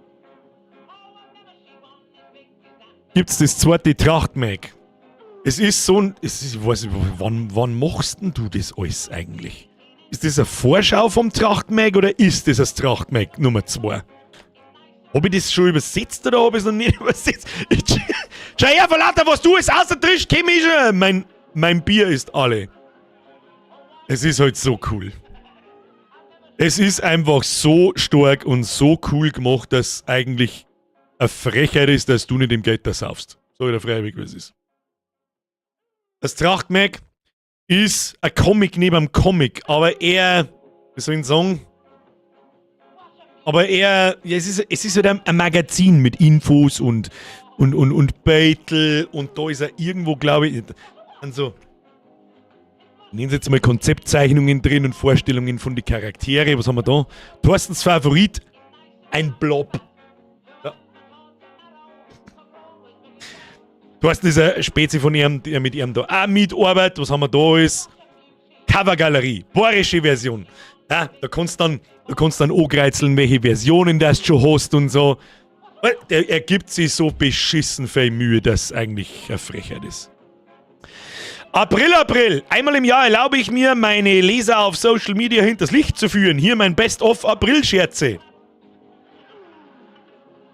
gibt's das zweite Trachtmag. Es ist so ein. Es ist, ich weiß nicht, wann machst denn du das alles eigentlich? Ist das eine Vorschau vom Trachtmag oder ist das das Trachtmag Nummer 2? Hab ich das schon übersetzt oder hab ich es noch nicht übersetzt? Ich, schau her, vor lauter, was du es außer Tisch, komm ich schon. Mein Bier ist alle. Es ist halt so cool. Es ist einfach so stark und so cool gemacht, dass eigentlich eine Frechheit ist, dass du nicht im Geld da saufst. So wie der Freiweg, wie es ist. Das Trachtmag ist ein Comic neben einem Comic, aber eher, wie soll ich sagen, aber eher, ja, es ist halt ein Magazin mit Infos und Beutel und da ist er irgendwo, glaube ich, also, nehmen Sie jetzt mal Konzeptzeichnungen drin und Vorstellungen von den Charaktere. Was haben wir da? Thorstens Favorit, ein Blob. Ja. Thorsten ist eine Spezie von ihm, der mit ihm da auch mitarbeitet. Was haben wir da ist? Covergalerie, bayerische Version. Ja, da kannst du dann angreizeln, welche Versionen das du schon hast und so. Weil der ergibt sich so beschissen viel Mühe, dass eigentlich eine Frechheit ist. April, April. Einmal im Jahr erlaube ich mir, meine Leser auf Social Media hinters Licht zu führen. Hier mein Best-of April-Scherze.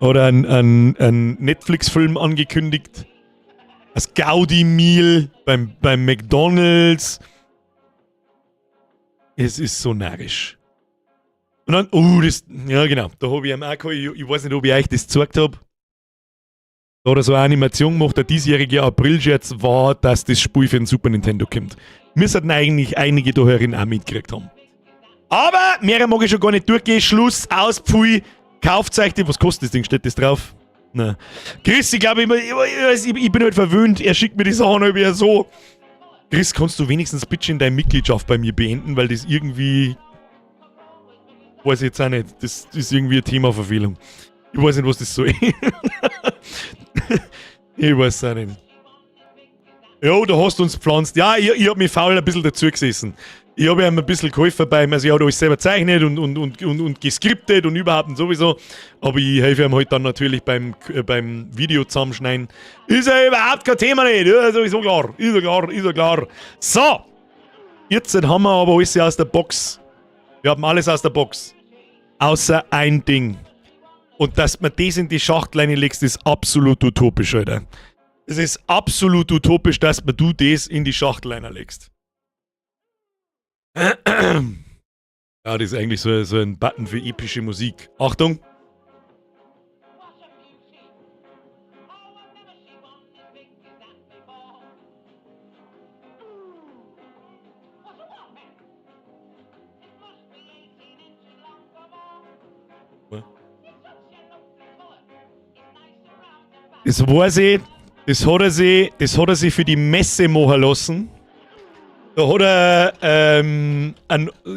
Oder ein Netflix-Film angekündigt. Das Gaudi-Meal beim McDonald's. Es ist so narrisch. Und dann, oh, das, ja genau, da hab ich ihm auch gehabt, ich weiß nicht, ob ich euch das gezeigt hab. Da hat er so eine Animation gemacht, der diesjährige April-Scherz war, dass das Spiel für den Super Nintendo kommt. Wir sollten eigentlich einige da herin auch mitgekriegt haben. Aber mehr mag ich schon gar nicht durchgehen. Schluss, aus, pfui. Kauft euch die. Was kostet das Ding? Steht das drauf? Nein. Chris, ich glaube, ich bin halt verwöhnt. Er schickt mir die Sachen halt wieder so. Chris, kannst du wenigstens bitte in deine Mitgliedschaft bei mir beenden, weil das irgendwie. Weiß ich jetzt auch nicht. Das ist irgendwie eine Themaverfehlung. Ich weiß nicht, was das soll. Ich weiß auch nicht. Jo, da hast du uns gepflanzt. Ja, ich hab mich faul ein bisschen dazu gesessen. Ich hab ihm ein bisschen geholfen beim, also ich hab alles selber gezeichnet und geskriptet und überhaupt und sowieso. Aber ich helfe ihm halt dann natürlich beim Video zusammenschneiden. Ist ja überhaupt kein Thema nicht. Ja, sowieso klar. Ist ja klar, ist ja klar. So. Jetzt haben wir aber alles aus der Box. Wir haben alles aus der Box. Außer ein Ding. Und dass man das in die Schachtel reinlegst, ist absolut utopisch, Alter. Es ist absolut utopisch, dass man du das in die Schachtel reinlegst. Ja, das ist eigentlich so ein Button für epische Musik. Achtung! Das weiß ich, das hat er sich für die Messe machen lassen. Da hat er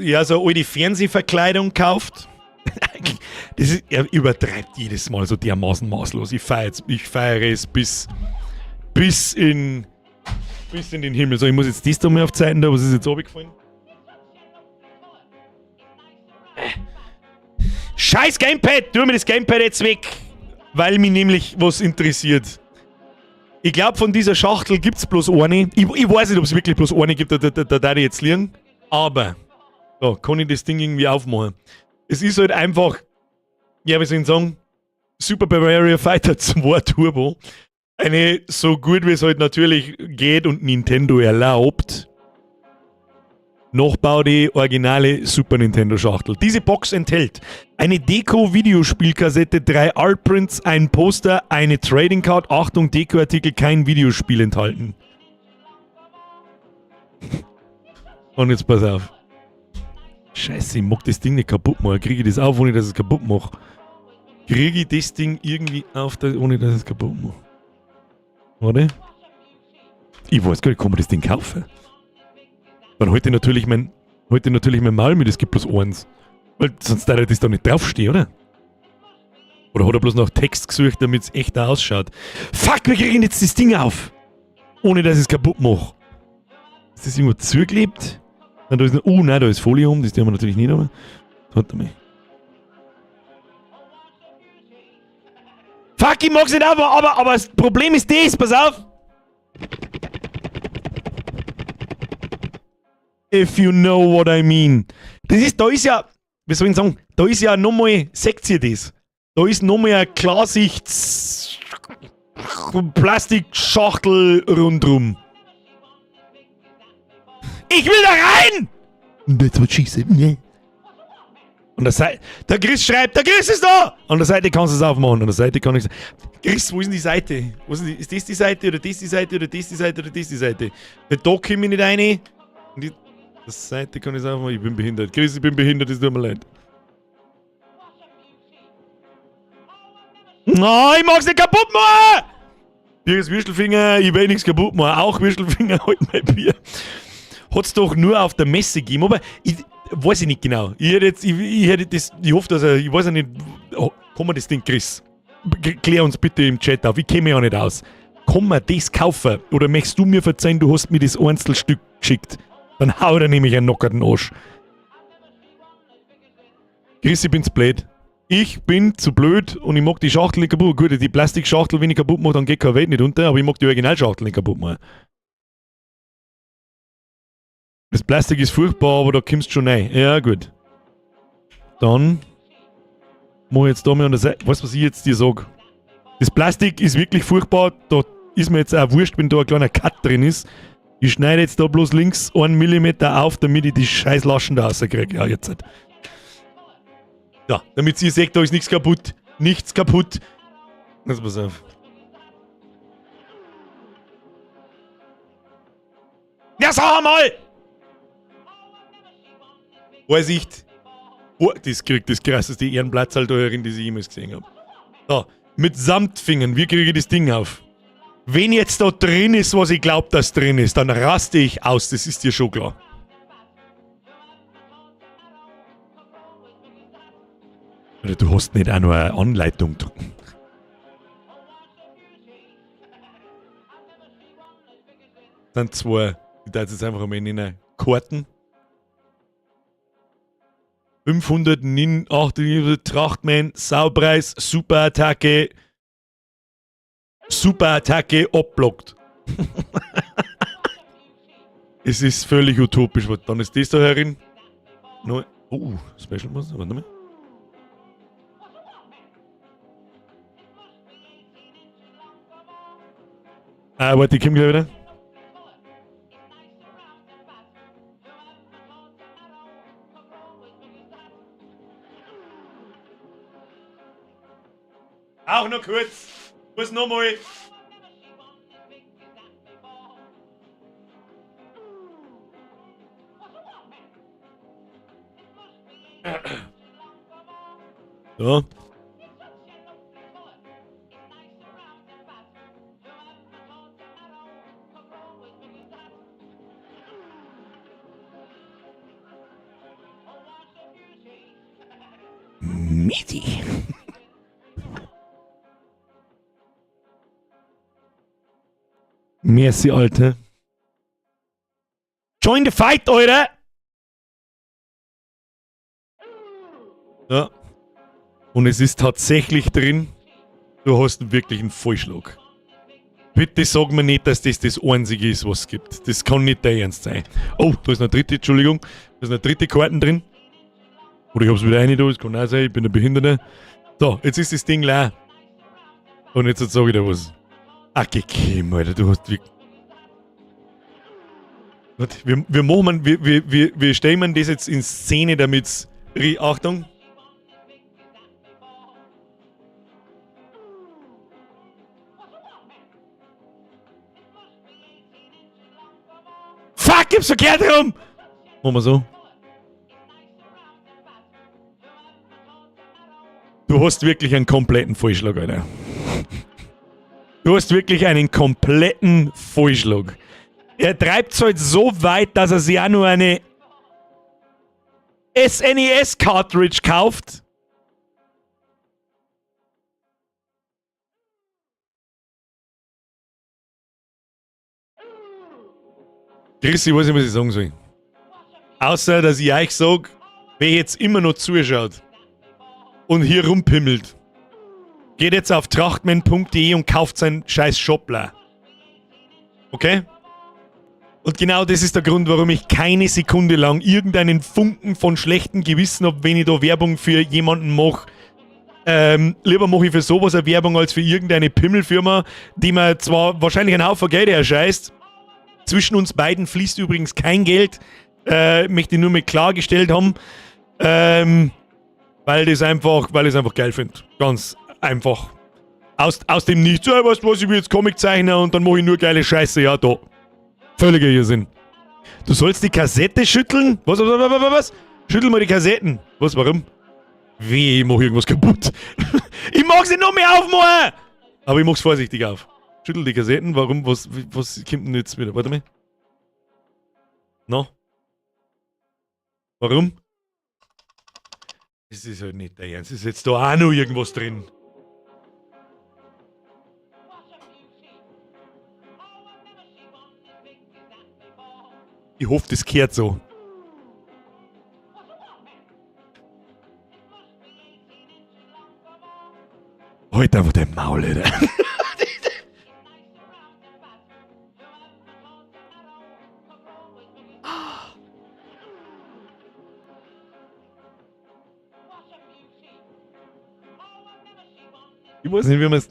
ja, so eine alte Fernsehverkleidung gekauft. Das ist, er übertreibt jedes Mal so dermaßen maßlos. Ich feiere es bis in den Himmel. So, ich muss jetzt das da mal auf Zeiten da, was ist jetzt runtergefallen? Scheiß Gamepad! Tu mir das Gamepad jetzt weg! Weil mich nämlich was interessiert. Ich glaube, von dieser Schachtel gibt's bloß eine. Ich weiß nicht, ob es wirklich bloß eine gibt, da darf ich jetzt liegen. Aber, da kann ich das Ding irgendwie aufmachen. Es ist halt einfach, ja, wie soll ich sagen, Super Bavaria Fighter 2 Turbo. Eine so gut wie es halt natürlich geht und Nintendo erlaubt, Nachbau die originale Super Nintendo Schachtel. Diese Box enthält eine Deko-Videospielkassette, 3 Artprints, ein Poster, eine Trading Card. Achtung, Deko-Artikel, kein Videospiel enthalten. Und jetzt pass auf. Scheiße, ich mag das Ding nicht kaputt machen. Kriege ich das auf, ohne dass ich es kaputt mache? Kriege ich das Ding irgendwie auf, ohne dass ich es kaputt mache? Warte. Ich weiß gar nicht, kann man das Ding kaufen? Dann heute natürlich mein Maul mit, es gibt bloß eins. Weil sonst darf das da nicht draufstehen, oder? Oder hat er bloß nach Text gesucht, damit es echt ausschaut? Fuck, wir kriegen jetzt das Ding auf! Ohne dass ich es kaputt mache. Ist das irgendwo zugeklebt? Nein, da ist noch, oh nein, da ist Folie um, das tun wir natürlich nicht, aber. Warte mal. Fuck, ich mag's nicht auf, aber das Problem ist das, pass auf! If you know what I mean. Das ist, da ist ja, wie soll ich sagen, da ist ja nochmal, seht ihr das? Da ist nochmal eine Klarsichts Plastikschachtel rundrum. Ich will da rein! That's what she said. Ne? Und der Seite, der Chris schreibt, der Chris ist da! An der Seite kannst du es aufmachen, an der Seite kann ich es. Chris, wo ist denn die Seite? Wo ist, denn die, ist das die Seite oder das die Seite oder das die Seite oder das die Seite? Da komme ich nicht rein. Und die Seite kann ich es aufmachen. Ich bin behindert. Chris, ich bin behindert, es tut mir leid. Nein, ich mag's nicht kaputt machen! Hier ist Würstelfinger, ich will nichts kaputt machen. Auch Würstelfinger, halt mein Bier. Hat's doch nur auf der Messe gegeben, aber ich weiß ich nicht genau. Ich hätte jetzt, ich hätte das, ich hoffe, dass er, ich weiß ja nicht, kann man das Ding, Chris? Klär uns bitte im Chat auf, ich kenne mich ja nicht aus. Kann man das kaufen? Oder möchtest du mir verzeihen, du hast mir das Einzelstück geschickt? Dann hau dir nämlich einen nockerten Arsch. Chris, ich bin zu blöd. Ich bin zu blöd und ich mag die Schachtel nicht kaputt. Gut, die Plastikschachtel, wenn ich kaputt mache, dann geht keine Welt nicht unter, aber ich mag die Originalschachtel nicht kaputt machen. Das Plastik ist furchtbar, aber da kommst du schon rein. Ja, gut. Dann mach ich jetzt da mal an der Seite. Weißt du, was ich jetzt dir sag? Das Plastik ist wirklich furchtbar. Da ist mir jetzt auch wurscht, wenn da ein kleiner Cut drin ist. Ich schneide jetzt da bloß links 1 Millimeter auf, damit ich die scheiß Laschen da rauskriege. Ja, jetzt halt. Ja, damit ihr seht, da ist nichts kaputt. Nichts kaputt. Jetzt pass auf. Ja, sag mal! Vorsicht! Oh, das kriegt das krasseste Ehrenplatz halt da herin, das ich jemals gesehen habe. So, mit Samtfingern, wie kriege ich das Ding auf? Wenn jetzt da drin ist, was ich glaube, dass drin ist, dann raste ich aus, das ist dir schon klar. Oder du hast nicht auch noch eine Anleitung drin. Dann zwei, ich darf jetzt einfach mal nennen, Karten. 589 Trachtman, Saupreis, Superattacke, Superattacke abblockt. Es ist völlig utopisch. Dann ist das da herin. No, oh, Special Monster, warte mal. Ah, warte, ich komm gleich wieder. Auch noch kurz. Muss nochmal. So. Meaty. Merci, Alte. Join the fight, Alter! Ja. Und es ist tatsächlich drin. Du hast wirklich einen Vollschlag. Bitte sag mir nicht, dass das das Einzige ist, was es gibt. Das kann nicht dein Ernst sein. Oh, da ist eine dritte, Entschuldigung. Da ist eine dritte Karten drin. Oder ich hab's wieder eine da, das kann auch sein, ich bin ein Behinderter. So, jetzt ist das Ding leer. Und jetzt sag ich dir was. Ach, gekäm, Alter, du hast wirklich. Warte, wir, wir machen, wir, wir, wir, wir stellen das jetzt in Szene, damit's. Achtung! Fuck, gib's verkehrt rum! Machen wir so. Du hast wirklich einen kompletten Vollschlag, Alter. Du hast wirklich einen kompletten Vollschlag. Er treibt es halt so weit, dass er sich auch nur eine SNES Cartridge kauft. Chris, ich weiß nicht, was ich sagen soll. Außer, dass ich euch sag, wer jetzt immer noch zuschaut und hier rumpimmelt, geht jetzt auf trachtman.de und kauft seinen scheiß Shopler. Okay? Und genau das ist der Grund, warum ich keine Sekunde lang irgendeinen Funken von schlechtem Gewissen habe, wenn ich da Werbung für jemanden mache. Lieber mache ich für sowas eine Werbung als für irgendeine Pimmelfirma, die mir zwar wahrscheinlich einen Haufen Geld erscheißt. Zwischen uns beiden fließt übrigens kein Geld. Möchte ich nur mit klargestellt haben. Weil ich es einfach geil finde. Ganz einfach. Aus dem Nichts. Ja, weißt du was, ich will jetzt Comiczeichner und dann mache ich nur geile Scheiße. Ja, da. Völliger Irrsinn. Du sollst die Kassette schütteln? Was, was, was, was, was? Schüttel mal die Kassetten. Was, warum? Weh, ich mach irgendwas kaputt. Ich mag sie noch mehr aufmachen! Aber ich mach's vorsichtig auf. Schüttel die Kassetten. Warum? Was, was kommt denn jetzt wieder? Warte mal. No? Warum? Das ist halt nicht der Ernst. Ist jetzt da auch noch irgendwas drin? Ich hoffe, das kehrt so. Halt einfach dein Maul, Alter. Ich weiß nicht, wie man es.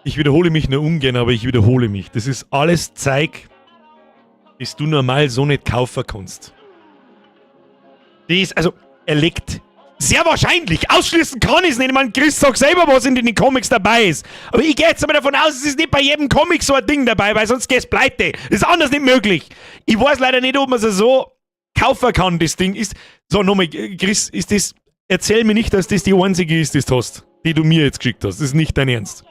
Ich wiederhole mich nur ungern, aber ich wiederhole mich. Das ist alles Zeug, das du normal so nicht kaufen kannst. Das, also, er legt sehr wahrscheinlich, ausschließen kann ich es nicht. Ich meine, Chris sagt selber, was in den Comics dabei ist. Aber ich gehe jetzt einmal davon aus, es ist nicht bei jedem Comic so ein Ding dabei, weil sonst gehst pleite. Das ist anders nicht möglich. Ich weiß leider nicht, ob man es so kaufen kann, das Ding ist. So, nochmal, Chris, ist das. Erzähl mir nicht, dass das die einzige ist, die du hast, die du mir jetzt geschickt hast. Das ist nicht dein Ernst.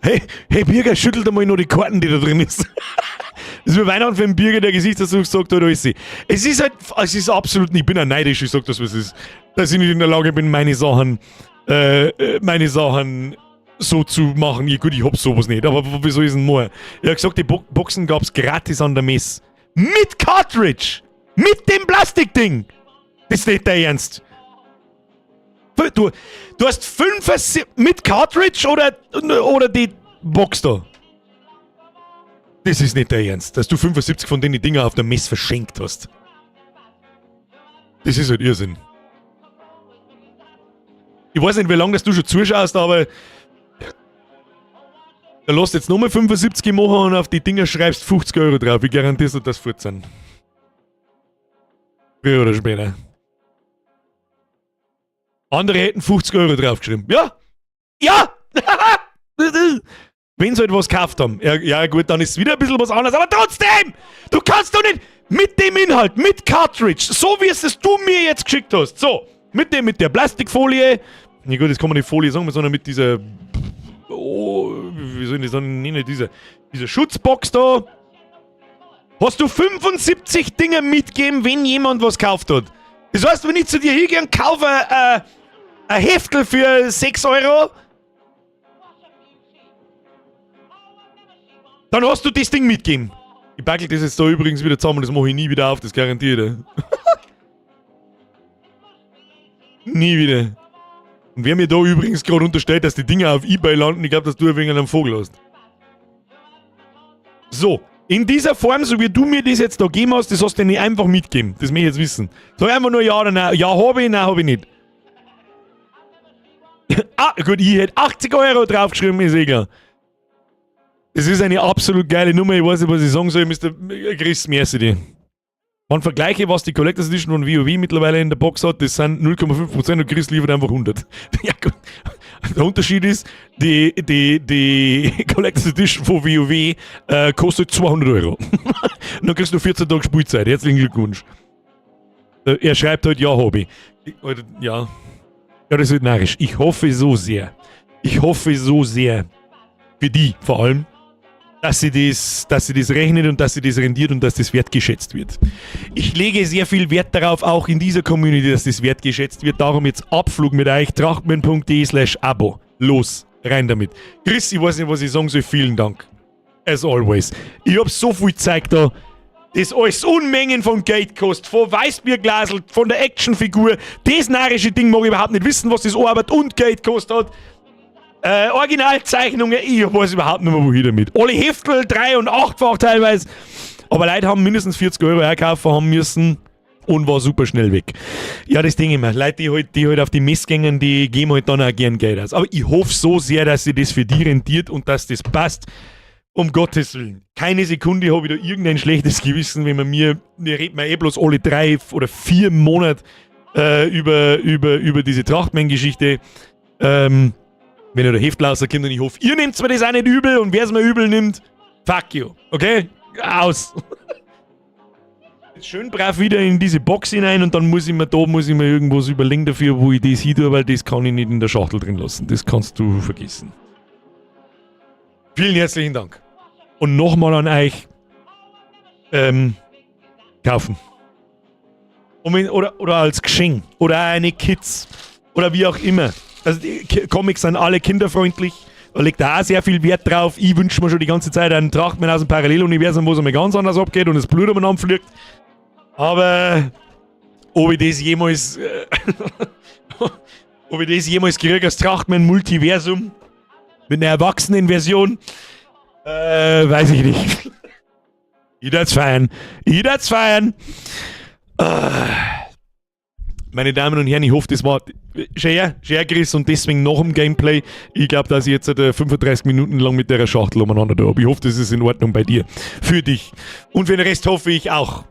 Hey, hey Birger, schüttel dir mal noch die Karten, die da drin ist. Das ist wie Weihnachten für einen Birger, der Gesichtsausdruck sagt, da ist sie. Es ist halt, es ist absolut nicht, ich bin ja neidisch, ich sag das, was es ist. Dass ich nicht in der Lage bin, meine Sachen so zu machen. Ja, gut, ich hab sowas nicht, aber wieso ist denn mal? Ich hab gesagt, die Boxen gab's gratis an der Messe. Mit Cartridge! Mit dem Plastikding! Das ist nicht dein Ernst. Du hast 5 mit Cartridge oder die Box da? Das ist nicht dein Ernst, dass du 75 von den Dinger auf der Messe verschenkt hast. Das ist halt Irrsinn. Ich weiß nicht, wie lange das du schon zuschaust, aber da lässt jetzt nochmal 75 machen und auf die Dinger schreibst 50 Euro drauf. Ich garantiere dir, dass fort sind. Früher oder später. Andere hätten 50 Euro draufgeschrieben. Ja! Ja! Wenn sie halt was gekauft haben. Ja, ja, gut, dann ist es wieder ein bisschen was anderes. Aber trotzdem! Du kannst doch nicht mit dem Inhalt, mit Cartridge, so wie es du mir jetzt geschickt hast. So, mit der Plastikfolie. Ja gut, das kann man nicht Folie sagen, sondern mit dieser. Oh, wie soll ich das sagen? Nee, diese Schutzbox da. Hast du 75 Dinge mitgegeben, wenn jemand was gekauft hat? Das heißt, wenn ich zu dir hingehe und kaufe ein Heftel für 6 Euro, dann hast du das Ding mitgegeben. Ich backel das jetzt da übrigens wieder zusammen, das mache ich nie wieder auf, das garantiere ich. Nie wieder. Und wer mir da übrigens gerade unterstellt, dass die Dinger auf Ebay landen, ich glaube, dass du ein wenig einen Vogel hast. So, in dieser Form, so wie du mir das jetzt da gegeben hast, das hast du nicht einfach mitgegeben. Das möchte ich jetzt wissen. Sag einfach nur ja oder nein. Ja, habe ich, nein, habe ich nicht. Ah, gut, ich hätte 80 Euro draufgeschrieben, ist eh klar. Das ist eine absolut geile Nummer. Ich weiß nicht, was ich sagen soll, Mr. Chris, merci dir. Man vergleiche, was die Collectors Edition von WoW mittlerweile in der Box hat, das sind 0,5% und Chris liefert einfach 100. Ja, gut. Der Unterschied ist, die Collectors Edition von WoW kostet 200 Euro. Und dann kriegst du 14 Tage Spielzeit. Herzlichen Glückwunsch. Er schreibt halt, ja, Hobby. Ja. Ja, das wird narrisch. Ich hoffe so sehr. Ich hoffe so sehr. Für die vor allem, dass sie das rechnet und dass sie das rendiert und dass das wertgeschätzt wird. Ich lege sehr viel Wert darauf, auch in dieser Community, dass das wertgeschätzt wird. Darum jetzt Abflug mit euch, trachtman.de/Abo. Los, rein damit. Chris, ich weiß nicht, was ich sagen soll. Vielen Dank. As always. Ich hab so viel Zeug da, das alles Unmengen von Geld kostet. Von Weißbierglasel, von der Actionfigur. Das narrische Ding mag ich überhaupt nicht wissen, was das Arbeit und Geld kostet hat. Originalzeichnungen, ich weiß überhaupt nicht mehr, wohin damit. Alle Heftel, 3- und 8-fach teilweise. Aber Leute haben mindestens 40 Euro einkaufen haben müssen und war super schnell weg. Ja, das denke ich mir. Leute, die halt auf die Messe gehen, die geben halt dann auch gern Geld aus. Aber ich hoffe so sehr, dass sich das für die rentiert und dass das passt. Um Gottes Willen. Keine Sekunde habe ich da irgendein schlechtes Gewissen, wenn man mir, mir redet man eh bloß alle 3 oder 4 Monate über diese Trachtman-Geschichte. Wenn ihr der Heftel rauskommt und ich hoffe, ihr nehmt mir das auch nicht übel und wer es mir übel nimmt, fuck you. Okay? Aus. Jetzt schön brav wieder in diese Box hinein und dann muss ich mir da, muss ich mir irgendwas überlegen dafür, wo ich das hin tue, weil das kann ich nicht in der Schachtel drin lassen. Das kannst du vergessen. Vielen herzlichen Dank. Und nochmal an euch, kaufen. Oder als Geschenk. Oder eine Kids. Oder wie auch immer. Also die Comics sind alle kinderfreundlich. Da legt da auch sehr viel Wert drauf. Ich wünsche mir schon die ganze Zeit einen Trachtman aus dem Paralleluniversum, wo es einmal ganz anders abgeht und das Blut umeinander fliegt. Aber ob ich das jemals, ob ich das jemals kriege, als Trachtman-Multiversum mit einer Erwachsenenversion, weiß ich nicht. Ich darf's feiern. Ich darf's feiern. Meine Damen und Herren, ich hoffe, das war schön, schön, Chris, und deswegen nach dem Gameplay. Ich glaub, dass ich jetzt 35 Minuten lang mit der Schachtel umeinander da hab. Ich hoffe, das ist in Ordnung bei dir. Für dich. Und für den Rest hoffe ich auch.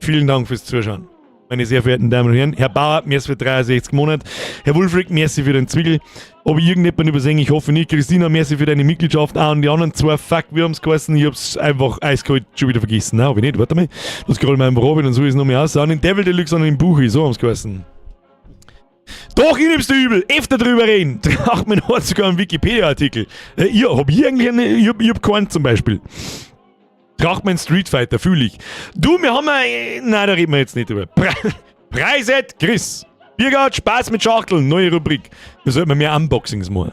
Vielen Dank fürs Zuschauen. Meine sehr verehrten Damen und Herren, Herr Bauer, merci für 63 Monate. Herr Wulfric, merci für den Zwiegel. Ob ich irgendjemanden übersehe, ich hoffe nicht. Christina, merci für deine Mitgliedschaft. Ah, und die anderen zwei, fuck, wir haben's geheißen. Ich hab's einfach eiskalt schon wieder vergessen. Nein, hab ich nicht. Warte mal. Das scrollen wir einfach runter, dann soll ich's noch mehr aus. An den Devil Deluxe, an den Buchi, so haben's geheißen. Doch, ich nimm's dir übel. Öfter drüber reden. Trachtman hat sogar einen Wikipedia-Artikel. Ja, hab ich eigentlich einen, ich hab keinen zum Beispiel. Trachtman Street Fighter, fühl ich. Du, wir haben ein, nein, da reden wir jetzt nicht drüber. Preiset Chris. Biergart, Spaß mit Schachteln, neue Rubrik. Da sollten wir mehr Unboxings machen.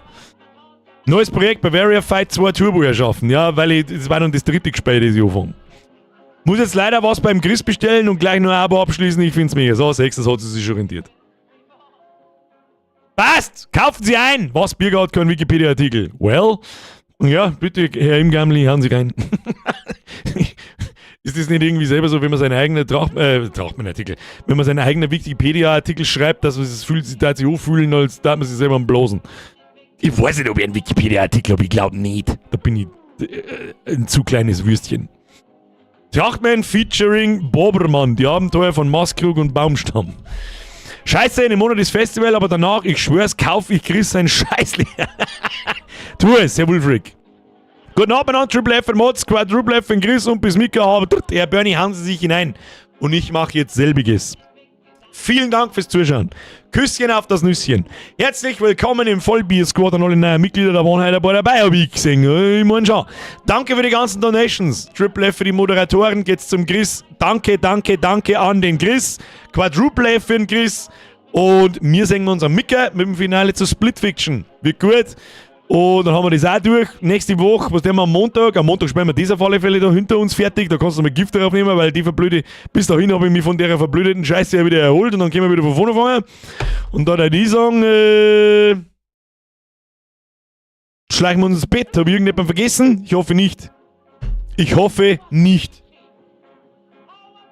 Neues Projekt Bavaria Fight 2 Turbo erschaffen. Ja, weil ich, das war dann das dritte Gespräch, das ich anfange. Muss jetzt leider was beim Chris bestellen und gleich nur ein Abo abschließen. Ich find's mega. So, 6, das hat sie sich schon rentiert. Passt! Kaufen Sie ein! Was? Biergart kein Wikipedia-Artikel. Well, Ja, bitte, Herr Imgamli, hauen Sie rein. Ist das nicht irgendwie selber so, wenn man seinen eigenen Trachtmann-Artikel, wenn man seinen eigenen Wikipedia-Artikel schreibt, dass man sich fühlt, sich da sich fühlen, als da man sich selber am Blosen? Ich weiß nicht, ob ich einen Wikipedia-Artikel habe, ich glaube nicht. Da bin ich ein zu kleines Würstchen. Trachtman featuring Bobermann, die Abenteuer von Maßkrug und Baumstamm. Scheiße, in einem Monat ist Festival, aber danach, ich schwör's, kauf ich Chris sein Scheißli. Tu es, Herr Wulfric. Guten Abend an Triple F und Mods, Quadruple F und Chris und bis Mika. Herr Bernie, hauen Sie sich hinein. Und ich mache jetzt selbiges. Vielen Dank fürs Zuschauen. Küsschen auf das Nüsschen. Herzlich willkommen im Vollbier-Squad an alle neuen Mitglieder. Da waren heute ein paar dabei, habe ich gesehen. Ich mein schon. Danke für die ganzen Donations. Triple F für die Moderatoren geht's zum Chris. Danke, danke, danke an den Chris. Quadruple F für den Chris. Und wir sehen uns am Micker mit dem Finale zu Split Fiction. Wird gut. Und dann haben wir das auch durch. Nächste Woche, was tun wir am Montag? Am Montag spielen wir das auf alle Fälle da hinter uns fertig. Da kannst du mal Gift drauf nehmen, weil die verblöde, bis dahin habe ich mich von der verblödeten Scheiße ja wieder erholt und dann können wir wieder von vorne fangen. Und da die sagen, schleichen wir uns ins Bett. Habe ich irgendjemand vergessen? Ich hoffe nicht. Ich hoffe nicht.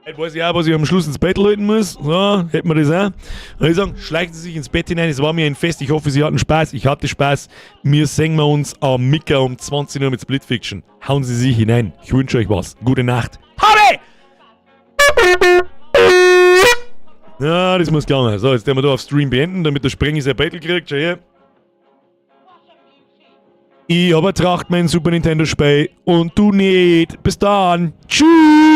Jetzt weiß ich auch, was ich am Schluss ins Bett halten muss. So, hätten wir das auch. Und ich sagen, schleichen Sie sich ins Bett hinein. Es war mir ein Fest. Ich hoffe, Sie hatten Spaß. Ich hatte Spaß. Wir sehen wir uns am Micker um 20 Uhr mit Split Fiction. Hauen Sie sich hinein. Ich wünsche euch was. Gute Nacht. Habe! Ja, das muss gelangen. So, jetzt werden wir da auf Stream beenden, damit der Sprengi sein Battle kriegt. Schau her. Ich hab eine Tracht, mein Super Nintendo Spiel und du nicht. Bis dann. Tschüss.